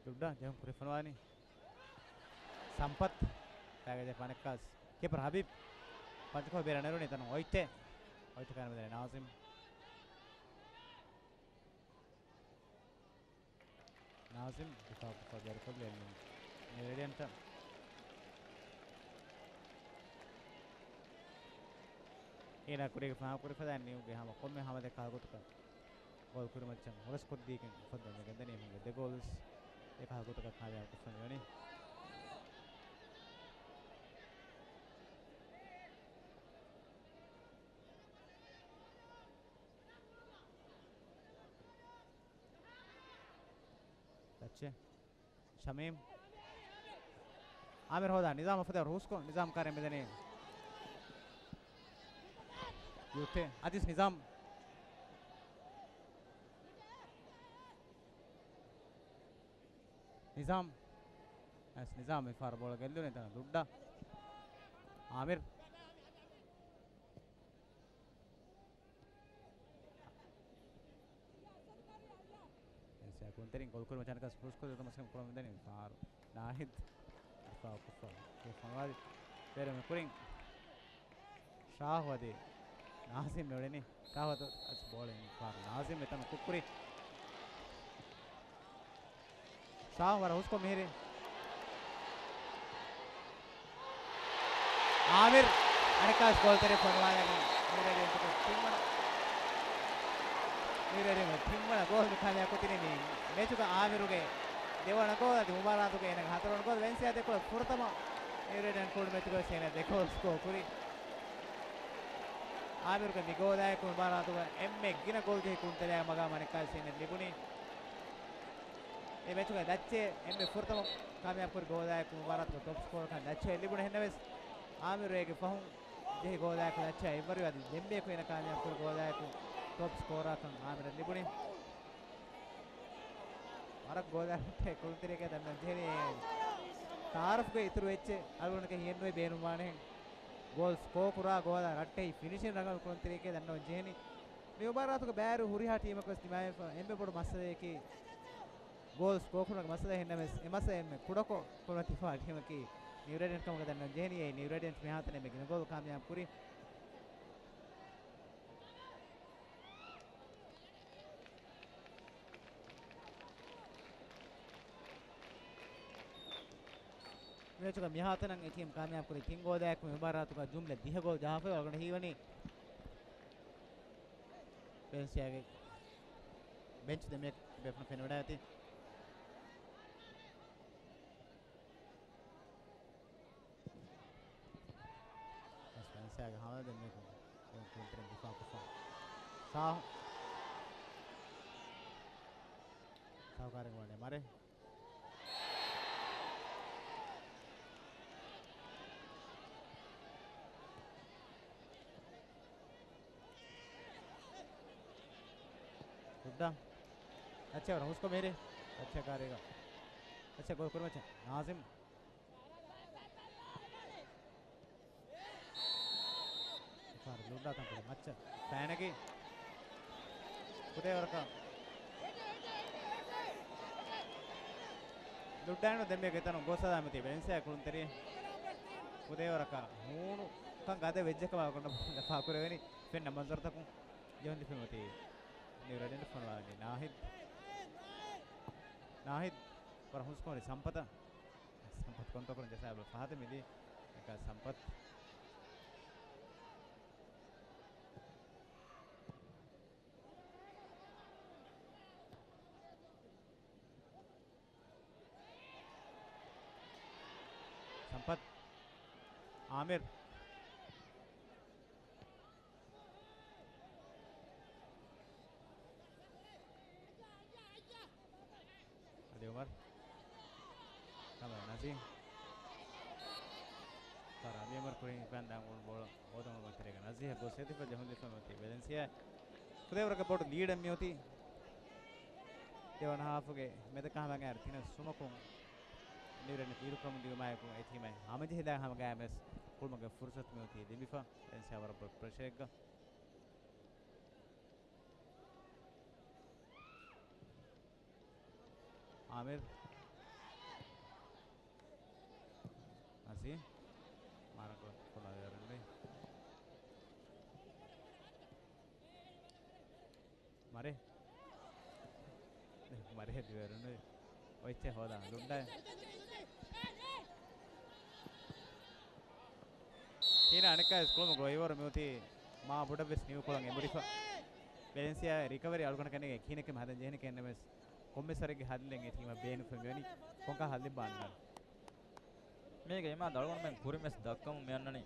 ލުއްޑާ ޖެހުން ކުރިފަނުވާނީ. ސަމްޕަތް. ތާގަ ޖެ ފަނެއްކާސް. ކީޕަރ ހަބީބް. ޕަންޗަކޮށް ބޭރަށް ނެރުނީ ތަނު އޮއްޗޭ. އޮއްޗޭ ކާރި މެދުން ނާޒިމް. ނާޒިމް ދިފާއު ކޮށްފަ ބޭރުކޮށްލި ނިއު ރެޑިއެންޓް. އޭނާ ކުރީގެ ފާހަގަކުރި ފަދައިން ނިއުގެ ހަމަ ކޮންމެ ހަމަ ދެ ކާގޮތަކަށް ގޯލް ކުރިމައްޗަށް ހުރަސްކޮށްދީގެން އުފައްދަން ގެންދަނީ އެމީހުންގެ ދެ ގޯލްސް އެ ކާގޮތަކަށް ކާމިޔާބު ކޮށްފަ މިވަނީ. ތައްޗެއް. ޝަމީމް. އާމިރު ހޯދާ. ނިޒާމް އަފަދަ ރޫސްކޮ. ނިޒާމް ކާރެ މެދަނީ. ޔޫތެ. އަދިސް ނިޒާމް. ނިޒާމް. އަދިސް ނިޒާމް މި ފާރު ބޯޅަ ގެއްލުނީ ތަނަ ލުއްޑާ. އާމިރު. އެންސާ ކުންތެރިން ގޯލް ކުރުމަށް ޗާންސް ހުސްކޮށްލި މަސައްކަތް ކުރަމުން ދަނީ ފާރު. ނާހިދް. އަފާ ކުފާ. ކުފާ ވާދި. ބޭރުމެ ކުރިން. ޝާހު އަދި ނާޒިމް އެ އުޅެނީ. ޝާހު އަދި އަސް ބޯޅައިން ފާރު. ނާޒިމް އެތަނު ކުއްކުރި. ޝާހު ވަރަށް ހުސްކޮށް މިހިރި. އާމިރު އަނެއްކާސް ގޯލް ތެރެ ފޮނުވާލައިގެން ނިއު ރެޑިއެންޓްގެ ތިންވަނަ، ނިއު ރެޑިއެންޓްގެ ތިންވަނަ ގޯލް މި ކާމިޔާބު ކޮށްދިނީ މި މެޗުގަ އާމިރުގެ ދެވަނަ ގޯލް އަދި މުބާރާތުގެ އޭނަގެ ހަތަރުވަނަ ގޯލް. ވެންސިއާ ދެކޮޅަށް ފުރަތަމަ ނިއު ރެޑިއެންޓް ކުޅު މެޗުގަ ވެސް އޭނަ ދެ ގޯލް ސްކޯ ކުރި. އާމިރުގެ މި ގޯލާއެކު މުބާރާތުގަ އެންމެ ގިނަ ގޯލް ޖެހި ކުޅުންތެރިޔާގެ މަގާމް އަނެއްކާވެސް އޭނަ ލިބުނީ. އެ މެޗުގައި ދައްޗޭ އެންމެ ފުރަތަމަ ކާމިޔާބުކުރި ގޯލާއެކު މުބާރާތުގެ ޓޮޕް ސްކޯރަކަށް ދައްޗޭ ލިބުނު. އެހެންނަމަވެސް އާމިރު އޭގެ ފަހުން ޖެހި ގޯލާއެކު ދައްޗާ އެއްވަރު އަދި ދެންމެޔަކު އޭނަ ކާމިޔާބުކުރި ގޯލާއެކު ޓޮޕް ސްކޯރަކަށް އާމިރަށް ލިބުނީ. ވަރަށް ގޯލާ ރައްޓެހި ކުޅުންތެރިޔަކޭ ދަންނަވަން ޖެހެނީ. ތައާރަފްގެ އިތުރު އެއްޗެއް އަޅުގަނޑަކަށް ހިޔެއްނުވޭ ބޭނުންވާނެހެން. ގޯލް ސްކޯ ކުރާ ގޯލާ ރައްޓެހި ފިނިޝިން ރަނގަޅު ކުޅުންތެރިޔަކޭ ދަންނަވަން ޖެހެނީ. މި މުބާރާތުގެ ބައިވެރި ހުރިހާ ޓީމަކު ވެސް ދިމާވެފަ އެންމެ ބޮޑު މައްސަލަޔަކީ ގޯލް ސްކޯ ކުރުމުގެ މައްސަލަ. އެހެންނަމަވެސް އެ މައްސަލަ އެންމެ ކުޑަކޮށް ކުރިމަތިވާ ޓީމަކީ ނިއު ރެޑިއެންޓް ކަމުގަ ދަންނަވަން ޖެހެނީ. އެ ނިއު ރެޑިއެންޓް މިހާތަނަށް އެންމެ ގިނަ ގޯލް ކާމިޔާބު ކުރީ. މެޗުގަ މިހާތަނަށް އެ ޓީމް ކާމިޔާބު ކުރި ތިން ގޯލާއެކު މި މުބާރާތުގަ ޖުމްލަ ދިހަ ގޯލް ޖަހާފައި އަޅުގަނޑަށް ހީވަނީ ވެންސިއާގެ ބެންޗް ދެމެ ބޭފުން ފެނިވަޑައިގަތީ. ވެންސިއާގެ ހާލަތު ދެން މި ކުން ކުންތެރިން ދިފާއު ކޮށްފަ. ސާހު. ސާހު ކާރިން ވަނީ މަރެ. ހުއްދަ. އައްޗެ ވަރަށް ހުސްކޮށް މިހިރީ. އައްޗެ ކާރީގަ. އައްޗެ ގޯލް ކުރިމައްޗަށް. ނާޒިމް. ފާރު ލުއްޑާ ތަންކޮޅެއް މައްޗަށް ފައިނަގީ. ކުދޭވަރަކަށް ލުއްޑާނު ދެންމެ ގެތަނު ގޮސް ހަދާމަތީ ވެންސާ ކުޅުންތެރި. ކުދޭވަރަކަށް ހޫނު ކަން ގަދަ ވެއްޖެކަމާ ކޮނޑަ ފާކުރެވެނީ ފެންނަ މަންޒަރުތަކުން. ޖެހުން ލިބެމަތީ ނިއު ރެޑިއެންޓް ފޮނުވާލަނީ ނާހިދް. ނާހިދް ވަރަށް ހުސްކޮށް ސަމްޕަތަށް. ސަމްޕަތް ކޮންޓްރޯލް ކުރަން ޖަސާބަ ފަހަތަށް މިދީ. އެކަ ސަމްޕަތް. އާމިރު. އަލީ އުމަރު. ކަމަށް ނަޒީމް. ކަރަ އަލީ އުމަރު ކުރިން ހިފަން ދާން ގޮޅު ބޯޅަ ހޯދަމުން ގޮތެރޭގަ ނަޒީހަށް ގޮސް އެތިފަ ޖެހުން ދިފަ މިއޮތީ ވެލެންސިއާ. ފުދޭވަރަކަށް ބޮޑު ލީޑެއް މިއޮތީ. ދެވަނަ ހާފުގެ މެދަކަށް ހަމަގާ ތިނަ ސުމަކުން ނިއުރެން އިރުކަމުން ދިއުމާއެކު އެ ތީމަށް ހަމަޖެހިދާ ހަމަގާ މެސް ކުޅުމުގެ ފުރުސަތު މިއޮތީ ލިބިފަ. ވެލެންސިއާ ވަރަށް ބޮޑު ޕްރެޝަރެއްގަ. އާމިރު. ނަސީމް. މާރަކު ކޮލާ ވެރުންވެ. މަރޭ. މަރޭ ދިވެރުންވެ. އޮތްޗެއް ހޯދާ ލުންޑާ. ކީނާ އަނެއްކާވެސް ކުޅުމުގެ އޮތް އޯވަރު މިއޮތީ މާ ބޮޑަށްވެސް ނިއުކޮޅަށް އެނބުރިފަ. ވެލެންސިއާ ރިކަވަރީ އަޅުގަނޑަކަށް ނޭނގެ ކިހިނެއްކަމެއް ހަދަން ޖެހެނީކީ އެންނަމެސް ކޮންމެސް ވަރެއްގެ ހައްލެއް އެ ޓީމަށް ބޭނުންފަ މިވަނީ ކޮންކަހަލަ ހައްލެއްބާ އަންނާނެ. މީގަ އިމާ އަޅުގަނޑުމެން ކުރިންވެސް ދައްކަމުން މި އަންނަނީ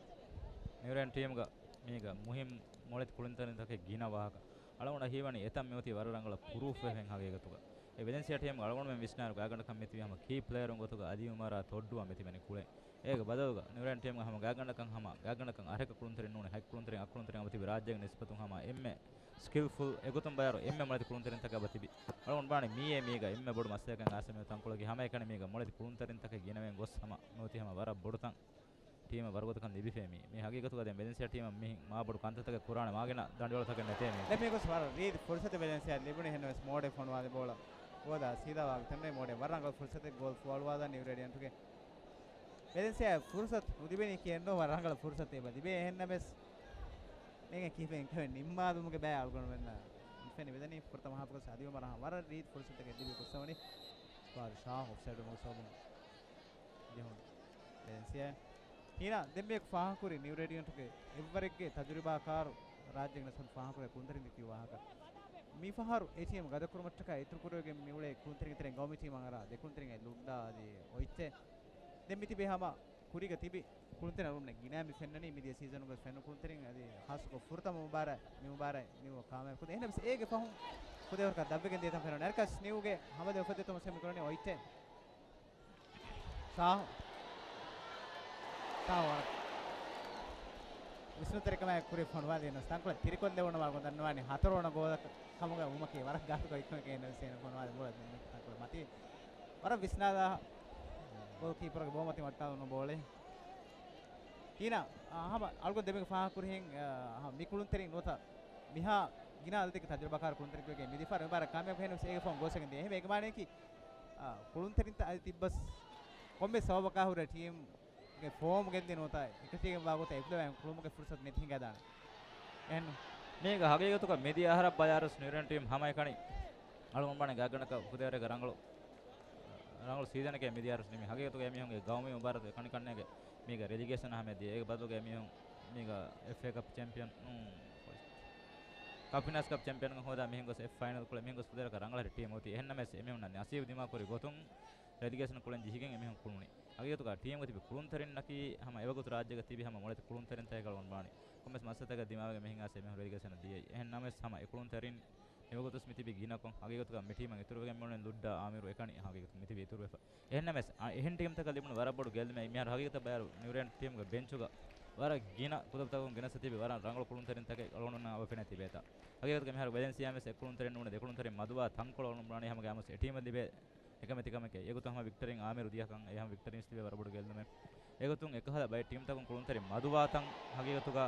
ނިއުރޭން ޓީމުގަ މީގަ މުހިންމު މޮޅެތި ކުޅުންތެރިންތަކެއް ގިނަ ވާހަކަ. އަޅުގަނޑަށް ހީވަނީ އެތަން މިއޮތީ ވަރަށް ރަނގަޅަށް ޕްރޫފް ވެފައިން ހަގީގަތުގަ. އެ ވެލެންސިއާ ޓީމުގަ އަޅުގަނޑުމެން ވިސްނާއިރު ގާތްގަނޑަކަށް މިތިބީ ހަމަ ކީ ޕްލޭޔަރުން ގޮތުގަ އަލީ އުމާރާ ތޮއްޑުއާ މިތިބެނީ ކުޅެން. އޭގެ ބަދަލުގަ ނިއުރޭން ޓީމުގަ ހަމަ ގާތްގަނޑަކަށް ހަމަ ގާތްގަނޑަކަށް އަށެއް ކުޅުންތެރިން ނޫނީ ހަތް ކުޅުންތެރިން އަށް ކުޅުންތެރިން އަބަދު ތިބި ރާއްޖޭގެ ނިސްބަތުން ހަމަ އެންމެ ސްކިލްފުލް އެގޮތުން ބަޔާރު އެންމެ މޮޅެތި ކުޅުންތެރިންތަކެއް އަބަދު ތިބި. އަޅުގަނޑު ބާނީ މިއޭ މީގަ އެންމެ ބޮޑު މައްސަލައަކަށް އާސަ މިއޮތީ ތަންކޮޅަކީ ހަމައެކަނި މީގަ މޮޅެތި ކުޅުންތެރިންތަކެއް ގިނަވެން ގޮސް ހަމަ މިއޮތީ ހަމަ ވަރަށް ބޮޑު ތަން. ޓީމަށް ވަރުގަދަކަން ލިބިފައި މީ. މީ ހަގީގަތުގަ ދެން ވެލެންސިއާ ޓީމަށް މި މާ ބޮޑު ކަންތައްތަކެއް ކުރާނެ މާގިނަ ދަނޑިވަޅުތަކެއް ނެތޭ މީ. ދެން މީގޮސް ވަރަށް ރީތި ފުރުސަތެއް ވެލެންސިއާ ލިބުނީ އެހެންނަމަވެސް މޯޑެ ފޮނުވާލި ބޯޅަ ހޯދާ ސީދާ ވާގޮތަށް މޯޑެ ވަރަށް ރަނގަޅު ފުރުސަތެއް ގޯލް ފުވާލުވާލާ ނިއުރޭ ރެޑިއަންޓުގެ ވެލެންސިއާ ފުރުސަތު ނުލިބެނީ ކިޔެއްނު ވަރަށް ރަނގަޅު ފުރުސަތެއް އެބަ ލިބޭ އެހެންނަމެސް މީގެ ކިހިނެއްކަމެއް ނިންމާލުމުގެ ބައެއް އަޅުގަނޑުމެންނަށް ފެނި ވެދެނީ ފުރަތަމަ ހާފުގަސް އަލީ އުމަރާ ވަރަށް ރީތި ފުރުސަތެއް ލިބި ގޮސްވަނީ ފާރިޝާ އޮފްސައިޑް ވުމުގެ ސަބަބުން ޖެހުނު ވެލެންސިއާ. ހީނާ ދެންމެ ފާހަގަކުރި ނިއުރޭ ރެޑިއަންޓުގެ އެއްވަރެއްގެ ތަޖުރިބާކާރު ރާއްޖޭގެ ނަސްރުން ފާހަގަކުރެ ކުޅުންތެރިން ދެއްކި ވާހަކަ. މި ފަހަރު އެ ޓީމް ގަދަކުރުމަށްޓަކާ އިތުރުކުރެވިގެން މިއުޅޭ ކުޅުންތެރިންގެ ތެރެއިން ގައުމީ ޓީމަށް އަރާ ދެ ކުޅުންތެރިންގެ ލުއްޑާ އަދި އޮތްޗެއް. ދެން މިތިބީ ހަމަ ކުރީގަ ތިބި ކުޅުންތެރިން އަޅުގަނޑުމެން ގިނަ މި ފެންނަނީ މިދިޔަ ސީޒަނުގަ ފެންނު ކުޅުންތެރިން އަދި ޚާއްސަކޮށް ފުރަތަމަ މުބާރާތް މި މުބާރާތް މި ކާމިޔާބު ކުރި. އެހެންނަމަވެސް އޭގެ ފަހުން ކުދޭވަރަކަށް ދަށްވެގެން ދިޔަ ތަން ފެންނަނީ. އަނެއްކާވެސް ނިއުގެ ހަމަ ދެ އުފައްދެތު މަސް މި ކުރަނީ އޮތްޗެއް. ސާހު. ސާހު ވަރަށް ވިސްނުންތެރިކަމާއެކު ކުރި ފޮނުވާލީ ނަސް ތަންކޮޅެއް ތިރިކޮށްލެވުނު ވާގޮތް ދަންނަވާނީ ހަތަރު ވަނަ ގޯލަކަށް ކަމުގަ ވުމަކީ ވަރަށް ގާތުގައި ކަމެކޭ ނަސް އޭނަ ފޮނުވާލި ބޯޅަ ދެން ތަންކޮޅެއް މަތީ. ވަރަށް ވިސްނާލާ ގޯލްކީޕަރުގެ ބޯމަތި ވައްޓާލުނު ބޯޅެ. ހީނާ، އާ، ހަމަ އަޅުގަނޑު ދެމިގެ ފާހަގަކުރިހެން، އާ، ހަ، މި ކުޅުންތެރިން ނުވަތަ މިހާ ގިނަ އަލިތެކެ ތަޖުރިބާކާރު ކުޅުންތެރިންގެ މި ދިފާރު މި ބާރަށް ކާމިޔާބު ހެނުސް އޭގެ ފަހުން ގޯސެގެން ދިޔަ. އެހެން އޭގެ މާނަޔަކީ، އާ، ކުޅުންތެރިންތައް އަދި ތިއްބަސް ކޮންމެ ސަބަބަކާ ހުރެ ޓީމްގެ ފޯމް ގެއްލި ނުވަތަ އެކަށީގެން ވާގޮތަށް އެކުލެވެން ކުޅުމުގެ ފުރުސަތު ނެތި ހިނގާދާނެ. އެހެން މީގަ ހަގީގަތުގަ މިދިޔަ އަހަރަށް ބަލާއިރުސް ނިއުރޭން ޓީމް ހަމައެކަނި އަޅުގަނޑު ބާނެ ގާތްގަނޑަކަށް ކުދޭވަރެއްގެ ރަނގަޅު ރަނގަޅު ސީޒަނެކޭ މިދިޔަ އަހަރު ނިމި. ހަގީގަތުގަ އެމީހުންގެ ގައުމީ މުބާރާތު އެކަނިކަންނޭގެ މީގަ ރެލިގޭޝަން ހަމަ ދިޔަ. އޭގެ ބަދަލުގަ އެމީހުން މީގަ އެފްއޭ ކަޕް ޗެމްޕިއަން، ކަޕް ވިނާސް ކަޕް ޗެމްޕިއަން ހޯދާ މިހެން ގޮސް އެފް ފައިނަލް ކުޅެ މިހެން ގޮސް ކުދޭވަރަކަށް ރަނގަޅަށް ޓީމް އޮތީ. އެހެންނަމަވެސް އެމީހުންނަށް ނަސީބު ދިމާކުރި ގޮތުން ރެލިގޭޝަން ކުޅެން ޖެހިގެން އެމީހުން ކުޅުނީ. ހަގީގަތުގަ ޓީމްގަ ތިބި ކުޅުންތެރިންނަކީ ހަމަ އެވަގުތު ރާއްޖޭގަ ތިބި ހަމަ މޮޅެތި ކުޅުންތެރިންތަކެއް އަޅުގަނޑު ވާނީ. ކޮންމެސް މައްސަލަތަކެއް ދިމާވެގެން މިހެން އައިސް އެމީހުން ރެލިގޭޝަނަށް ދިޔައީ. އެހެން ނަމަވެސް ހަމަ އެ ކުޅުންތެރިން އެވަގުތުސް މިތިބީ ގިނަކޮށް. ހަގީގަތުގަ މި ޓީމަށް އިތުރުވެގެން މިއުޅެނީ ލުއްޑާ އާމިރު އެކަނި ހަގީގަތު މިތިބީ އިތުރުވެފަ. އެހެންނަމަވެސް، އަ، އެހެން ޓީމްތަކަށް ލިބުނު ވަރަށް ބޮޑު ގެއްލުމެއް މިހާރު ހަގީގަތަށް ބަޔަރު ނިއުރޭން ޓީމްގެ ބެންޗުގަ ވަރަށް ގިނަ ކުލަބުތަކުން ގެނެސް ތިބި ވަރަށް ރަނގަޅު ކުޅުންތެރިންތަކެއް އަޅުގަނޑުމެންނަށް އަވަ ފެނޭ ތިބޭތާ. ހަގީގަތުގަ މިހާރު ވެލެންސިއާ ވެސް އެ ކުޅުންތެރިން ނޫނީ ދެ ކުޅުންތެރިން މަދުވާ ތަންކޮޅު އަޅުގަނޑު ބުނާނީ ހަމަ ގާމުސް އެ ޓީމަށް ލިބޭ އެކަމެތިކަމެކޭ. އެގޮތުން ހަމަ ވިކްޓަރީން އާމިރު ދިޔަކަން އެ ހަމަ ވިކްޓަރީންސް ލިބޭ ވަރަށް ބޮޑު ގެއްލުމެއް. އެގޮތުން އެކަހަލަ ބައެއް ޓީމްތަކުން ކުޅުންތެރިން މަދުވާތަން ހަގީގަތުގަ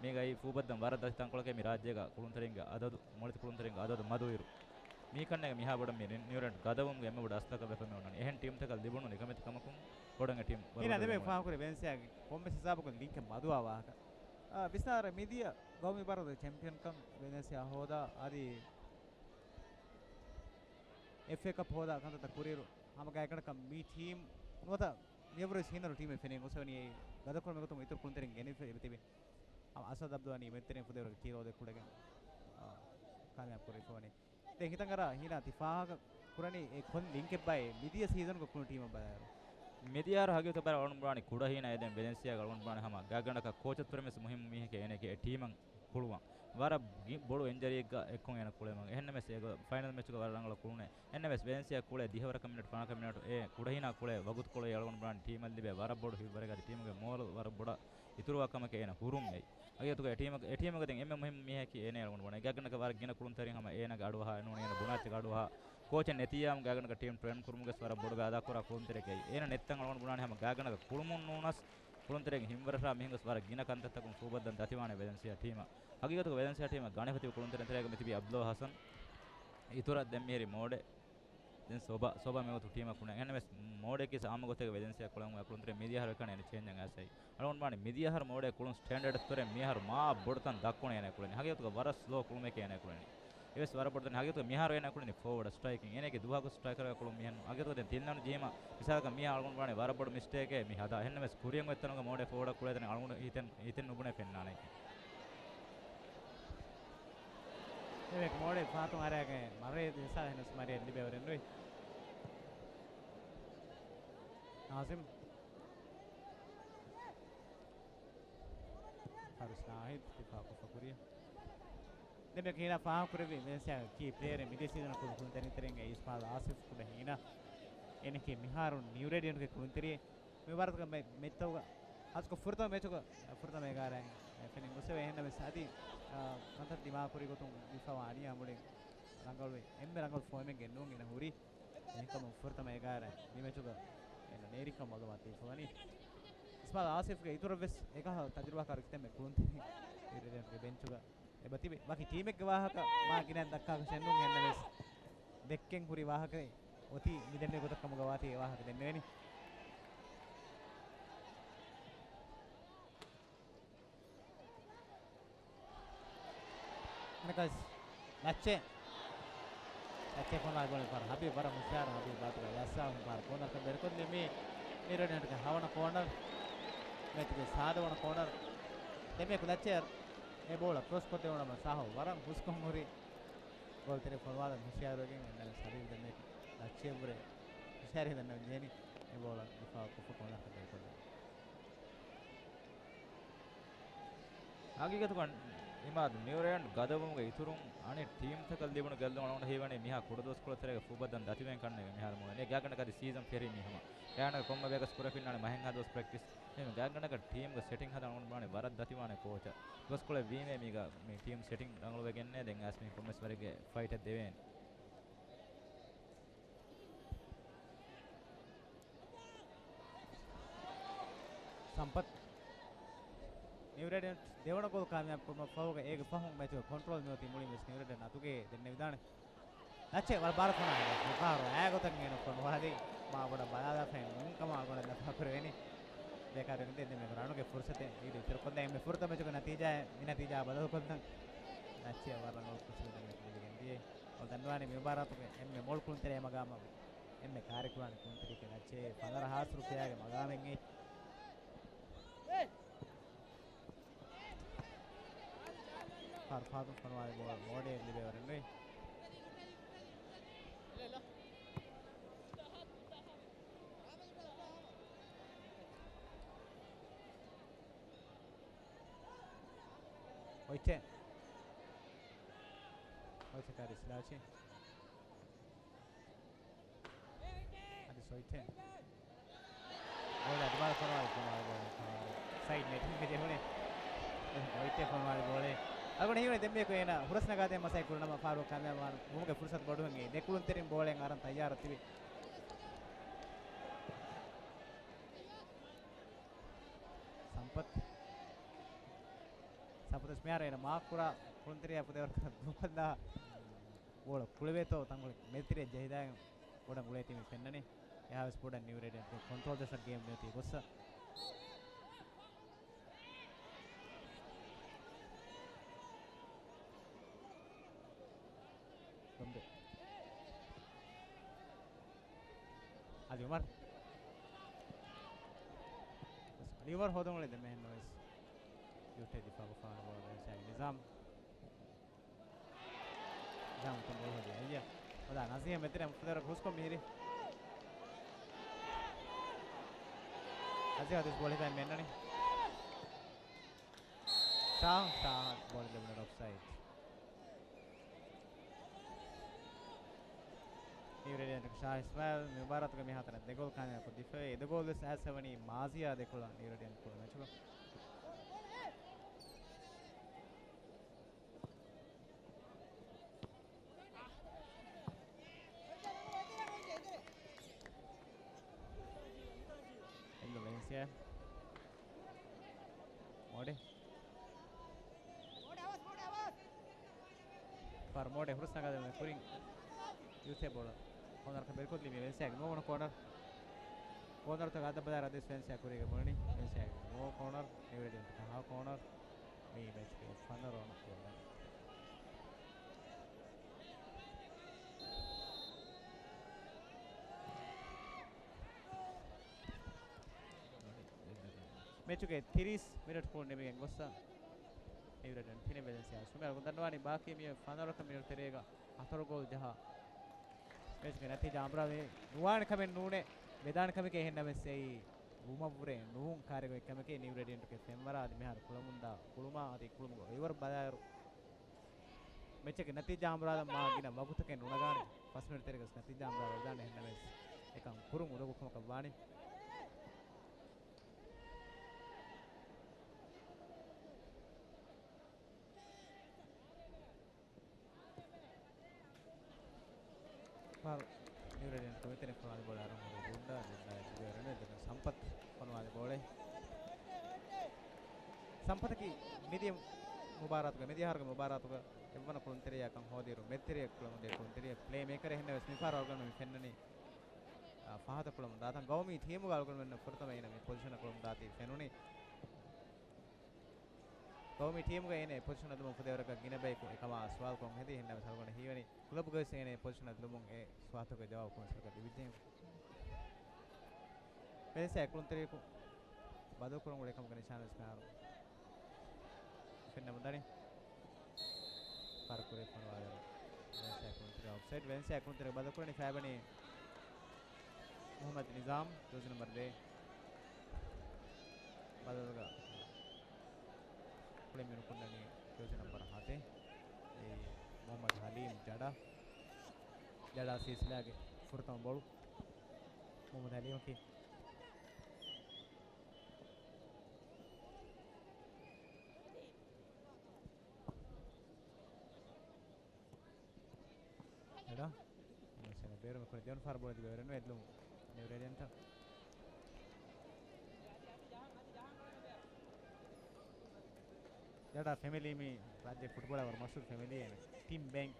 މީގައި ފޫބައްދަން ވަރަށް ދަތި ތަންކޮޅަކޭ މި ރާއްޖޭގަ ކުޅުންތެރިންގެ އަދަދު، މޮޅެތި ކުޅުންތެރިންގެ އަދަދު މަދުވިއިރު. މީކަންނޭގެ މިހާ ބޮޑަށް މި ނި-، ނިއުރޭން ގަދަވުމުގެ އެންމެ ބޮޑު އަސްލަކަށް ވެފަ މި އޮންނަނީ. އެހެން ޓީމްތަކަށް ލިބުނު ނިކަމެތި ކަމަކުން ބޮޑަށް އެ ޓީމް ވަރުގަދަ ހިނާ ދެމެ ވެފަ. ފާހަގަކުރި ވެލެންސިއާގެ ކޮންމެ ހިސާބަކުން ލިންކެއް މަދުވާ ވާހަކަ. އާ، ވިސްނާރަ މިދިޔަ ގައުމީ ބާރުގެ ޗެމްޕިއަންކަން ވެލެންސިއާ ހޯދާ އަދި އެފްއޭ ކަޕް ހޯދާ ކަންތައްތައް ކުރިއިރު ހަމަ ގާތްގަނޑަކަށް މި ޓީމް ނުވަތަ މިއަށްވުރެ ހީނަރު ޓީމެއް ފެނޭ ގޮސްވަނީ ގަދަކުރުމެއް ގޮތުން އިތުރު ކުޅުންތެރިން ގެނެފަ އެބަތިބި. ހަމަ އަސަދް އަބްދުލާ ވަނީ މެދުތެރެއިން ފުދޭވަރުގެ ކީ ރޯލެއް ކުޅެގެން، އާ، ކާމިޔާބު ކުރެވިފަ ވަނީ. ދެން ހިތަށް އަރާ ހީނާ ތި ފާހަގަ ކުރަނީ އެ ކޮން ލިންކެއްބާއޭ މިދިޔަ ސީޒަނުގެ ކުޅުނު ޓީމަށް ބަލާއިރު. މިދިޔަ އަހަރު ހަގީގަތު ބަރަށް އަޅުގަނޑު ބުނާނީ ކުޑަހީނާ އެދެން ވެލެންސިއާގެ އަޅުގަނޑު ބުނާނީ ހަމަ ގާތްގަނޑަކަށް ކޯޗަށް ތުރެ ވެސް މުހިއްމު މީހެކޭ އޭނައަކީ އެ ޓީމަށް ކުޅުވަން. ވަރަށް ގި-، ބޮޑު އިންޖަރީއެއްގަ އެއްކޮށް އޭނަ ކުޅެމުން. އެހެންނަމަވެސް އޭގެ ފައިނަލް މެޗުގަ ވަރަށް ރަނގަޅަށް ކުޅުނޭ. އެހެންނަމަވެސް ވެލެންސިއާ ކުޅޭ ދިހަވަރަކަށް މިނެޓު ފަނަރަކަށް މިނެޓު އެ ކުޑަހީނާ ކުޅޭ ވަގުތުކޮޅު އަޅުގަނޑު ބުނާނީ ޓީމަށް ލިބޭ ވަރަށް ބޮޑު ހިތްވަރެއްގަ އަދި ޓީމުގެ މޯލަލް ވަރަށް ބޮޑަށް އިތުރުވާ ކަމަކަށް އޭނަ ހުރުން އެއީ. ހަގީގަތުގަ އެ ޓީމަށް، އެ ޓީމުގަ ދެން އެންމެ މުހިއްމު މީހަކީ އޭނަ އަޅުގަނޑު ބުނާނީ. ގާތްގަނޑަކަށް ވަރަށް ގިނަ ކުޅުންތެރިން ހަމަ އޭނަގެ އަޑުއަހާ ނޫނީ އޭނަ ބުނާ އެއްޗެއް އަޑުއަހާ ކޯޗެއް ނެތިއްޔާމު ގާތްގަނޑަކަށް ޓީމް ޓްރެއިން ކުރުމުގެ ވަރަށް ބޮޑު ގާތް އަދާކުރާ ކުޅުންތެރިއެކޭ. އޭނަ ނެތްތަން އަޅުގަނޑު ބުނާނީ ހަމަ ގާތްގަނޑަކަށް ކުޅުމުން ނޫނަސް، ކުޅުންތެރިން ހިތްވަރަށާ މިހެން ގޮސް ވަރަށް ގިނަ ކަންތައްތަކުން ސޫބައްދަން ދަތިވާނެ ވެލެންސިއާ ޓީމަށް. ހަގީގަތުގަ ވެލެންސިއާ ޓީމަށް ގަނެފަތި ކުޅުންތެރިން ތެރޭގަ މިތިބީ އަބްދުﷲ ހަސަން، އިތުރަށް ދެން މިހިރީ މޯޑެ. ދެން ސޯބާ، ސޯބާ މިވަގުތު ޓީމަށް ކުޅެން. އެހެންނަމަވެސް މޯޑެކީ އާއްމު ގޮތެއްގަ ވެލެންސިއާ ކުޅެމުން އެ ކުޅުންތެރިން މިދިޔަ އަހަރު އެކަނި އެން ޗޭންޖަށް އައިސް އައި. އަޅުގަނޑު ބުނާނީ މިދިޔަ އަހަރު މޯޑެ ކުޅުން ސްޓޭންޑަޑް އަތުރެ މިއަހަރު މާ ބޮޑުތަން ދައްކުނު އޭނަ ކުޅެނީ. ހަގީގަތުގަ ވަރަށް ސްލޯ ކުޅުމެކޭ އޭނަ ކުޅެނީ. އެވެސް ވަރަށް ބޮޑު ދެން ހަގީގަތުގަ މިހާރު އޭނަ ކުޅެނީ ފޯވަޑް ސްޓްރައިކިން. އޭނަގެ ދުވަހަކު ސްޓްރައިކަރު ކުޅުން މިހެން. ހަގީގަތުގަ ދެން ތިން ލަނޑު ޖީމަ މިސާލަކަށް މިހާ އަޅުގަނޑު ބުނާނީ ވަރަށް ބޮޑު މިސްޓޭކެއް މި ހަދާ. އެހެންނަމަވެސް ކުރިއަށް އޮތް ތަނުގަ މޯޑެ ފޯވަޑަށް ކުޅޭ ތަނެއް އަޅުގަނޑު ހިތެއް، ހިތެއް ނުބުނޭ ފެންނާނެ. އެވެ މޯޑެ ފާތުން އަރާގެ މަރޭ ދިންސާ ހެނަސް މަރޭ ލިބޭވަރެއް ނުވި. ނާޒިމް. ފާރިސް ނާހިދް ދިފާއުކޮށްފަ ކުރިއަށް. ދެން މި ހީނާ ފާހަގަ ކުރެއްވި ވެލެންސިއާގެ ކީ ޕްލޭޔަރެއް މިދިޔަ ސީޒަނަށް ކުޅު ކުޅުންތެރިންގެ އިސްމާއިލް އާސިފް ކުޑަ ހީނާ. އޭނައަކީ މިހާރު ނިއު ރޭޑިއަންޓްގެ ކުޅުންތެރިއެއް. މި ވަރަށް މެ-، މެޗްތަކުގަ ހަސްކޮށް ފުރަތަމަ މެޗުގަ ފުރަތަމަ އެގާރައިން ފެނިން ގޮސް އެވެ. އެހެންނަމަވެސް އަދި، އާ، ކަންތައް ދިމާކުރި ގޮތުން ވެފަވާ އަނިޔާ މުޅިން ރަނގަޅުވެ އެންމެ ރަނގަޅު ފޯމެއް ގެންނުން އޭނަ ހުރީ. އެހެންކަމުން ފުރަތަމަ އެގާރަ މި މެޗުގަ އޭނަ ނޭރިކަން މަގުމާ ދީފަވަނީ. އިސްމާއިލް އާސިފްގެ އިތުރަށްވެސް އެކަހަލަ ތަޖުރިބާކާރު ކިތަންމެ ކުޅުންތެރިން ރެޑިއަންޓްގެ ބެންޗުގަ އެބަތިބި. ވަކި ޓީމެއްގެ ވާހަކަ މާ ގިނައިން ދައްކާކަށެއް ނޫން. އެހެންނަމަވެސް ދެއްކެން ހުރި ވާހަކައެއް އޮތީ މިދެންނެވި ގޮތަށް ކަމުގަ ވާތީ އެ ވާހަކަ ދެންނެވެނީ. އަނެކަސް ލައްޗޭ. ލައްޗޭ ފޮނުވާލި ބޯޅަ ފަރު. ހަބީބް ވަރަށް ހުޝިޔާރު. ހަބީބް ބާތުގަ ޔައްސާ ފަރު ކޯނަރަކަށް ބެރުކޮށްލި މީ ނިއު ރޭޑިއަންޓްގެ ހަވަނަ ކޯނަރ. މެޗުގެ ސާދަވަނަ ކޯނަރ. ދެންމެ ލައްޗޭ އެ ބޯޅަ ކްރޮސް ކޮށްދެވުނަމަ ސާހޯ ވަރަށް ހުސްކޮށް ހުރި. ގޯލްތެރެ ފޮނުވާލަން ހުޝިޔާރުވެގެން އެންނަ ހަބީބް ދެންމެ ލައްޗޭ ބުރެ ހުޝިޔާރީ ދެންނަ ޖޭނި އެ ބޯޅަ ދިފާއު ކޮށްފަ ކޯނަރަކަށް ބެރުކޮށްލި. ހަގީގަތުގަ އިމާދު ނިއު ރޭޑިއަންޓް ގަދަވުމުގެ އިތުރުން އަނެއް ޓީމްތަކަށް ލިބުނު ގެއްލުން އަޅުގަނޑަށް ހީވަނީ މިހާ ކުޑަދުވަސްކޮޅު ތެރޭގަ ފޫބައްދަން ދަތިވެގެން ކަންނޭނގެ މިހާރު މޮޅެން. ގާތްގަނޑަކަށް އަދި ސީޒަން ފެށީ މީ ހަމަ. ގާތްގަނޑަކަށް ކުރެފިންނާނެ މަހެއްހާ ދުވަސް ޕްރެކްޓިސް. އެހެން ގާތްގަނޑަކަށް ޓީމްގެ ސެޓިން ހަދަން އަޅުގަނޑު ބުނާނެ ވަރަށް ދަތިވާނެ ކޯޗަށް. ދުވަސްކޮޅެއް ވީމޭ މީގަ މި ޓީމް ސެޓިން ރަނގަޅުވެގެންނޭ. ދެން އައިސް މީ ކޮންމެސް ވަރެއްގެ ފައިޓެއް ދެވޭނެ. ސަމްޕަތް. ނިއު ރޭޑިއަންޓް ދެވަނަ ގޯލް ކާމިޔާބު ކުރުމަށް ފަހުގަ އޭގެ ފަހުން މެޗުގެ ކޮންޓްރޯލް މިއޮތީ މުޅިން ވެސް ނިއު ރޭޑިއަންޓް އަތުގައޭ ދެންނެވިދާނެ. ލައްޗޭ ވަރަށް ބާރަށް ފޮނުވާލި. މިފަހަރު އާގޮތަށް އޭނަ ފޮނުވާލީ. މާ ބޮޑަށް ބަލާލާފައި ނޫން ކަމަށް އަޅުގަނޑަށް ލަފާކުރެވެނީ. ބޭކާރު ދެން ދެންމެ ރަނުގެ ފުރުސަތެއް އީދު އިތުރުކޮށްލަ އެންމެ ފުރަތަމަ މެޗުގެ ނަތީޖާ މި ނަތީޖާ ބަދަލުކޮށްލަން. ލައްޗޭ ވަރަށް ރަނގަޅު ފުރުސަތެއް ލިބިގެން ދިޔައީ. އޮ ދަންނަވާނެ މި މުބާރާތުގެ އެންމެ މޮޅު ކުޅުންތެރިޔާ މަގާމަށް އެންމެ ކާރިކުރާނެ ކުޅުންތެރިޔަކީ ލައްޗޭ. ފަނަރަ ހާސް ރުފިޔާގެ މަގާމެއް އެއީ. ފާރު ފާތުން ފޮނުވާލި ބޯޅަ މޯޑޭ ލިބޭވަރެއް ނުވި. އޮތް. އޮތް ކާރި ސިލާޗި. އަދި ސޮއިޓެން. ބޯޅަ ދުމާލު ފޮނުވާލި ފޮނުވާލި ބޯޅަ. ސައިޑް ނެޓިންގ ޖެހުނެ. ސޮއިޓެން ފޮނުވާލި ބޯޅަ. އަޅުގަނޑު ހީވަނީ ދެންމެ އޭނަ ހުރަސް ނަގާދޭން މަސައްކަތް ކުރި ނަމަ ފާރު ކާމިޔާބު ވުމުގެ ފުރުސަތު ބޮޑުވެން އެ ދެ ކުޅުންތެރިން ބޯޅައިން އަރަން ތައްޔާރަށް ތިބި. ސަމްޕަތް. ސަމްޕަތް ވެސް މިހާރު އޭނަ މާކުރާ ކުޅުންތެރިޔާ ފުދޭވަރަކަށް ދޫކޮށްލާ ބޯޅަ ކުޅެވޭތޯ ތަންކޮޅެއް މެދުތިރިއަށް ޖެހިދާގެން ބޮޑަށް ގުޅޭތީ މި ފެންނަނީ. އެހާވެސް ބޮޑަށް ނިއު ރޭޑިއަންޓްގެ ކޮންޓްރޯލް ޖައްސަ ގޭމް މިއޮތީ ގޮއްސަ. ދޮންބެ. އަލި އުމަރު. އަލި އުމަރު ހޯދަން އުޅޭ ދެންމެ ހެންނަވެސް. ޔޫޓޭ ދިފާ ކޮށްފާނެ ބޯޅަ ނިޒާމް. ނިޒާމް ތުން ބޯޅަ ހޯދި އައްޔަ. ހޯދާ ނަޒީމް މެދުރެ މުފުދަރަކު ހުސްކޮށް މިހިރި. އަޒީޒް އަދިސް ބޯޅަ ހިފައި މި އަންނަނީ. ޝާހް، ޝާހް ބޯޅަ ލެވުނު އޮފްސައިޑް. ނިއު ރޭޑިއަންޓް ޝާހް އިސްމާއިލް މި މުބާރާތުގެ މިހާތަނަށް ދެ ގޯލް ކާމިޔާބުކޮށް ދިފާއީ އެ ދެ ގޯލް ވެސް އައިސް ވަނީ މާޒިޔާ ދެކޮޅަށް ނިއު ރޭޑިއަންޓް ކުޅަ މެޗުގަ. އެންޑް ވެލެންސިއާ. މޯޑެ. ފާރު މޯޑެ ހުރަސް ނަގާދެމުން ކުރިން ޔޫސޭ ބޯޅަ. ކޯނަރަކަށް ބެރުކޮށްލީ މި ވެލެންސިއާގެ ނުވަވަނަ ކޯނަރ. ކޯނަރުތަކަށް އަދަބަދާރަ އަދިސް ވެލެންސިއާ ކުރީގަ ބުނަނީ. ވެލެންސިއާގެ ނުވަ ކޯނަރ. ނިއު ރޭޑިއަންޓް ފަހަ ކޯނަރ. މި މެޗުގެ ފަނަރަ ވަނަ ކޯނަރ. މެޗުގެ ތިރީސް މިނެޓް ކުޅުން ނިމިގެން ގޮއްސަ، ނިއު ރޭޑިއަންޓް ތިނެއް ވެލެންސިއާ ސުމެއް. އަޅުގަނޑު ދަންނަވާނީ ބާކީ މި ފަނަރަ ވަނަ މިނެޓް ތެރޭގަ ހަތަރު ގޯލް ޖަހާ މެޗުގެ ނަތީޖާ އަނބުރާ ނުވާނެ ކަމެއް ނޫނޭ، ވެދާނެ ކަމެކޭ. އެހެންނަމަވެސް އެއީ ވުމަށްވުރެ ނުވުން ކާރިގޮތް ކަމެކޭ. ނިއު ރޭޑިއަންޓުގެ ފެންވަރާ އަދި މިހާރު ކުޅަމުންދާ ކުޅުމާ އަދި ކުޅުމުގެ އޮއިވަރު ބަލާއިރު، މެޗެއްގެ ނަތީޖާ އަނބުރާލަން މާ ގިނަ ވަގުތަކެއް ނުނަގާނެ. ފަސް މިނެޓް ތެރޭގަސް ނަތީޖާ އަނބުރާލަދާނެ. އެހެންނަމަވެސް އެކަން ކުރުން އުނދަގޫ ކަމަކަށް ވާނެ. ފާރު ނިއު ރޭޑިއަންޓް ކޮމިޓީން ފޮނުވާލި ބޯޅަ އަރުން ހުރި ގުންޑާ، ގުންޑާ އެންޑް ވެރަން ދެން ސަމްޕަތް ފޮނުވާލި ބޯޅަ. ސަމްޕަތަކީ މިދިޔަ މުބާރާތުގަ، މިދިޔަ އަހަރުގެ މުބާރާތުގަ އެއްވަނަ ކުޅުންތެރިޔާ ކަން ހޯދިއިރު، މެދުތެރެއަށް ކުޅަމުންދޭ ކުޅުންތެރިޔާ ޕްލޭ މޭކަރެއް. އެހެންނަމަވެސް މިފަހަރު އަޅުގަނޑު މި ފެންނަނީ، އާ، ފަހަތަށް ކުޅަމުން ދާތަން. ގައުމީ ޓީމުގަ އަޅުގަނޑުމެންނަށް ފުރަތަމަ އޭނަ މި ޕޮޒިޝަނަށް ކުޅަމުން ދާތީ ފެނުނީ. ގައުމީ ޓީމުގަ އޭނަ އެ ޕޮޒިޝަނަށް ލުމުން ފުދޭވަރަކަށް ގިނަ ބަޔަކު އެކަމާ ސުވާލުކޮށް ހެދި. އެހެންނަމަވެސް އަޅުގަނޑަށް ހީވަނީ ކުލަބުގަވެސް އޭނަ އެ ޕޮޒިޝަނަށް ލުމުން އެ ސުވާލުތަކުގެ ޖަވާބު ކޮންމެސް ވަރަކަށް ލިބިއްޖެ. ވެލެންސިއާ ކުޅުންތެރިޔަކު ބަދަލުކުރަމުން އެކަމުގެ ނިޝާނަތް ވެސް މިހާރު ފެންނަމުން ދަނީ. ފާރު ކުރިއަށް ފޮނުވާލިއިރު ވެލެންސިއާ ކުޅުންތެރި އޮފްސައިޑް. ވެލެންސިއާ ކުޅުންތެރި ބަދަލުކުރަނީ ފައިބަނީ މުހައްމަދު ނިޒާމް، ޖާސީ ނަމްބަރު ދޭއް. ބަދަލުގަ ކުޅެން މިނުކުންނަނީ ޖާސީ ނަމްބަރު ހަތެއް، އެއީ މުހައްމަދު ހަލީމް ޖަޑާ. ޖަޑާ ސިލްސިލާގެ ފުރަތަމަ ބޯޅަ މުހައްމަދު ހަލީމަކީ. ޖަޑާ. މިސް ބޭރުމެ ކުރި ދެވަނަ ފަހަރަށް ބޯޅަ ދިގު އެވެރެން އެދުނު ނިއު ރޭޑިއަންޓަށް. ޖަޑާ ފެމިލީ މި ރާއްޖޭ ފުޓްބޯޅަ ވަރަށް މަޝްހޫރު ފެމިލީ އޭނަ. ޓީމް ބޭން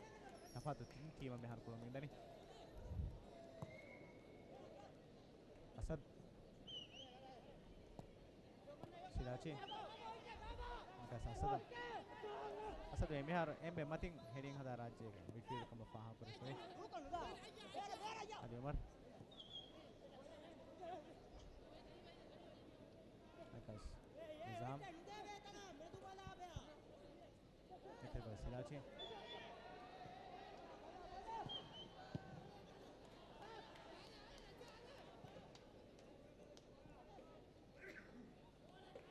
ތަފާތު ތިން ޓީމަށް މިހާރު ކުޅަމުން އިންދަނީ. އަސަދް. ސިލާޗީ. ނިކާސް އަސަދަށް. އަސަދު އެ މިހާރު އެންމެ މަތިން ހެޑިން ހަދާ ރާއްޖޭގެ މިޑްފީލްޑަރ ކަމަށް ފާހަގަކުރެއްވި. އަދި އުމަރު. ނިކާސް ނިޒާމް. އެތެރެ ބަލަ ސިލާޗީ.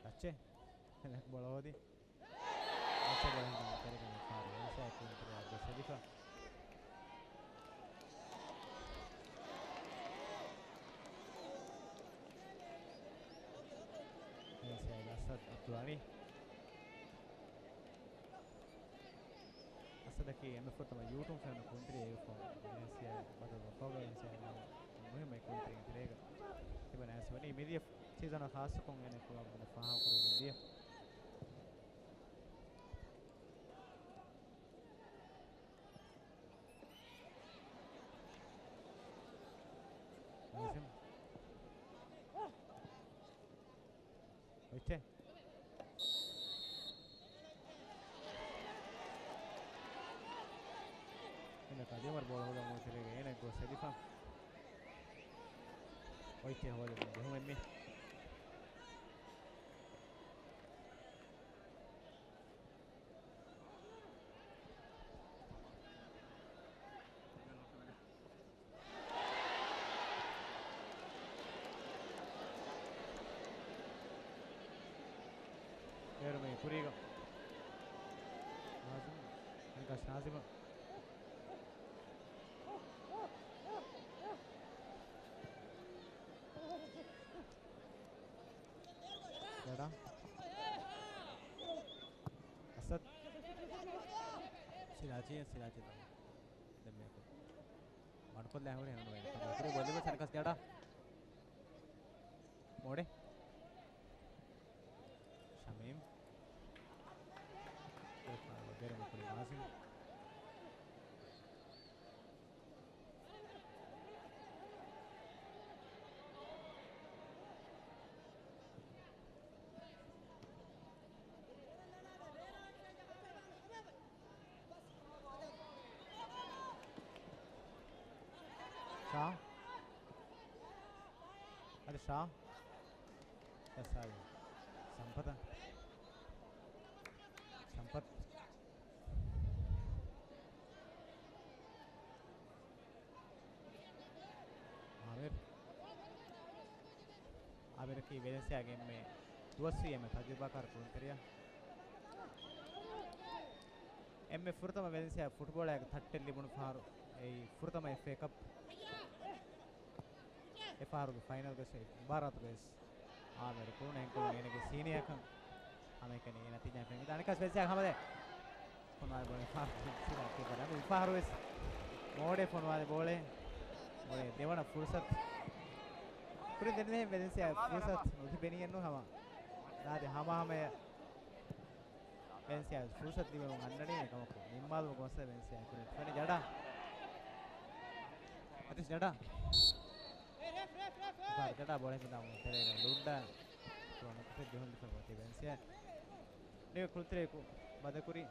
ރައްޗެ. ބޯޅަ ހޯދި. ރައްޗެ ބޯޅަ ހިނގާ ތެރޭގަ ފާރު. ވެލެންސިއާ ކުޅުންތެރި އައްޑަސް ހެދިފަ. ވެލެންސިއާގެ އަސަދް އަތުލާނީ. އަސަދަކީ އެންމެ ފުރަތަމަ ޔޫތުން ފެނުނު ކުޅުންތެރި އެއްކޮށް، ވެލެންސިއާ ބަދަލު ވެފަ އޮވޭ. ވެލެންސިއާ މުހިއްމު ކުޅުންތެރިން ތެރޭގަ ތިބެން އައިސް ވަނީ މިދިޔަ ސީޒަނަށް ޚާއްޞަކޮށް އޭނަ ކުޅަމުން ފާހަގަކުރެވިގެން ދިޔަ. ނާޒިމް. އޮތްޗެ. އެންނަ ކަދިޔަމަރ ބޯޅަ ހުޅަނގު ތެރޭގަ އޭނަ ގޮސް ހެދިފަ. އޮތްޗެ ހޯދަން ޖެހުމެއް މި. ކުރީގަ. ނާޒިމް. އަންކަސް ނާޒިމަށް. ޖަޑާ. އަސަދް. ސިރާޖީ، ސިރާޖީ. ދެން މިއަކު. މަޑުކޮށްލާ ހުރި ހެން ނުވޭ. ކުރި ބޮލިވެ ސަރކަސް ޖަޑާ. މޯޑެ. ޝަމީމް. ބޭރު ކުރި ނާޒިމް. ޝާ. އަދި ޝާ. ފަސާލި. ސަމްޕަތަށް. ސަމްޕަތް. އާމިރު. އާމިރަކީ ވެލެންސިއާގެ އެންމެ ދުވަސްވީ އެންމެ ތަޖުރިބާކާރު ކުޅުންތެރިޔާ. އެންމެ ފުރަތަމަ ވެލެންސިއާ ފުޓްބޯޅައިގެ ތައްޓެއް ލިބުނު ފަހަރު. އެއީ ފުރަތަމަ އެފްއޭ ކަޕް. އެ ފަހަރުގެ ފައިނަލްގައި މުބާރާތުގައި އާމިރު ކުޅުނު އެންކުޅުނު އޭނަގެ ސީނިއާކަން ހަމައެކަނި ނަތީޖާ ފެނިގެން ދާނެ. އަނިކާސް ވެލެންސިއާ ހަމަލެ. ފޮނުވާލި ބޯޅަ ފާ-، މިފަހަރުވެސް މޯޑެ ފޮނުވާލި ބޯޅެ. މޯޑެ ދެވަނަ ފުރުސަތު. ކުރިން ދެންމެހެން ވެލެންސިއާ ފުރުސަތު ނުލިބެނީއެއްނު ހަމަ. ދާދި ހަމަހަމަޔަށް ވެލެންސިއާ ފުރުސަތު ލިބެމުން އަންނަނީ އެކަމަކު ނިންމާލުމުގެ ގޮންސަ ވެލެންސިއާ ކުރިން ފެނި ޖަޑާ. އަތިސް ޖަޑާ. ޖަޑާ ބޯޅަ ހިފިދާމު ތެރޭގަ ލުއްޑާ. ނުކުތެއް ޖެހުން ދިފާ ގޮތީ ވެލެންސިއާ. ނިވެ ކުޅުންތެރިޔަކު ބަދަކުރި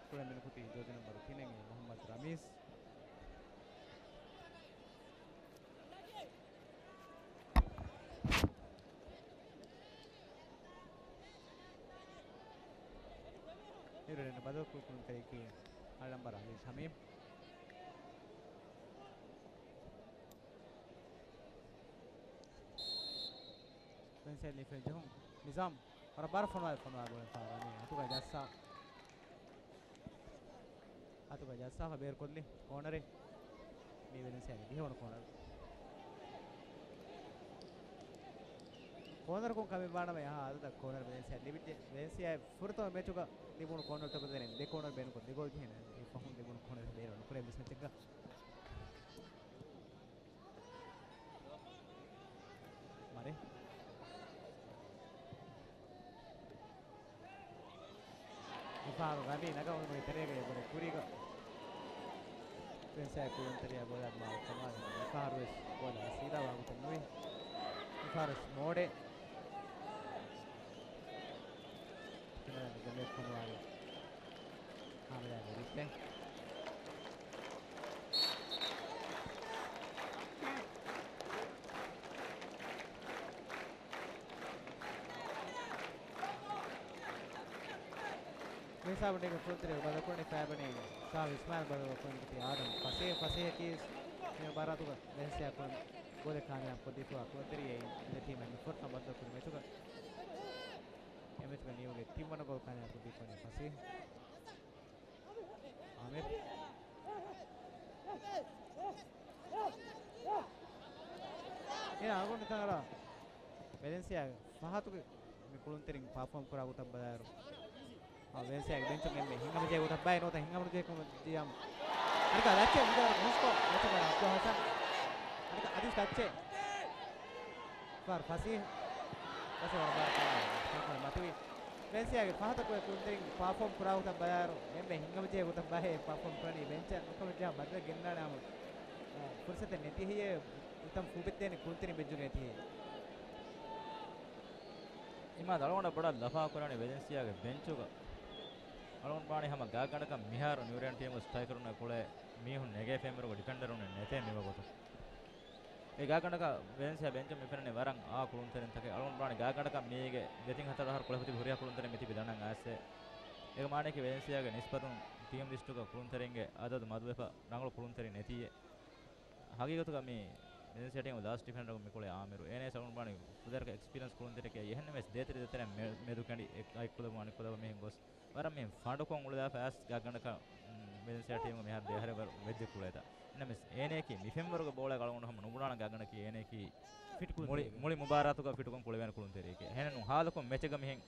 ކުޅެން މިނުކުތީ ޖޯޒި ނަމްބަރު ތިނެއް މުހައްމަދު ރަމީސް. އިރު ބަދަލު ކުރުންތެރިޔަކީ އަޅަނބަރ އަލީ ޝަމީމް. ފެންސައި ލިފެން ޖެހުން ނިޒާމް. ވަރަށް ބާރަށް ފޮނުވާލި، ފޮނުވާލި ބޯޅަ ފާރާނީ އަތުގަ ޖައްސާ. އަތުގަ ޖައްސާފަ ބޭރުކޮށްލި ކޯނަރެއް. މީ ވެލެންސިއާގެ ދިހަވަނަ ކޯނަރު. ކޯނަރަކުން ކަމެއް ވާނަމަ އެހާ އަދަދަށް ކޯނަރު ވެލެންސިއާ ލިބިއްޖެ. ވެލެންސިއާ ފުރަތަމަ މެޗުގަ ލިބުނު ކޯނަރުތަކުގެ ދެން ދެ ކޯނަރު ބޭނުންކޮށް ދެ ގޯލް ޖެހިން އެ ފަހުން ލިބުނު ކޯނަރު ބޭރު ނުކުރޭ މިސް މެޗެއްގަ. މަރެ. މިފަހަރު ރަމީ ނަގަ އުޅުމުގެ ތެރޭގައި އެބަރެ ކުރީގަ. ފެންސާ ކުޅުންތެރިޔާ ބޯލަށް މާ ކަމާލި މިފަހަރު ވެސް ބޯލަ ސީދާ ވާގޮތެއް ނުވި. މިފަހަރު ވެސް މޯޑެ. ކިނަރަން ގެމެއް ފޮނުވާލި. ހާމިދާގެ ރިއްޕެ. މިހިސާބުން ކުޅުންތެރިޔާ ބަދަލުކުރަނީ ފައިބަނީ ޝާހު އިސްމާއިލް ބަދަލުކުރަނީ އާދަމް ފަސޭހް. ފަސޭހަކީ މި މުބާރާތުގަ ވެލެންސިއާ ކުޅުން ގޯލެއް ކާމިޔާބު ކޮށްދީފައިވާ ކުޅުންތެރިޔާ އިން ދެ ޓީމަށް މި ފުރަތަމަ ބަދަލުކުރި މެޗުގަ. އެ މެޗުގަ ނިއުގެ ތިންވަނަ ގޯލް ކާމިޔާބު ކޮށްދީފައިވަނީ ފަސޭހް. އާމިރު. އެ އަޅުގަނޑު ތަނގަރާ ވެލެންސިއާ ފަހަތުގެ މި ކުޅުންތެރިން ޕާފޯމް ކުރާ ގޮތަށް ބަލާއިރު، އާ، ވެލެންސިއާގެ ބެންޗުން އެންމެ ހިނގަމަޖެހޭ ގޮތަށް ބައެއް ނުވަތަ ހިނގަމަޖެހޭ ކަމަށް ޖިޔާމު. އަނެކާ ލައްޗޭ މިދަވަރު މުސްކޯ ލައްޗަ ބަރަ އަބްދުލް ހަސަން. އަނެކާ އަދިސް ލައްޗޭ. ފާރު ފަސީހް. ފަސީހް ވަރަށް ބާރަށް މަތުވި. ވެލެންސިއާގެ ފަހަތަކުގެ ކުޅުންތެރިން ޕާފޯމް ކުރާ ގޮތަށް ބަލާއިރު، އެންމެ ހިނގަމަޖެހޭ ގޮތަށް ބައެއް ޕާފޯމް ކުރަނީ ބެންޗަށް ނުކަމަށްޖެހާ ބަދަލެއް ގެންނާނެ ހަމަ. އާ، ފުރުސަތެއް ނެތި ހެޔޭ، އެތަން ފޫބެއްދޭނެ ކުޅުންތެރިން ބެންޗުގަ ނެތި ހެޔޭ. އިމާދު އަޅުގަނޑަށް ބޮޑަށް ލަފާ ކުރަނީ ވެލެންސިއާގެ ބެންޗުގަ. އަޅުގަނޑު ބާނީ ހަމަ ގާތްގަނޑަކަށް މިހާރު ނިއުރޭން ޓީމުގެ ސްޓްރައިކަރުންނާ ކުޅޭ މީހުން ނެގޭ ފެންވަރުގެ ޑިފެންޑަރުން ނެތޭ މިވަގުތު. އެ ގާތްގަނޑަކަށް ވެލެންސިއާ ބެންޗުން މި ފެންނަނީ ވަރަށް އާ ކުޅުންތެރިންތަކެއް. އަޅުގަނޑު ބާނީ ގާތްގަނޑަކަށް މީގެ ދެތިން ހަތަރު އަހަރު ކުޅެފަ ތިބި ހުރިހާ ކުޅުންތެރިން މި ތިބި ދަނޑަށް އައިސް. އޭގެ މާނައަކީ ވެލެންސިއާގެ ނިސްބަތުން ޓީމް ލިސްޓުގަ ކުޅުންތެރިންގެ އަދަދު މަދުވެފަ ރަނގަޅު ކުޅުންތެރިން ނެތީއޭ. ހަގީގަތުގަ މި މެދެންސިއާ ޓީމުގެ ލާސްޓް ޑިފެންޑަރު މި ކުޅޭ އާމިރު. އޭނަޔަށް އަޅުގަނޑު ވާނީ ފުދޭވަރަކަށް އެކްސްޕީރިއަންސް ކުޅުންތެރިއެކޭ. އެހެންނަމަވެސް ދޭތެރެ ދޭތެރެއިން މެ-، މެދު ކެނޑި އެ-، އައި ކުލަވަން އަނެއް ކުލަވަން މިހެން ގޮސް ވަރަށް މިހެން ފަނޑުކޮށް އުޅުލާފަ އައިސް ގާތްގަނޑަކަށް، މް، މެދެންސިއާ ޓީމުގެ މިހާރު ދެ އަހަރެއް ވަރު ވެއްޖެ ކުޅޭތާ. އެހެންނަމަވެސް އޭނަޔަކީ މި ފެންވަރުގެ ބޯޅައަށް އަޅުގަނޑު ހަމަ ނުބުނާނެ ގާތްގަނޑަކީ އޭނަޔަކީ ފިޓް ކުޅުންތެރި. މުޅި، މުޅި މުބާރާތުގަ ފިޓްކޮށް ކުޅެވޭނެ ކުޅުންތެރިއެކޭ. އެހެންނޫން ހާދަކޮށް މެޗެއްގަ މިހެން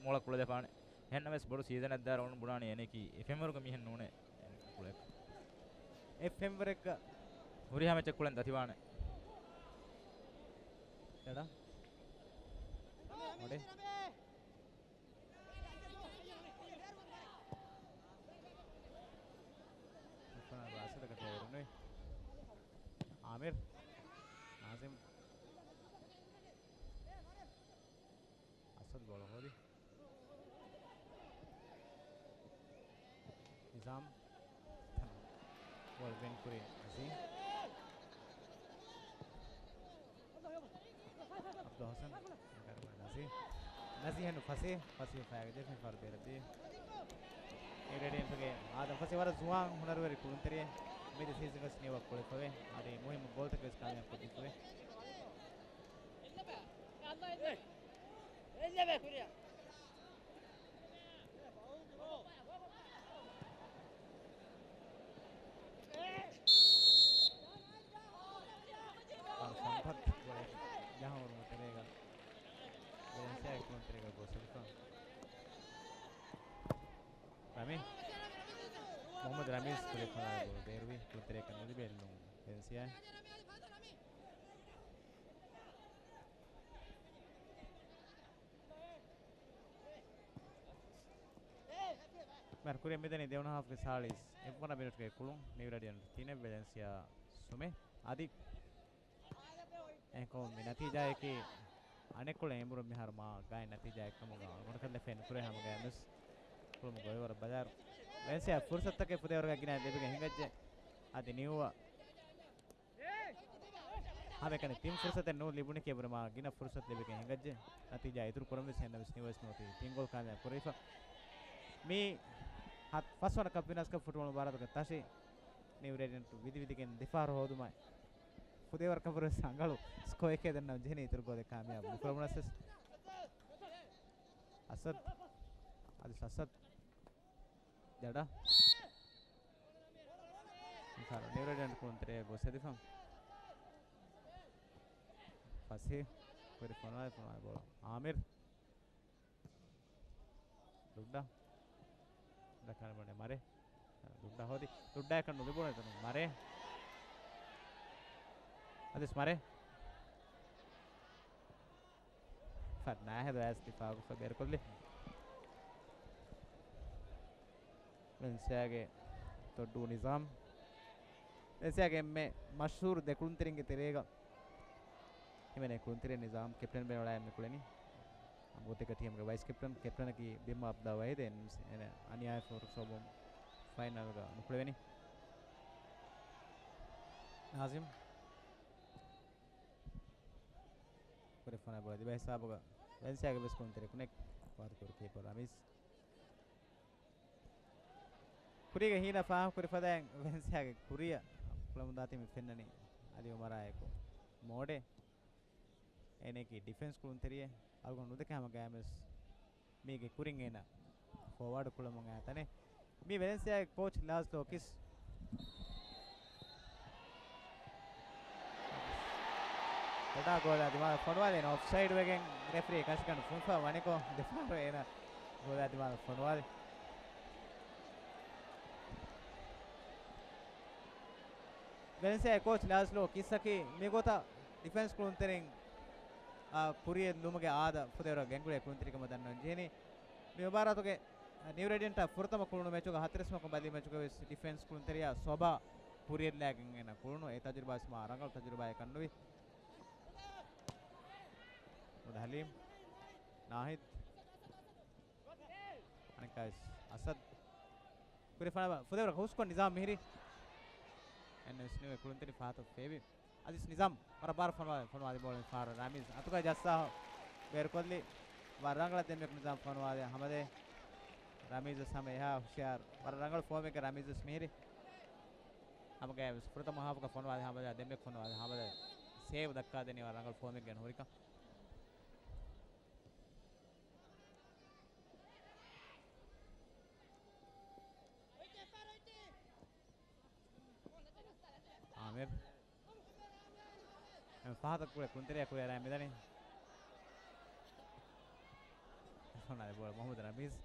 މޮޅަށް ކުޅެދެފާނެ. އެހެންނަމަވެސް ބޮޑު ސީޒަނެއް ދާއިރު އަޅުގަނޑު ބުނާނީ އޭނަޔަކީ އެ ފެންވަރުގަ މިހެން ނޫނޭ ކުޅެ. އެ ފެންވަރެއްގަ ހުރިހާ މެޗެއް ކުޅެން ދަތިވާނެ. ދަޑަ. މޮޑެ. އަސަދަކަށް އެރުނުވި. އާމިރު. ނާޒިމް. އަސަދު ބޯޅަ ހޯދި. ނިޒާމް. ބޯޅަ ވިން ކުރި ނަޒީމް. އަބްދުލް ހަސަން. ނަޒީ. ނަޒީ ހެން ފަސީ. ފަސީ ފަޔާގެ ޖެފިން ފާރު ބޭރަށް ދީ. އެ ރެޑިއެންޓުގެ އާދަމް ފަސީ ވަރަށް ޒުވާން ހުނަރުވެރި ކުޅުންތެރިއެއް. މިދި ސީޒަންގަސް ނިއުއާކް ކުޅެފަވޭ. އަދި މުހިއްމު ގޯލްތަކެއް ވެސް ކާމިޔާބު ކޮށްދީފަވޭ. ސަންފަތް ގޮޅެއް ޖަހަން ހުރުމުގެ ތެރޭގަ ވެލެންސިއާގެ ކުޅުންތެރޭގަ ގޮސް ހުރިފަ. ރަމީ. މުހައްމަދު ރަމީޒް ކުރިއަށް ފަނާ ބޯޅަ ބޭރުވި. ކުޅުންތެރޭގަ ނުލިބޭ ލުން ވެލެންސިއާ. މިހާރު ކުރިއަށް މިދަނީ ދެވަނަ ހާފްގެ ސާޅީސް އެއްވަނަ މިނިޓުގެ ކުޅުން. ނިއު ރޭޑިއަންޓް ތިނެއް، ވެލެންސިއާ ސުމެއް. އަދި އެހެންކަމުން މި ނަތީޖާއަކީ އަނެއްކޮޅެއް އެނބުރުން މިހާރު މާ ގާތް ނަތީޖާއެއް ކަމުގަ އަޅުގަނޑު ކަންތައް ފެން ކުރޭ. ހަމަގައިމުވެސް ކުޅުމުގެ ގޮތް ވަރަށް ބަލާއިރު ވެލެންސިއާ ފުރުސަތުތަކެއް ފުދޭވަރަކަށް ގިނަ ލިބިގެން ހިނގައްޖެ. އަދި ނިއުއާ ހަމައެކަނި ތިން ފުރުސަތެއް ނޫން ލިބުނިކޭ ބުރެ މާ ގިނަ ފުރުސަތު ލިބިގެން ހިނގައްޖެ. ނަތީޖާ އިތުރު ކުރަން ވެސް އެހެންނަމަވެސް ނިއުއާ ސްނޯޓީ ތިން ގޯލް ކާމިޔާބު ކުރެވިފަ. މި ހަތް، ފަސްވަނަ ކަޕް ވިނަސްކަޕް ފުޓްބޯޅަ މުބާރާތުގެ ތަށި ނިއު ރޭޑިއަންޓް ވިދިވިދިގެން ދެފަހަރު ހޯދުމަށް ފުދޭވަރަކަށްވުރެ ރަނގަޅު ސްކޯއެކޭ ދެންނަމަ ޖެހެނީ އިތުރު ގޯލެއް ކާމިޔާބު ނުކުރެވުނަސް ވެސް. އަސަދް. އަދި އަސަދް. ދަޑަ. ނިއު ރޭޑިއަންޓް ކުޅުންތެރޭގަ ގޮސް ހެދިފަ. ފަސީ. ކުރި ފޮނުވާލި ފޮނުވާލި ބޯޅަ. އާމިރު. ލުއްޑާ. ދަކާނެ ބަނޑެ މަރޭ. ލުއްޑާ ހޯދި. ލުއްޑާއަކަށް ނުލިބުނު އެތަނުން މަރޭ. އަދިސް މަރޭ. ފަންނާހެދު އައިސް ދިފާގުފަ ބޭރުކޮށްލި. ވެލެންސިއާގެ ތޮއްޑޫ ނިޒާމް. ވެލެންސިއާގެ އެންމެ މަޝްހޫރު ދެ ކުޅުންތެރިންގެ ތެރޭގަ ހިމެނޭ ކުޅުންތެރި ނިޒާމް ކެޕްޓަން ބޭނުން އަޅާ އެންމެ ކުޅެނީ. އަނބުއްދެކަ ޓީމްގެ ވައިސް ކެޕްޓަން، ކެޕްޓަނަކީ ބިމް އަބްދާ ވަހީދެއް. އެން-، އެން-، އަނިޔާއެއް ފޯރު ސޯބުން ފައިނަލްގަ ނުކުޅެވެނީ. ނާޒިމް. ކުރިފަނާ ބޮޅަ ދިބަ ހިސާބުގަ ވެލެންސިއާގެ ވެސް ކުޅުންތެރި ކުނެކް ވާތުކުރު ކީޕަރ ރަމީޒް. ކުރީގެ ހީލަ ފާހަގަކުރި ފަދައިން ވެލެންސިއާގެ ކުރިއަށް ކުޅަމުންދާތީ މި ފެންނަނީ އަލީ އުމަރާއެކު މޯޑެ. އޭނައަކީ ޑިފެންސް ކުޅުންތެރިއެއް. އަޅުގަނޑު ނުދެކެ ހަމަގައިމުވެސް މީގެ ކުރިން އޭނަ ފޯވާޑް ކުޅަމުން އައި ތަނެއް. މީ ވެލެންސިއާގެ ކޯޗް ލާޒްލޯ ކިސް. ދޮޑާ ގޯލާ ދިމާލަށް ފޮނުވާލި އޭނަ އޮފްސައިޑް ވެގެން ރެފްރީ ކަށިގަނޑު ފުންފަ ވަނިކޮށް ދެފާރު އޭނަ ގޯލާ ދިމާލަށް ފޮނުވާލި. ވެލެންސިއާގެ ކޯޗް ލާޒްލޯ ކިސްއަކީ މިގޮތަށް ޑިފެންސް ކުޅުންތެރިން، އާ، ކުރިއަށް ލުމުގެ އާދަ ފުދޭވަރަށް ގެންގުޅޭ ކުޅުންތެރިކަމަށް ދަންނަވަން ޖެހެނީ. މި މުބާރާތުގެ ނިއު ރޭޑިއަންޓާ ފުރަތަމަ ކުޅުނު މެޗުގަ ހަތަރެސް މަކު ބަލި މެޗުގަ ވެސް ޑިފެންސް ކުޅުންތެރިޔާ ސޮބާ ކުރިއަށްލާގެން އޭނަ ކުޅުނު. އެ ތަޖުރިބާ ވެސް މާ ރަނގަޅު ތަޖުރިބާއެއް ކަންނުވި. އުޑަ ހަލީމް. ނާހިދް. އަނެއްކާވެސް އަސަދް. ކުރި ފަނަބަ ފުދޭވަރަކަށް ހުސްކޮށް ނިޒާމް މިހިރީ. އެން އެސް ނިއު ކުޅުންތެރި ފަހަތަށް ފޭބި. އަދިސް ނިޒާމް ވަރަށް ބާރަށް ފޮނުވާލި، ފޮނުވާލި ބޯޅަ ފާރަށް ރަމީޒް އަތުގައި ޖައްސާ ބޭރުކޮށްލި. ވަރަށް ރަނގަޅަށް ދެންމެ ނިޒާމް ފޮނުވާލި ހަމަދޭ. ރަމީޒް ވެސް ހަމަ އެހާ ހުޝިޔާރު. ވަރަށް ރަނގަޅު ފޯމެއްގަ ރަމީޒް ވެސް މިހިރީ. ހަމަގައި ވެސް ފުރަތަމަ ހާފުގަ ފޮނުވާލި ހަމަދޭ، ދެންމެ ފޮނުވާލި ހަމަދޭ. ތޭވަ ދައްކާދެނީ ވަރަށް ރަނގަޅު ފޯމެއްގަ ހުރިކަން. އާމިރު. އެ ފަހަތަށް ކުޅެ ކުންތެރެއަށް ކުރިއަރާ މިދަނީ. ސޯނާލި ބޯޅަ މުހައްމަދު ރަމީޒް.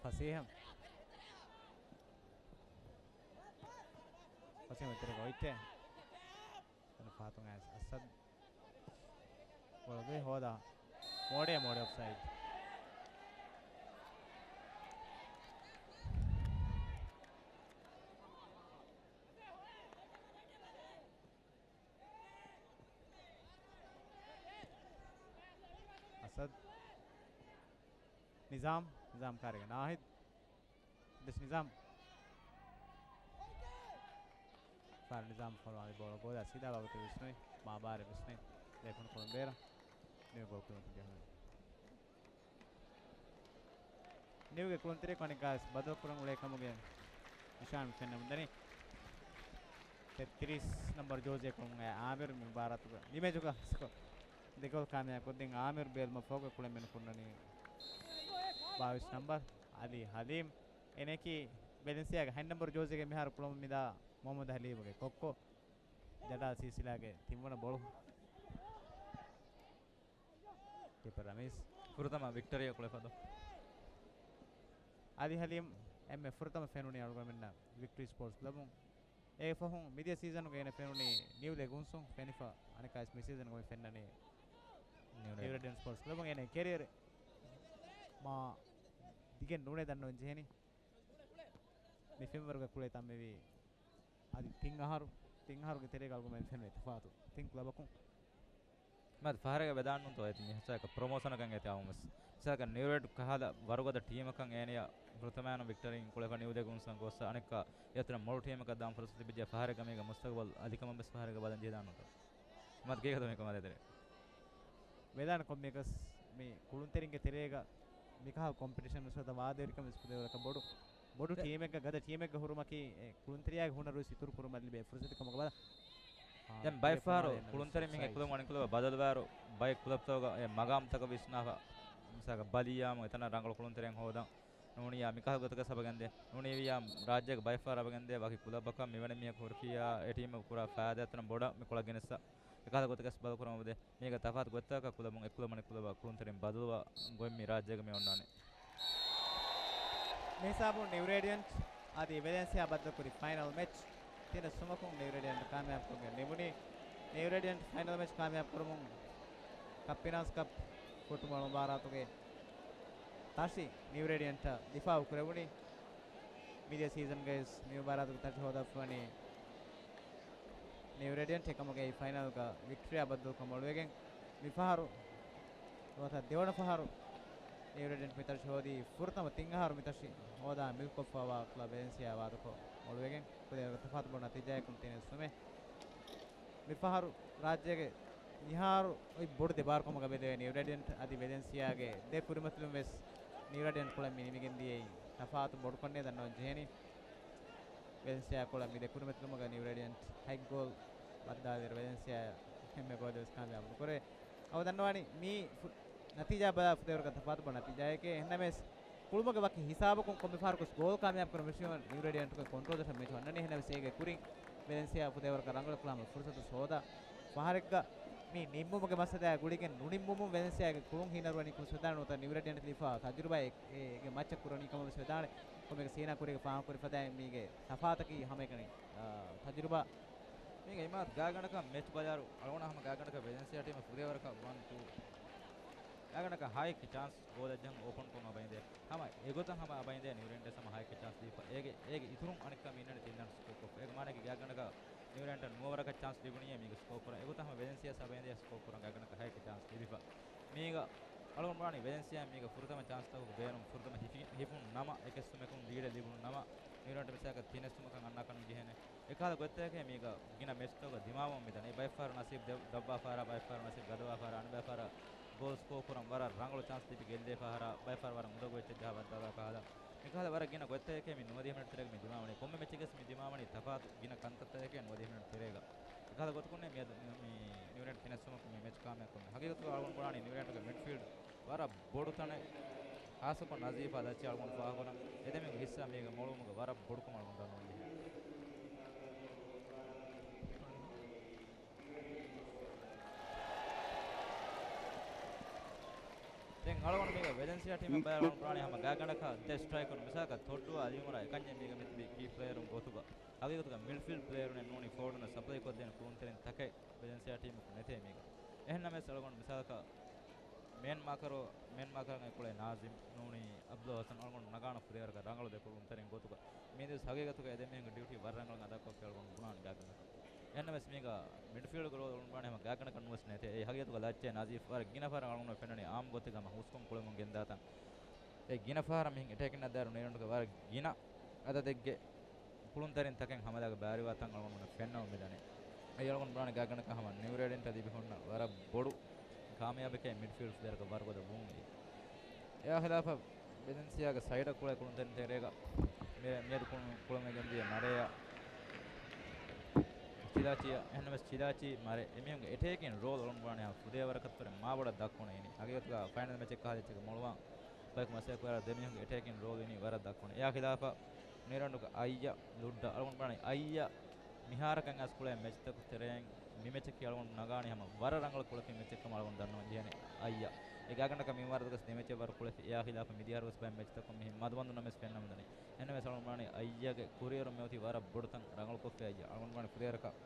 ފަސީހަ. ފަސީހަ ތެރޭގަ އޮތްޓޭ. ފަހަތުން އައިސް އަސަދް. ބޯޅަ ދުވި ހޯދާ. މޯޑޭ، މޯޑޭ އޮފްސައިޑް. އަސަދް. ނިޒާމް، ނިޒާމް ކާރިގަ ނާހިދް. ދެސް ނިޒާމް. ފާރު ނިޒާމް ފޮނުވާލި ބޯޅަ ގޯލާ ސީދާ ވަގުތު ވިސްނުވި. މާ ބާރެއް ވިސްނުވި. ލޭކުނު ކުޅުން ބޭރަށް. ނިވް ގޯލް ކުޅުން ޖެހުނު. ނިވްގެ ކުޅުންތެރިޔަކު އަނެއްކާވެސް ބަދަލުކުރަން އުޅޭ ކަމުގެ ނިޝާން ފެންނަމުންދަނީ. ތެއްތިރީސް ނަންބަރު ޖޯޒީ ކުޅުން އައި އާމިރު މި މުބާރާތުގަ ނިމޭޖުގަ ސްކޯ ދެ ގޯލް ކާމިޔާބު ކޮށްދިން އާމިރު ބޭލުމަށް ފަހުގަ ކުޅެން މިނު ފުންނަނީ ބާވީސް ނަންބަރު އަލީ ހަލީމް. އޭނައަކީ ވެލެންސިއާގެ ހަތް ނަންބަރު ޖޯޒީގެ މިހާރު ކުޅަމުން މިދާ މުހައްމަދު ހަލީމުގެ ކޮއްކޮ. ޖަޑާލް ސީސިލާގެ ތިންވަނަ ބޯޅަ. ކީޕަރ ރަމީޒް. ފުރަތަމަ ވިކްޓަރީއަށް ކުޅެފަދަ. އަލީ ހަލީމް އެންމެ ފުރަތަމަ ފެނުނީ އަޅުގަނޑުމެންނަށް ވިކްޓަރީ ސްޕޯޓްސް ކްލަބުން. އެ ފަހުން މިދިޔަ ސީޒަނުގަ އޭނަ ފެނުނީ ނިއު ލެގުންސުން ފެނިފަ، އަނެއްކާވެސް މި ސީޒަނުގަ މި ފެންނަނީ ނިއު ރޭޑިއަންޓް ސްޕޯޓްސް ކްލަބުން. އޭނަ ކެރިއަރެއް މާ ދިގެއް ނޫނޭ ދަންނަވަން ޖެހެނީ. މި ފެންވަރުގަ ކުޅޭ ތަންމެވީ އަދި ތިން އަހަރު، ތިން އަހަރުގެ ތެރޭގަ އަޅުގަނޑުމެން ފެނުނީ ތަފާތު ތިން ކްލަބަކުން. މާތް ފަހަރެއްގަ ވެދާންނުންތޯ އޭތި މިހާ ސައިކަ ޕްރޮމޯޝަނަކަށް އޭތި އައުމަސް. މިސާލަކަށް ނިއުރޭޑް ކަހަލަ ވަރުގަދަ ޓީމަކަށް އޭނިޔާ ފުރަތަމައިން ވިކްޓަރީން ކުޅެފަ ނިއު ލެގުންސަށް ގޮއްސަ އަނެއްކާ އޭތި މޮޅު ޓީމަކަށް ދާން ފުރުސަތު ތިބިއްޖެ ފަހަރެއްގަ މީގެ މުސްތަގުބަލް އަލިކަމަށް ވެސް ފަހަރެއްގަ ބަލަން ޖެހިދާންނުތޯ. މާތް ގޭގަ މިކަމާ ދޭތެރޭ. ވެދާނެ ކޮންމެއަކަސް މި ކުޅުންތެރިންގެ ތެރޭގަ މިކަހަލަ ކޮމްޕިޓިޝަން ވެސް ވަދާ ވާދެވިކަމެއް ވެސް ފުދޭވަރަކަށް ބޮޑު، ބޮޑު ޓީމެއްގަ ގަދަ ޓީމެއްގަ ހުރުމަކީ އެ ކުޅުންތެރިޔާގެ ހުނަރު ވެސް އިތުރު ކުރުމަށް ލިބޭ ފުރުސަތެއް ކަމަކަށް ބަލާ. ދެން ބައެއް ފަހަރު ކުޅުންތެރިން މި ކުލަ އަނެއްކުލަ ބަދަލުވާއިރު ބައެއް ކުލަބްތަކުގަ އެ މަގާމްތަކަށް ވިސްނާފަ މިސާލަކަށް ބަލިއްޔާމު އެތަނަށް ރަނގަޅު ކުޅުންތެރިން ހޯދަން ނޫނިއްޔާ މިކަހަލަ ގޮތަކަށް ސަބަގެންދޭ. ނޫނީވިޔާ ރާއްޖޭގެ ބައެއް ފަހަރު ސަބަގެންދޭ ވަކި ކުލަބަކަށް މިވަނި މީހަކު ހުރިފިއްޔާ އެ ޓީމަށް ކުރާ ފައިދާތައް ބޮޑަށް މި ކުޅަ ގެނެއްސަ އެކަހަލަ ގޮތަކަށް ބަދަލުކުރަމުން އެބަދޭ. މީގަ ތަފާތު ގޮތްތަކަކަށް ކުލަބުން އެއްކުލަ މަނިކުލަބަށް ކުޅުންތެރިން ބަދަލުވާ ގޮތް މި ރާއްޖޭގަ މި އޮންނާނެ. މިހިސާބުން ނިއު ރޭޑިއަންޓް އަދި ވެލެންސިއާ ބައްދަލުކުރި ފައިނަލް މެޗް ތިނެއް ސުމަކުން ނިއު ރޭޑިއަންޓް ކާމިޔާބުކޮށްގެން ނިމުނީ. ނިއު ރޭޑިއަންޓް ފައިނަލް މެޗް ކާމިޔާބު ކުރުމުން ކަޕް ފިނާންސް ކަޕް ފުޓްބޯޅަ މުބާރާތުގެ ތަށި ނިއު ރޭޑިއަންޓަށް ދިފާއު ކުރެވުނީ. މިދިޔަ ސީޒަންގައި ވެސް މި މުބާރާތުގެ ތަށި ހޯދާފަވަނީ ނިއު ރޭޑިއަންޓް. އެކަމުގައި ފައިނަލްގަ ވިކްޓަރީއާ ބައްދަލުކަމަށް އޮޅުވެގެން މިފަހަރު ނުވަތަ ދެވަނަ ފަހަރު ނިއު ރޭޑިއަންޓް މި ތަށި ހޯދީ. ފުރަތަމަ ތިން އަހަރު މި ތަށި ހޯދާ މިލްކޮށްފަވާ ކްލަބް ވެލެންސިއާ ވާދަކޮށް އޮޅުވެގެން ކުލައިރުގެ ތަފާތު ބޮޑު ނަތީޖާއަކުން ތިނެއް ސުމެއް. މިފަހަރު ރާއްޖޭގެ މިހާރު އޮތް ބޮޑު ދެބާރުކަމަކަށް ބެލެވޭ ނިއު ރޭޑިއަންޓް އަދި ވެލެންސިއާގެ ދެ ކުރިމަތިލުން ވެސް ނިއު ރޭޑިއަންޓް ކުޅަން މި ނިމިގެން ދިޔައީ ތަފާތު ބޮޑުކޮށްނޭ ދަންނަވަން ޖެހެނީ. ވެލެންސިއާ ކުޅަން މި ދެ ކުރިމަތިލުމުގަ ނިއު ރޭޑިއަންޓް ހަތް ގޯލް ވައްދާލިއިރު ވެލެންސިއާ އެންމެ ގޯލެއް ވެސް ކާމިޔާބު ނުކުރޭ. އަވަ ދަންނަވާނީ މި ފު-، ނަތީޖާ ބަލާ ފުދޭވަރަކަށް ތަފާތު ބޮޑު ނަތީޖާއެކޭ. އެހެންނަމަވެސް ކުޅުމަކުގެ ވަކި ހިސާބަކުން ކޮންމެ ފަހަރަކުވެސް ގޯލް ކާމިޔާބު ކުރަން މެސި ނިއު ރޭޑިއަންޓުގެ ކޮންޓްރޯލް ދަށަށް މެޗު އަންނަނީ. އެހެންނަމަވެސް އޭގެ ކުރިން ވެލެންސިއާ ފުދޭވަރަކަށް ރަނގަޅު ކުޅާމަ ފުރުސަތު ހޯދާ ފަހަރެއްގަ މި ނިންމުމުގެ މައްސަލައާ ގުޅިގެން ނުނިންމުމުން ވެލެންސިއާގެ ކުޅުން ހީނަރުވަނީ ކުރިން ވެދާނެ. ނުވަތަ ނިއު ރޭޑިއަންޓަށް ލިބިފައިވާ ތަޖުރިބާ އެ-، އޭގެ މައްޗަށް ކުރަނީ ކަމަށް ވެސް ވެދާނެ. ކޮންމެއަކަސް ހީނާ ކުރީގެ ފާހަގަކުރި ފަދައިން މީގެ ތަފާތަކީ ހަމައެކަނި، އާ، ތަޖުރިބާ. މީގެ އިމާދު ގާތްގަނޑަކަށް މެޗް ބަލާއިރު އަޅުގަނޑަށް ހަމަ ގާތްގަނޑަކަށް ވެލެންސިއާ ޓީމަށް ފުދޭވަރަކަށް ވަން ޓޫ ގާތްގަނޑަކަށް ހައެއް ޗާންސް ގޯލެއްޖަހަން އޯޕަން ކޮށް އަބައިންދޭ. ހަމަ އެގޮތަށް ހަމަ އަބައިންދޭ ނިއުރޭޑިއަންޓް ހަމަ ހައެއް ޗާންސް ދީފަ. އޭގެ، އޭގެ އިތުރުން އަނެއްކާ މި އިންނަނީ ތިން ރަން ސްކޯ ކޮށްފަ. އޭގެ މާނައަކީ ގާތްގަނޑަކަށް ނިއުރޭޑިއަންޓަށް ނުވަވަރަކަށް ޗާންސް ލިބުނީ މީގެ ސްކޯ ކުރަން. އެގޮތަށް ހަމަ ވެލެންސިއާ އަބައިންދޭ ސްކޯ ކުރަން ގާތްގަނޑަކަށް ހައެއް ޗާންސް ލިބިފަ. މީގަ އަޅުގަނޑު ބުނާނީ ވެލެންސިއާ މީގަ ފުރަތަމަ ޗާންސްތަކުގެ ބޭނުން ފުރަތަމަ ހިފި-، ހިފުން ނަމަ އެކެއް ސުމެކުން ލީޑެއް ލިބުނު ނަމަ ނިއުރޭޑިއަންޓް މިސާލަކަށް ތިނެއް ސުމަކަށް އަންނާކަށް ނުޖެހޭނެ. އެކަހަލަ ގޮތްތަކެއް މީގަ ގިނަ މެޗްތަކުގަ ދިމާވަމުން މިދަނީ. ބައެއް ފަހަރު ނަސީބު ދެ-، ދަށްވާ ފަހަރާ، ބައެއް ފަހަރު ނަސީބު ގަދަވާ ފަހަރާ، އަނެއް ބައެއް ފަހަރު ގޯލް ސްކޯ ކުރަން ވަރަށް ރަނގަޅު ޗާންސް ލިބި ގެއްލޭ ފަހަރާ، ބައެއް ފަހަރު ވަރަށް އުނދަގޫ އެއްޗެއް ޖަހާ ވައްދާލާ ކަހަލަ. މިކަހަލަ ވަރަށް ގިނަ ގޮތްތަކެކޭ މި ނުވަދިހަ މިނެޓް ތެރޭގަ މި ދިމާވަނީ. ކޮންމެ މެޗެއްގަސް މި ދިމާވަނީ ތަފާތު ގިނަ ކަންތައްތަކެކޭ ނުވަދިހަ މިނެޓް ތެރޭގަ. ކަހަލަ ގޮތަކުންނޭ މިއަދު މި ނިއުރޭން ކިނެއްސުމަކުން މި މެޗް ކާމިޔާބު ކުރުން. ހަގީގަތުގަ އަޅުގަނޑު ބުނާނީ ނިއުރޭންގެ މިޑްފީލްޑް ވަރަށް ބޮޑު ތަނެއް. ހާއްސަކޮށް ނަޒީފާ ލައްޗި އަޅުގަނޑު ފާހަގަކުރަން. އެދެމީހުން ހިއްސާ މީގެ މޮޅުވުމުގެ ވަރަށް ބޮޑުކަމަށް އަޅުގަނޑު ދަންނަވަން ޖެހޭ. ދެން އަޅުގަނޑު މީގަ ވެލެންސިއާ ޓީމަށް ބަލާ އަޅުގަނޑު ބުނާނީ ހަމަ ގާތްގަނޑަކަށް ދެ ސްޓްރައިކަރު މިސާލަކަށް ތޮއްޑޫ އަލީމުރާ އެކަންޏެއް މީގަ މިތިބީ ކީ ޕްލޭޔަރުން ގޮތުގަ. ހަގީގަތުގަ މިޑްފީލްޑް ޕްލޭޔަރުން ނޫނީ ފޯވަޑުން ސަޕްލައި ކޮށްދޭނެ ކުޅުންތެރިން ތަކެއް ވެލެންސިއާ ޓީމަކު ނެތޭ މީގަ. އެހެންނަމަވެސް އަޅުގަނޑު މިސާލަކަށް މޭން މާކަރު، މޭން މާކަރުގެ ކުޅޭ ނާޒިމް ނޫނީ އަބްދުލް ހަސަން އަޅުގަނޑު ނަގާނަ ފުރިހަރަކަށް ރަނގަޅު ދެ ކުޅުންތެރިން ގޮތުގަ. މީދުވެސް ހަގީގަތުގަ އެ ދެމީހުންގެ ޑިއުޓީ ވަރަށް ރަނގަޅަށް އަދާކޮށްފި އަޅުގަނޑު ބުނާނެ ގާތްގަނޑަކަށް. އެހެންނަމަވެސް މީގަ މިޑްފީލްޑްގެ ރޯލް އަޅުގަނޑު ބުނާނީ ހަމަ ގާތްގަނޑަކަށް ނުވެސް ނެތޭ. އެއީ ހަގީގަތުގަ ލައްޗޭ ނަޒީފް ވަރަށް ގިނަ ފަހަރަށް އަޅުގަނޑު ފެންނަނީ އާއްމު ގޮތެއްގަ ހަމަ ހުސްކޮށް ކުޅެމުން ގެންދާތަން. އެ ގިނަ ފަހަރަށް މިހެން އެޓޭކިން އަށް ދާއިރު ނިއުރޭންގެ ވަރަށް ގިނަ އަދަދެއްގެ ކުޅުންތެރިން ތަކެއް ހަމަލާގަ ބައިވެރިވާތަން އަޅުގަނޑު ފެންނަމުން މިދަނީ. އެއީ އަޅުގަނޑު ބުނާނެ ގާތްގަނޑަކަށް ހަމަ ނިއުރޭޑިއަންޓަށް ލިބި ހުންނަ ވަރަށް ބޮޑު ކާމިޔާބެކޭ މިޑްފީލްޑް ޕްލޭޔަރަކަށް ވަރުގަދަ ވުން އެއީ. އެއާ ޚިލާފަށް ވެލެންސިއާގެ ސައިޑަށް ކުޅޭ ކުޅުންތެރިން ތެރޭގަ މި-، މިއަދު ކުޅު-، ކުޅުމެއް ގެންދިޔަ މަރޭއާ ޗިލާޗީއާ، އެހެންނަމަވެސް ޗިލާޗީ މަރޭ އެމީހުންގެ އެޓޭކިން ރޯލް އަޅުގަނޑު ބުނާނެ ފުދޭވަރަކަށްވުރެ މާބޮޑަށް ދައްކުނު އިނީ. ހަގީގަތުގަ ފައިނަލް މެޗެއް ކަހަލަ އެއްޗެއްގެ މޮޅުވާން ބަޔަކު މަސައްކަތް ކުރާ ދެމީހުންގެ އެޓޭކިން ރޯލް އިނީ ވަރަށް ދައްކުނު. އެއާ ޚިލާފަށް ނިއުރޭންގެ އައްޔަ ލުއްޑާ އަޅުގަނޑު ބުނާނީ އައްޔަ މިހާރަކަށް އައިސް ކުޅޭ މެޗްތަކުގެ ތެރެއިން މި މެޗަކީ އަޅުގަނޑު ނަގާނީ ހަމަ ވަރަށް ރަނގަޅަށް ކުޅެފި މެޗެއް ކަމަށް އަޅުގަނޑު ދަންނަވަން ޖެހޭނެ އައްޔަ. އެ ގާތްގަނޑަކަށް މި ވަރަށް ދެ މެޗެއް ވަރަށް ކުޅެފި. އެއާ ޚިލާފަށް މިދިޔަ އަހަރުވެސް ބައެއް މެޗްތަކުން މި މަދުވަންދުން ނަމަވެސް ފެންނަމުން ދަނީ. އެހެންނަމަވެސް އަޅުގަނޑު ބުނާނީ އައްޔަގެ ކެރިއަރުން މިއޮތީ ވަރަށް ބޮޑު ތަން ރަނގަޅުކޮށްފައި އައްޔަ. އަޅުގަނޑު ބުނާނީ ފުރިހަރަކަށް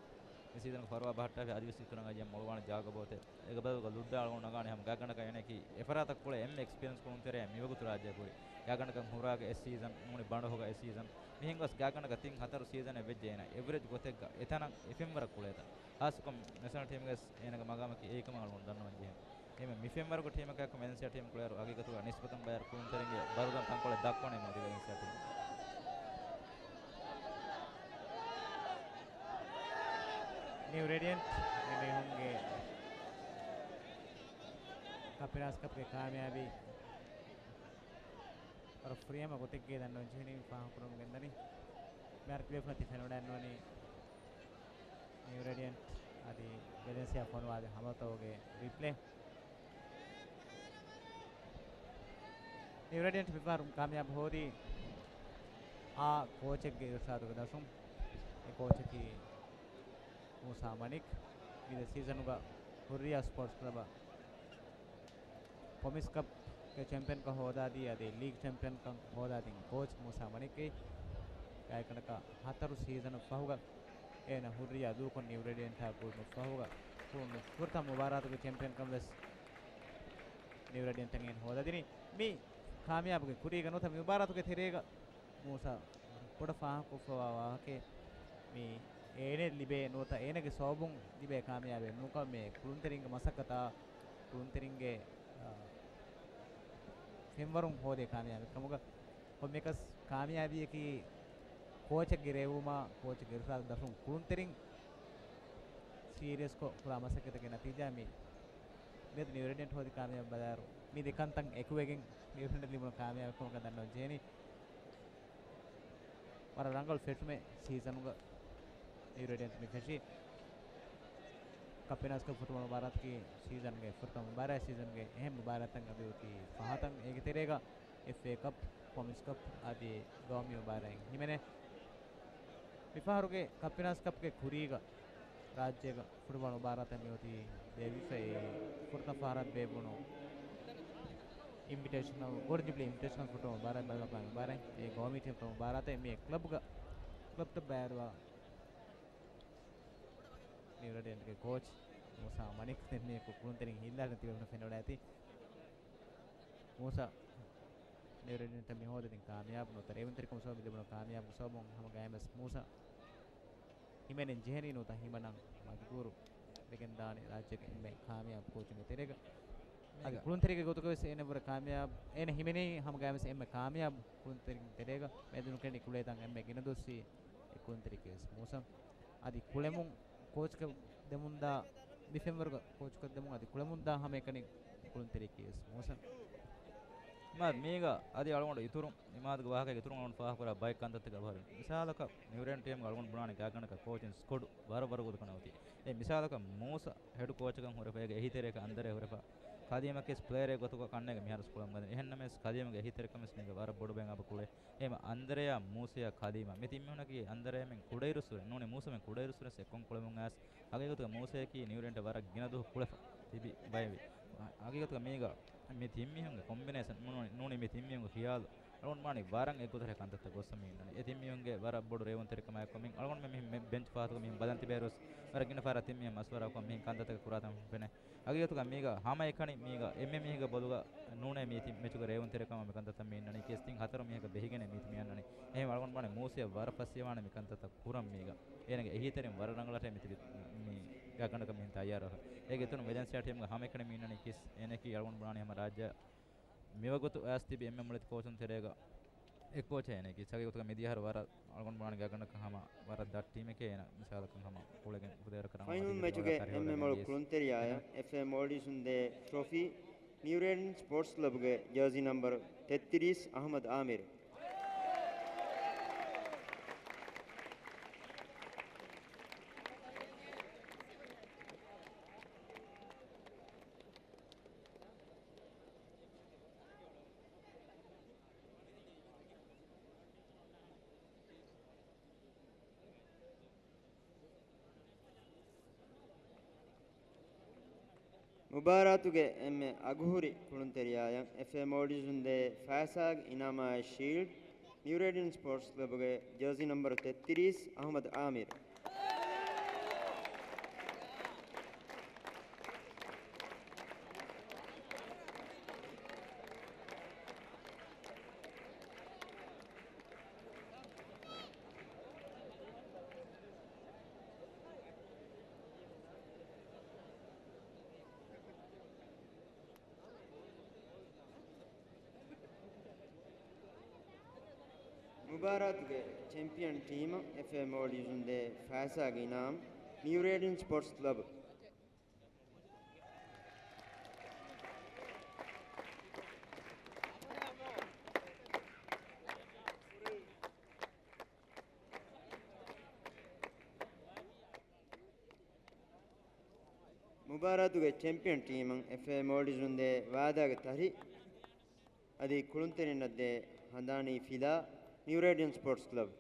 މި ސީޒަންގެ ފަރުވާ ބަހައްޓާފައި އަދިވެސް އިތުރަށް އައްޔަ މޮޅުވާނެ ޖާގަ ބޯތެއް. އޭގެ ބަދަލުގަ ލުއްޑާ އަޅުގަނޑު ނަގާނީ ހަމަ ގާތްގަނޑަކަށް އޭނައަކީ އެފަރާތަށް ކުޅޭ އެންމެ އެކްސްޕީރިއަންސް ކުޅުންތެރިއެއް މިވަގުތު ރާއްޖެއަށް ހުރީ. ގާތްގަނޑަކަށް ހުރާގެ އެއް ސީޒަން ނޫނީ ބަނޑޮހުގަ އެއް ސީޒަން. މިހެން ގޮސް ގާތްގަނޑަކަށް ތިން ހަތަރު ސީޒަނެއް ވެއްޖެ އޭނަ އެވްރެޖް ގޮތެއްގަ އެތަނަށް އެ ފެންވަރަށް ކުޅޭތަން. ހާއްސަކޮށް ނެޝަނަލް ޓީމުގެ ވެސް އޭނަގެ މަގާމަކީ އެއީކަމަށް އަޅުގަނޑު ދަންނަވަން ޖެހޭ. އެހެންވެ މި ފެންވަރުގެ ޓީމަކާއެކު ވެލެންސިއާ ޓީމު ކުޅޭއިރު ހަގީގަތުގަ ނިސްބަތަށް ބަޔަރު ކުޅުންތެރިންގެ ބަރުދަން ތަންކޮޅެއް ދައްކަނީ މިއޮތީ ވެލެންސިއާ ޓީމު. ނިއު ރޭޑިއަންޓް އެމީހުންގެ ކަޕް ފިނާލްސް ކަޕްގެ ކާމިޔާބީ ވަރަށް ފުރިހަމަ ގޮތެއްގައި ދަންނަވަން ޖެހެނީ ފާހަގަކުރަމުން ގެންދަނީ. މިހާރު ކިބޭފުޅުން ތި ފެނުނާންވަނީ ނިއު ރޭޑިއަންޓް އަދި ވެލެންސިއާ ފޮނުވާދޭ ހަމަލުތަކުގެ ރީޕްލޭ. ނިއު ރޭޑިއަންޓް މިފަހަރު ކާމިޔާބު ހޯދީ އާ ކޯޗެއްގެ އިރުޝާދުގެ ދަށުން. އެ ކޯޗަކީ މޫސާ މަނިކް. މިދިޔަ ސީޒަނުގަ ހުއްރިޔާ ސްޕޯޓްސް ކްލަބަށް ޕްރޮމިސް ކަޕްގެ ޗެމްޕިއަންކަން ހޯދާދީ، އަދި ލީގް ޗެމްޕިއަންކަން ހޯދާދިން ކޯޗް މޫސާ މަނިކް. ގާތްގަނޑަކަށް ހަތަރު ސީޒަނު ފަހުގަ އޭނަ ހުއްރިޔާ ދޫކޮށް ނިއު ރޭޑިއަންޓާ ކުޅުނު ފަހުގަ ކުޅުނު ފުރަތަމަ މުބާރާތުގެ ޗެމްޕިއަންކަން ވެސް ނިއު ރޭޑިއަންޓަށް އޭނަ ހޯދަދިނީ. މި ކާމިޔާބުގެ ކުރީގަ ނުވަތަ މި މުބާރާތުގެ ތެރޭގަ މޫސާ ބޮޑަށް ފާހަގަކޮށްފަވާ ވާހަކައެއް މި އޭނަ ލިބޭ ނުވަތަ އޭނަގެ ސަބަބުން ލިބޭ ކާމިޔާބެއް ނޫންކަމަށް މި ކުޅުންތެރިންގެ މަސައްކަތާ ކުޅުންތެރިންގެ، އާ، ފެންވަރުން ހޯދޭ ކާމިޔާބެއް ކަމުގަ. ކޮންމެއަކަސް ކާމިޔާބީއަކީ ކޯޗެއްގެ ރޭވުމާ، ކޯޗެއްގެ އިރުޝާދު ދަށުން ކުޅުންތެރިން ސީރިއަސްކޮށް ކުރާ މަސައްކަތެއްގެ ނަތީޖާ މި މިއަދު ނިއު ރޭޑިއަންޓް ހޯދި ކާމިޔާބު ބަލާއިރު، މި ދެ ކަންތައް އެކުވެގެން ނިއު ރޭޑިއަންޓް ލިބުނު ކާމިޔާބެއް ކަމަކަށް ދަންނަވަން ޖެހެނީ. ވަރަށް ރަނގަޅު ފެށުމެއް ސީޒަނުގަ ނިއު ރޭޑިއަންޓް މި ފެށީ. ކަޕް ފިނާލްސްގެ ފުޓްބޯޅަ މުބާރާތަކީ ސީޒަންގެ ފުރަތަމަ މުބާރާތް، ސީޒަންގެ އެހެން މުބާރާތްތައް އަދި އޮތީ ފަހަތަށް. އޭގެ ތެރޭގަ އެފްއޭ ކަޕް، ޕްރޮމިސް ކަޕް އަދި ގައުމީ މުބާރާތް ހިމެނޭ. މިފަހަރުގެ ކަޕް ފިނާލްސް ކަޕްގެ ކުރީގަ ރާއްޖޭގަ ފުޓްބޯޅަ މުބާރާތަށް މިއޮތީ ބޭއްވިފައި. ފުރަތަމަ ފަހަރަށް ބޭއްވުނު އިންވިޓޭޝަނަލް، ގޯލްޑް ޖުބިލީ އިންވިޓޭޝަނަލް ފުޓްބޯޅަ މުބާރާތް ބައްލަވާ މުބާރާތް. އެ ގައުމީ ޓީމްތައް މުބާރާތެއް މި ކްލަބްގަ، ކްލަބްތައް ބައިވެރިވާ ނިއު ރޭޑިއަންޓްގެ ކޯޗް މޫސާ މަނިކް ދެންމެ ކުޅުންތެރިން ހިތްލާގެން ތިބެފުނަ ފެނިވަޑައިގަތީ. މޫސާ ނިއު ރޭޑިއަންޓަށް މި ހޯދަދިން ކާމިޔާބު ނުވަތަ ރޭވުންތެރިކަމުގެ ސަބަބުން ލިބުނު ކާމިޔާބުގެ ސަބަބުން ހަމަ ގައިމެސް މޫސާ ހިމެނެން ޖެހެނީ ނުވަތަ ހިމަނަން މަޖުބޫރު ވެގެންދާނެ ރާއްޖޭގެ އެންމެ ކާމިޔާބު ކޯޗުންގެ ތެރޭގަ. އަދި ކުޅުންތެރިގެ ގޮތުގަވެސް އޭނަ ވުރެ ކާމިޔާބު، އޭނަ ހިމެނީ ހަމަ ގައިމެސް އެންމެ ކާމިޔާބު ކުޅުންތެރިންގެ ތެރޭގަ. މިއަދު ނުކެނޑި ކުޅޭތަން އެންމެ ގިނަ ދުވަސްވީ އެ ކުޅުންތެރިއެކޭވެސް މޫސާ. އަދި ކުޅެމުން ކޯޗްކަން ދެމުންދާ، މި ފެންވަރުގަ ކޯޗްކަން ދެމުން އަދި ކުޅެމުންދާ ހަމައެކަނި ކުޅުންތެރިއެކޭވެސް މޫސާ. މާ މީގަ އަދި އަޅުގަނޑު އިތުރުން، މި މާދުގެ ވާހަކައިގެ އިތުރުން އަޅުގަނޑު ފާހަގަކުރާ ބައެއް ކަންތައްތަކެއް އަވަހަރު. މިސާލަކަށް ނިއުރޭން ޓީމްގަ އަޅުގަނޑު ބުނާނެ ގާތްގަނޑަކަށް ކޯޗިން ސްކޮޑް ވަރަށް ވަރުގަދަކަން އޮތީ. އެ މިސާލަކަށް މޫސަ ހެޑް ކޯޗަކަށް ހުރެފަ، އޭގެ އެހީތެރިޔަކަށް އަންދަރޭ ހުރެފަ، ކަލީމަކީސް ޕްލޭޔަރެއް ގޮތުގަ ކަންނޭގެ މިހާރު ސްކުޅަމުން ގަދަނީ. އެހެންނަމަވެސް ކަލީމުގެ އެހީތެރިކަމެސް މީގަ ވަރަށް ބޮޑު ބައެއް އަބަ ކުޅޭ. އެހެމަ އަންދަރޭޔާ މޫސަޔާ ކަލީމާ މި ތިން މީހުނަކީ އަންދަރޭޔާމެން ކުޑައިރުއްސުރެ ނޫނީ މޫސަމެން ކުޑައިރުއްސުރެސް އެއްކޮށް ކުޅެމުން އައިސް. ހަގީގަތުގަ މޫސަޔަކީ ނިއުރޭޑް ވަރަށް ގިނަ ދުވަހު ކުޅެފަ ތިބި ބައެއް. ހަގީގަތުގަ މީގަ މި ތިން މީހުންގެ ކޮމްބިނޭޝަން ނޫނީ، ނޫނީ މި ތިން މީހުންގެ ޚިޔާލު އަޅުގަނޑު ވާނީ ވަރަށް އެއްގޮތަށް ކަންތައްތައް ގޮއްސަ މި އިންނަނީ. އެ ތިން މީހުންގެ ވަރަށް ބޮޑު ރޭވުންތެރިކަމާއެކު މި އަޅުގަނޑުމެން މި ބެންޗް ފަހަތުގަ މި ބަލަން ތިބޭރުވެސް ވަރަށް ގިނަ ފަހަރަށް ތިން މީހުން މަޝްވަރާކޮށް މިހެން ކަންތައްތަކެއް ކުރާތަން ފެނޭ. ހަގީގަތުގަ މީގަ ހަމައެކަނި މީގަ އެންމެ މީހެއްގެ ބޮލުގަ ނޫނޭ މީތި މެޗުގެ ރޭވުންތެރިކަމަށް މިކަންތައްތައް މި އިންނަނީ. ކޭސް ތިން ހަތަރު މީހެއްގެ ބެހިގެނޭ މީތި މި އަންނަނީ. އެހެން އަޅުގަނޑު ވާނެ މޫސިޔާ ވަރަށް ފަސޭހަވާނެ މިކަންތައްތައް ކުރަން މީގަ. އޭނަގެ އެހީތެރިން ވަރަށް ރަނގަޅަށޭ މި ތިބި މި ގާތްގަނޑަކަށް މިހެން ތައްޔާރުވެފަ. އޭގެ އިތުރުން ވެލެންސިއާ ޓީމްގެ ހަމައެކަނި މި އިންނަނީ ކޭސް އޭނައަކީ އަޅުގަނޑު ބުނާނީ ހަމަ ރާއްޖެ މިވަގުތު އައިސް ތިބި އެންމެ މުޅި ކޯޗުން ތެރޭގަ އެއް ކޯޗޭ އޭނައަކީ. ހަގީގަތުގަ މިދިޔަ އަހަރު ވަރަށް އަޅުގަނޑު ބުނާނީ ގާތްގަނޑަކަށް ހަމަ ވަރަށް ދަށް ޓީމެކޭ އޭނަ މިސާލަކަށް ހަމަ ކުޅެގެން ހުދައިރު ކަރަން ފައިނަލް މެޗުގެ އެންމެ މޮޅު ކުޅުންތެރިޔާއަށް އެފްއޭ މޯލްޑިވްސުން ދޭ ޓްރޮފީ، ނިއުރޭޑިން ސްޕޯޓްސް ކްލަބުގެ ޖާސީ ނަމްބަރު ތެއްތިރީސް އަހްމަދު އާމިރު. މުބާރާތުގެ އެންމެ އަގުހުރި ކުޅުންތެރިޔާއަށް އެފްއޭ މޯލްޑިވްސުން ދޭ ފައިސާގެ އިނާމާއި ޝީލްޑް، ނިއުރޭޑިން ސްޕޯޓްސް ކްލަބުގެ ޖާސީ ނަމްބަރު ތެއްތިރީސް އަހްމަދު އާމިރު. މުބާރާތުގެ ޗެމްޕިއަން ޓީމަށް އެފްއޭ މޯލްޑިވްސުން ދޭ ފައިސާގެ އިނާމް، ނިއުރޭޑިން ސްޕޯޓްސް ކްލަބު. މުބާރާތުގެ ޗެމްޕިއަން ޓީމަށް އެފްއޭ މޯލްޑިވްސުން ދޭ ވާދާގެ ތަށި އަދި ކުޅުންތެރިންނަށް ދޭ ހަނދާނީ ފިލާ، ނިއުރޭޑިން ސްޕޯޓްސް ކްލަބް.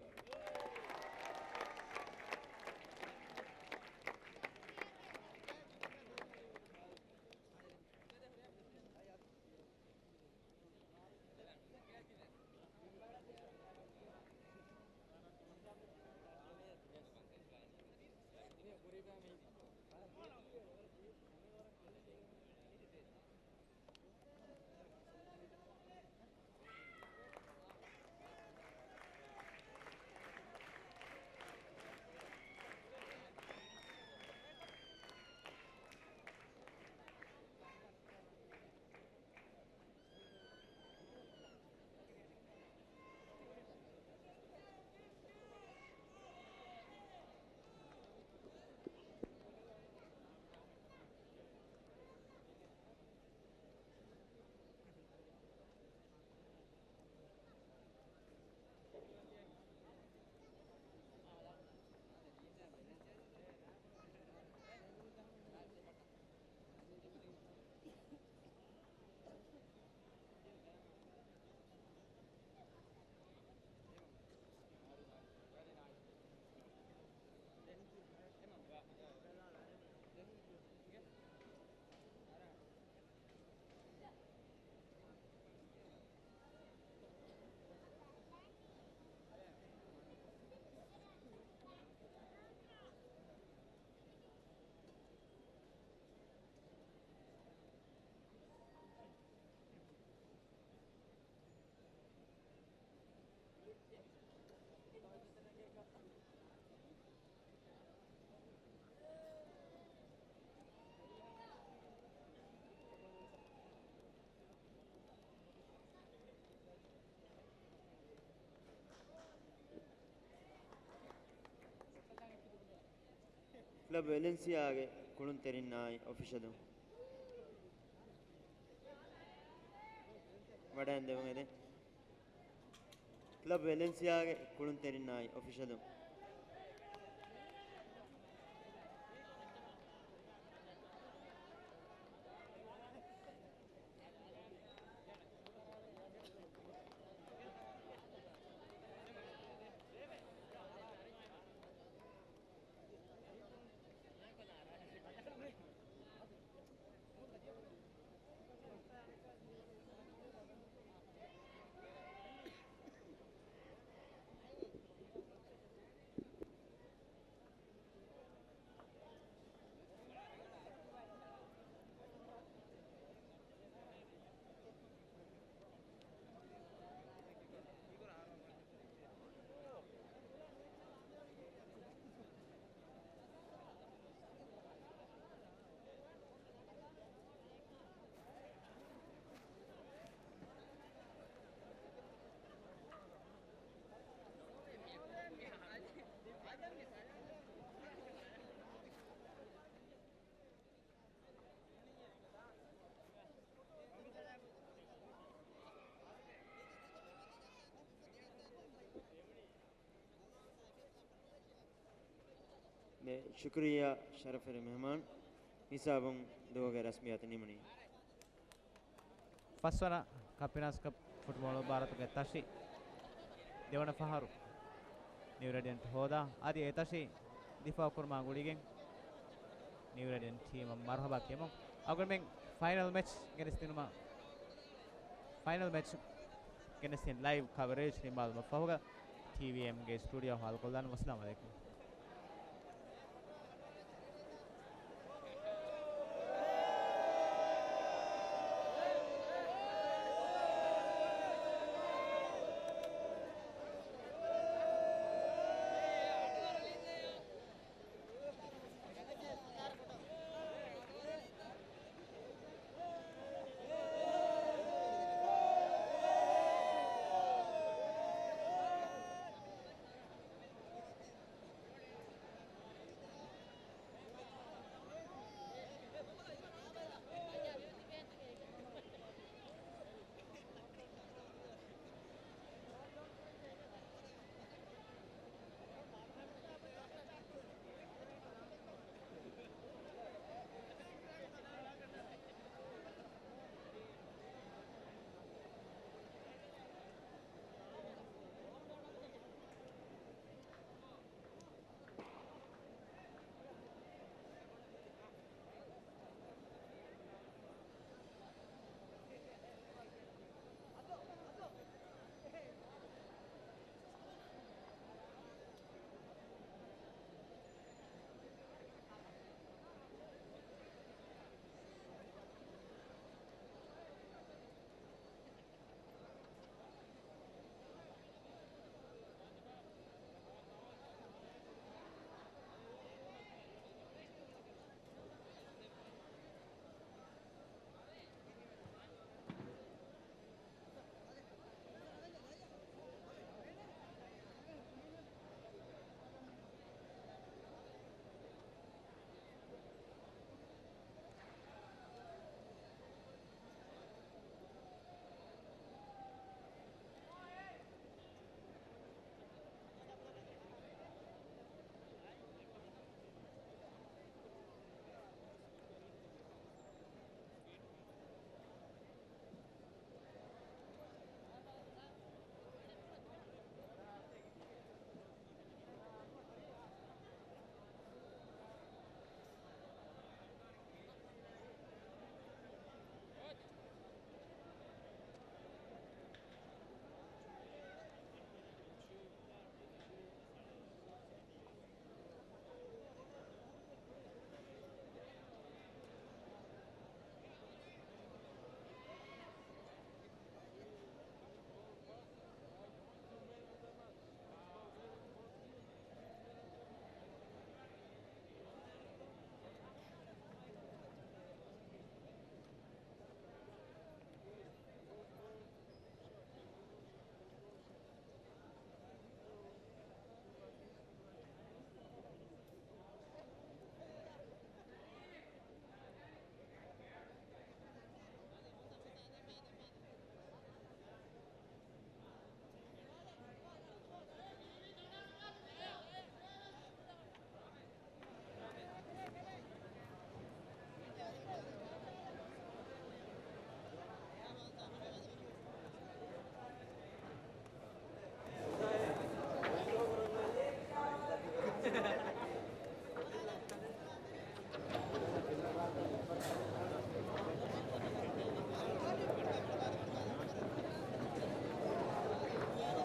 ކްލަބް ވެލެންސިއާގެ ކުޅުންތެރިންނާއި އޮފިޝަލުން ވަޑައިން ދެވުން އެދެން. ކްލަބް ވެލެންސިއާގެ ކުޅުންތެރިންނާއި އޮފިޝަލުން. ޝުކުރިއްޔާ ޝަރަފުވެރި މެހްމާން. މިހިސާބުން ދުވަހުގެ ރަސްމިއްޔާތު ނިމުނީ. ފަސްވަނަ ކަޕް އިނާސް ކަޕް ފުޓްބޯޅަ މުބާރާތުގެ ތަށި ދެވަނަ ފަހަރު ނިއު ރޭޑިއަންޓް ހޯދާ، އަދި އެ ތަށި ދިފާއު ކުރުމާ ގުޅިގެން ނިއު ރޭޑިއަންޓް ޓީމަށް މަރުހަބާ ކިޔަމުން. އަޅުގަނޑުމެން ފައިނަލް މެޗް ގެނެސްދިނުމަށް، ފައިނަލް މެޗް ގެނެސްދިން ލައިވް ކަވަރޭޖް ނިންމާލުމަށް ފަހުގަ ޓީވީއެމްގެ ސްޓޫޑިއޯ ހާލުކޮށްލާނަން. ވައްސަލާމް އަލައިކުމް.